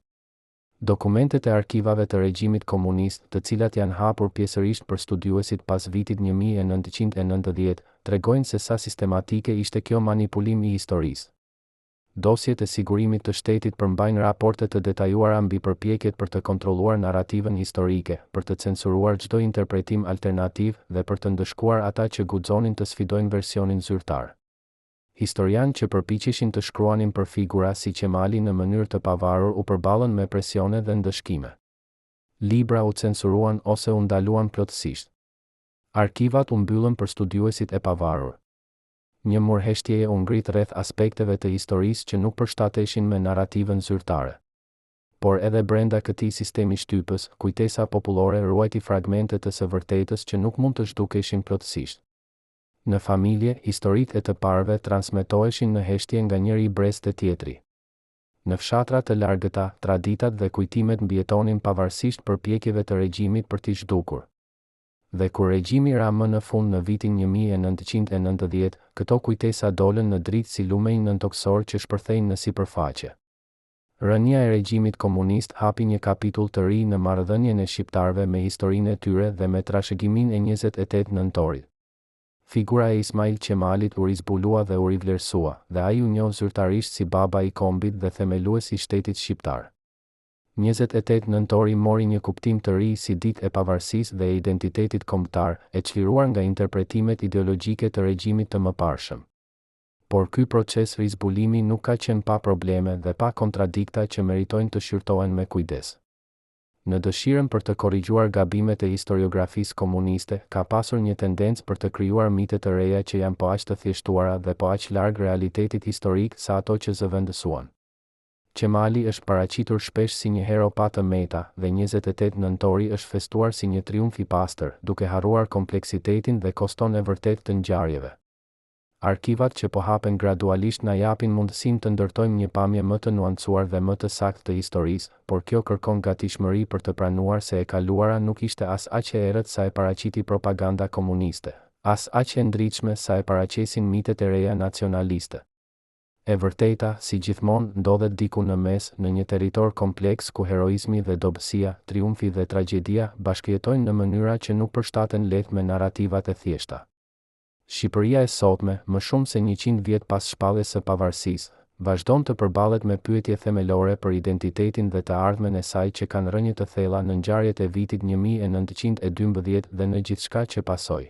Dokumentet e arkivave të regjimit komunist, të cilat janë hapur pjesërisht për studiuesit pas vitit 1990, tregojnë se sa sistematike ishte kjo manipulim i historisë. Dosjet e Sigurimit të Shtetit përmbajnë raporte të detajuara mbi përpjekjet për të kontrolluar narrativën historike, për të censuruar çdo interpretim alternativ dhe për të ndëshkuar ata që guxonin të sfidojnë versionin zyrtar. Historianë që përpiqeshin të shkruanin për figura si Qemali në mënyrë të pavarur u përballën me presione dhe ndëshkime. Libra u censuruan ose u ndaluan plotësisht. Arkivat u mbyllën për studiuesit e pavarur. Një mur heshtjeje u ngrit rreth aspekteve të historisë që nuk përshtateshin me narrativën zyrtare. Por edhe brenda këtij sistemi shtypës, kujtesa popullore ruajti fragmente të së vërtetës që nuk mund të zhdukeshin plotësisht. Në familje, historitë e të parëve transmetoheshin në heshtje nga njëri brez te tjetri. Në fshatra të largëta, traditat dhe kujtimet mbijetonin pavarësisht përpjekjeve të regjimit për t'i zhdukur. Dhe kur regjimi ra më në fund në vitin 1990, këto kujtesa dolën në dritë si lumenj nëntokësorë që shpërthejnë në sipërfaqe. Rënia e regjimit komunist hapi një kapitull të ri në marrëdhënien e shqiptarëve me historinë e tyre dhe me trashëgiminë e 28 nëntorit. Figura e Ismail Qemalit u rizbulua dhe u rivlerësua, dhe ai u njoh zyrtarisht si baba i kombit dhe themelues i shtetit shqiptar. 28 nëntori mori një kuptim të ri si ditë e pavarësisë dhe e identitetit kombëtar, e çliruar nga interpretimet ideologjike të regjimit të mëparshëm. Por ky proces rizbulimi nuk ka qenë pa probleme dhe pa kontradikta që meritojnë të shqyrtohen me kujdes. Në dëshirën për të korrigjuar gabimet e historiografisë komuniste, ka pasur një tendencë për të krijuar mite të reja që janë po aq të thjeshtuara dhe po aq larg realitetit historik sa ato që zëvendësuan. Qemali është paraqitur shpesh si një hero pa të meta, dhe 28 nëntori është festuar si një triumf i pastër, duke harruar kompleksitetin dhe koston e vërtetë të ngjarjeve. Arkivat që po hapen gradualisht na japin mundësinë të ndërtojmë një pamje më të nuancuar dhe më të saktë të historisë, por kjo kërkon gatishmëri për të pranuar se e kaluara nuk ishte as aq e errët sa e paraqiti propaganda komuniste, as aq e ndritshme sa e paraqesin mitet e reja nacionaliste. E vërteta, si gjithmonë, ndodhet diku në mes, në një territor kompleks ku heroizmi dhe dobësia, triumfi dhe tragjedia, bashkëjetojnë në mënyra që nuk përshtaten lehtë me narrativat e thjeshta. Shqipëria e sotme, më shumë se 100 vjet pas shpalljes së pavarësisë, vazhdon të përballet me pyetje themelore për identitetin dhe të ardhmen e saj që kanë rrënjë të thella në ngjarjet e vitit 1912 dhe në gjithçka që pasoi.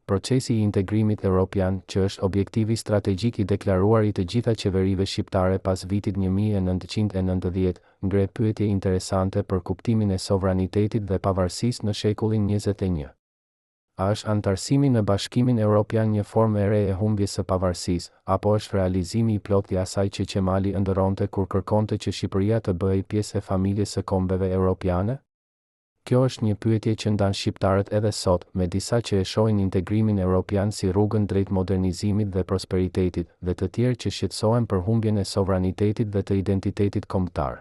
Procesi i integrimit europian, që është objektivi strategjik i deklaruar i të gjitha qeverive shqiptare pas vitit 1990, ngre pyetje interesante për kuptimin e sovranitetit dhe pavarësisë në shekullin 21. A është anëtarësimi në Bashkimin Europian një formë e re e humbjes së pavarësisë, apo është realizimi i plotë i asaj që Qemali ëndërronte kur kërkonte që Shqipëria të bëhej pjesë e familjes së kombeve europiane? Kjo është një pyetje që ndan shqiptarët edhe sot, me disa që e shohin integrimin europian si rrugën drejt modernizimit dhe prosperitetit, dhe të tjerë që shqetësohen për humbjen e sovranitetit dhe të identitetit kombëtar.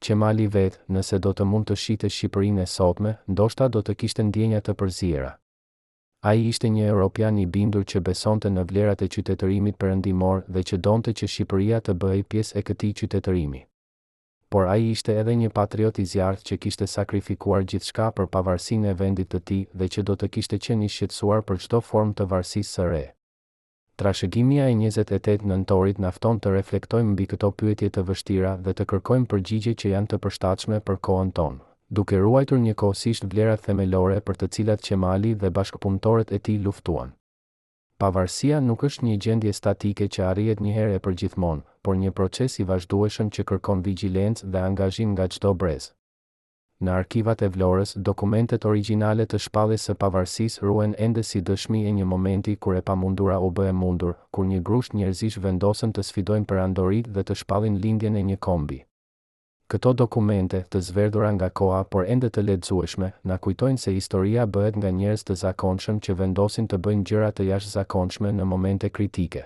Qemali vetë, nëse do të mund të shihte Shqipërinë e sotme, ndoshta do të kishte ndjenja të përziera. Ai ishte një europian i bindur që besonte në vlerat e qytetërimit perëndimor dhe që donte që Shqipëria të bëhej pjesë e këtij qytetërimi. Por ai ishte edhe një patriot i zjarrtë që kishte sakrifikuar gjithçka për pavarësinë e vendit të tij dhe që do të kishte qenë i shqetësuar për çdo formë të varësisë së re. Trashëgimia e 28 nëntorit na fton të reflektojmë mbi këto pyetje të vështira dhe të kërkojmë përgjigje që janë të përshtatshme për kohën tonë, duke ruajtur njëkohësisht vlerat themelore për të cilat Qemali dhe bashkëpunëtorët e tij luftuan. Pavarësia nuk është një gjendje statike që arrihet njëherë e përgjithmonë, por një proces i vazhdueshëm që kërkon vigjilencë dhe angazhim nga çdo brez. Në arkivat e Vlorës, dokumentet origjinale të shpalljes së pavarësisë ruhen ende si dëshmi e një momenti kur e pamundura u bë e mundur, kur një grusht njerëzish vendosën të sfidojnë perandoritë dhe të shpallin lindjen e një kombi. Këto dokumente, të zverdhura nga koha por ende të lexueshme, na kujtojnë se historia bëhet nga njerëz të zakonshëm që vendosin të bëjnë gjëra të jashtëzakonshme në momente kritike.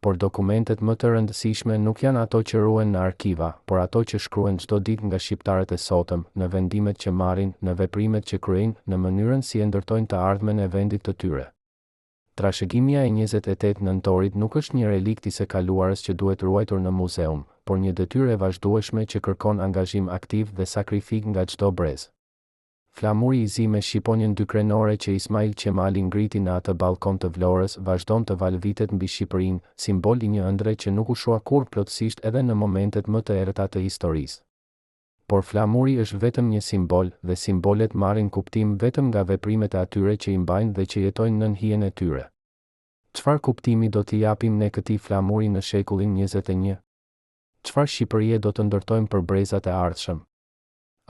Por dokumentet më të rëndësishme nuk janë ato që ruhen në arkiva, por ato që shkruhen çdo ditë nga shqiptarët e sotëm, në vendimet që marrin, në veprimet që kryejnë, në mënyrën si e ndërtojnë të ardhmen e vendit të tyre. Trashëgimia e 28 nëntorit nuk është një relikt i së kaluarës që duhet ruajtur në muzeum, por një detyrë e vazhdueshme që kërkon angazhim aktiv dhe sakrificë nga çdo brez. Flamuri i zi me shqiponjën dykrenore që Ismail Qemali ngriti në atë ballkon të Vlorës vazhdon të valëvitet mbi Shqipërinë, simbol i një ëndrre që nuk u shua kurrë plotësisht edhe në momentet më të errëta të historisë. Por flamuri është vetëm një simbol, dhe simbolet marrin kuptim vetëm nga veprimet e atyre që i mbajnë dhe që jetojnë nën hijen e tyre. Çfarë kuptimi do t'i japim ne këtij flamuri në shekullin 21? Çfarë Shqipërie do të ndërtojmë për brezat e ardhshëm?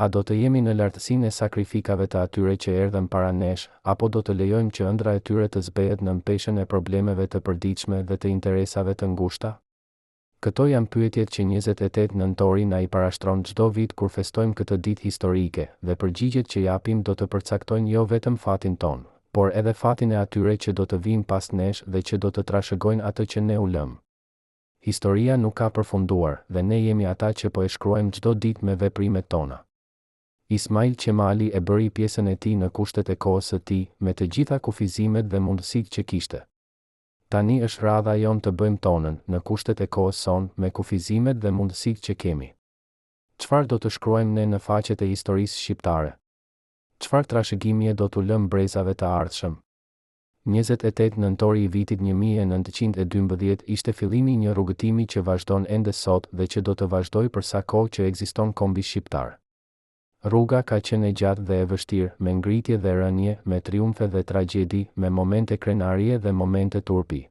A do të jemi në lartësinë e sakrifikave të atyre që erdhën para nesh, apo do të lejojmë që ëndrra e tyre të zbehet nën peshën e problemeve të përditshme dhe të interesave të ngushta? Këto janë pyetjet që 28 nëntori na i parashtron çdo vit kur festojmë këtë ditë historike, dhe përgjigjet që japim do të përcaktojnë jo vetëm fatin tonë, por edhe fatin e atyre që do të vijnë pas nesh dhe që do të trashëgojnë atë që ne u lëmë. Historia nuk ka përfunduar, dhe ne jemi ata që po e shkruajmë çdo ditë me veprimet tona. Ismail Qemali e bëri pjesën e tij në kushtet e kohës së tij, me të gjitha kufizimet dhe mundësitë që kishte. Tani është radha jonë të bëjmë tonën, në kushtet e kohës sonë, me kufizimet dhe mundësitë që kemi. Çfarë do të shkruajmë ne në faqet e historisë shqiptare? Çfarë trashëgimie do t'u lëmë brezave të ardhshëm? 28 nëntori i vitit 1912 ishte fillimi i një rrugëtimi që vazhdon ende sot dhe që do të vazhdojë për sa kohë që ekziston kombi shqiptar. Rruga ka qenë e gjatë dhe e vështirë, me ngritje dhe rënie, me triumfe dhe tragjedi, me momente krenarie dhe momente turpi.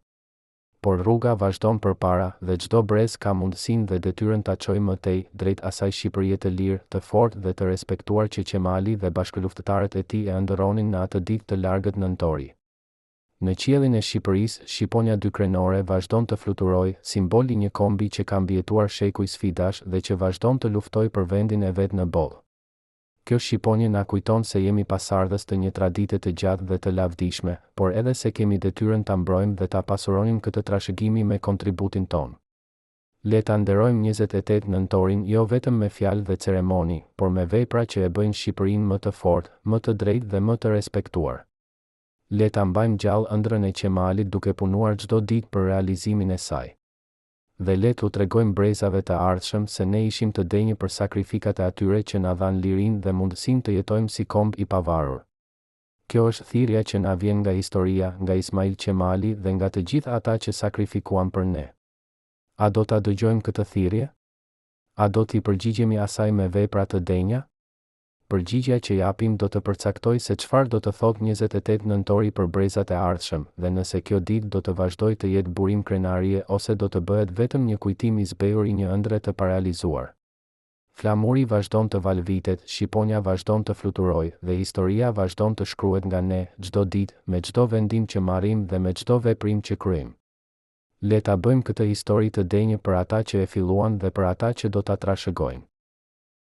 Por rruga vazhdon përpara dhe çdo brez ka mundësinë dhe detyrën ta çojë më tej, drejt asaj Shqipërie të lirë, të fortë dhe të respektuar që Qemali dhe bashkëluftëtarët e tij e ëndërronin në atë ditë të largët nëntori. Në qiellin e Shqipërisë, shqiponja dykrenore vazhdon të fluturojë, simbol i një kombi që ka mbijetuar shekuj sfidash dhe që vazhdon të luftojë për vendin e vet në botë. Kjo shqiponjë na kujton se jemi pasardhës të një tradite të gjatë dhe të lavdishme, por edhe se kemi detyrën ta mbrojmë dhe ta pasuronim këtë trashëgimi me kontributin tonë. Le ta nderojmë 28 nëntorin jo vetëm me fjalë dhe ceremoni, por me vepra që e bëjnë Shqipërinë më të fortë, më të drejtë dhe më të respektuar. Le ta mbajmë gjallë ëndrrën e Qemalit duke punuar çdo ditë për realizimin e saj. Dhe le t'u tregojmë brezave të ardhshëm se ne ishim të denjë për sakrifikat e atyre që na dhanë lirinë dhe mundësinë të jetojmë si komb i pavarur. Kjo është thirrja që na vjen nga historia, nga Ismail Qemali dhe nga të gjithë ata që sakrifikuan për ne. A do ta dëgjojmë këtë thirrje? A do t'i përgjigjemi asaj me vepra të denja? Përgjigja që japim do të përcaktojë se çfarë do të thotë 28 nëntori për brezat e ardhshëm dhe nëse kjo ditë do të vazhdojë të jetë burim krenarie ose do të bëhet vetëm një kujtim i zbehur i një ëndrre të parealizuar. Flamuri vazhdon të valëvitet, shqiponja vazhdon të fluturojë dhe historia vazhdon të shkruhet nga ne, çdo ditë, me çdo vendim që marrim dhe me çdo veprim që kryejmë. Le ta bëjmë këtë histori të denjë për ata që e filluan dhe për ata që do ta trashëgojnë.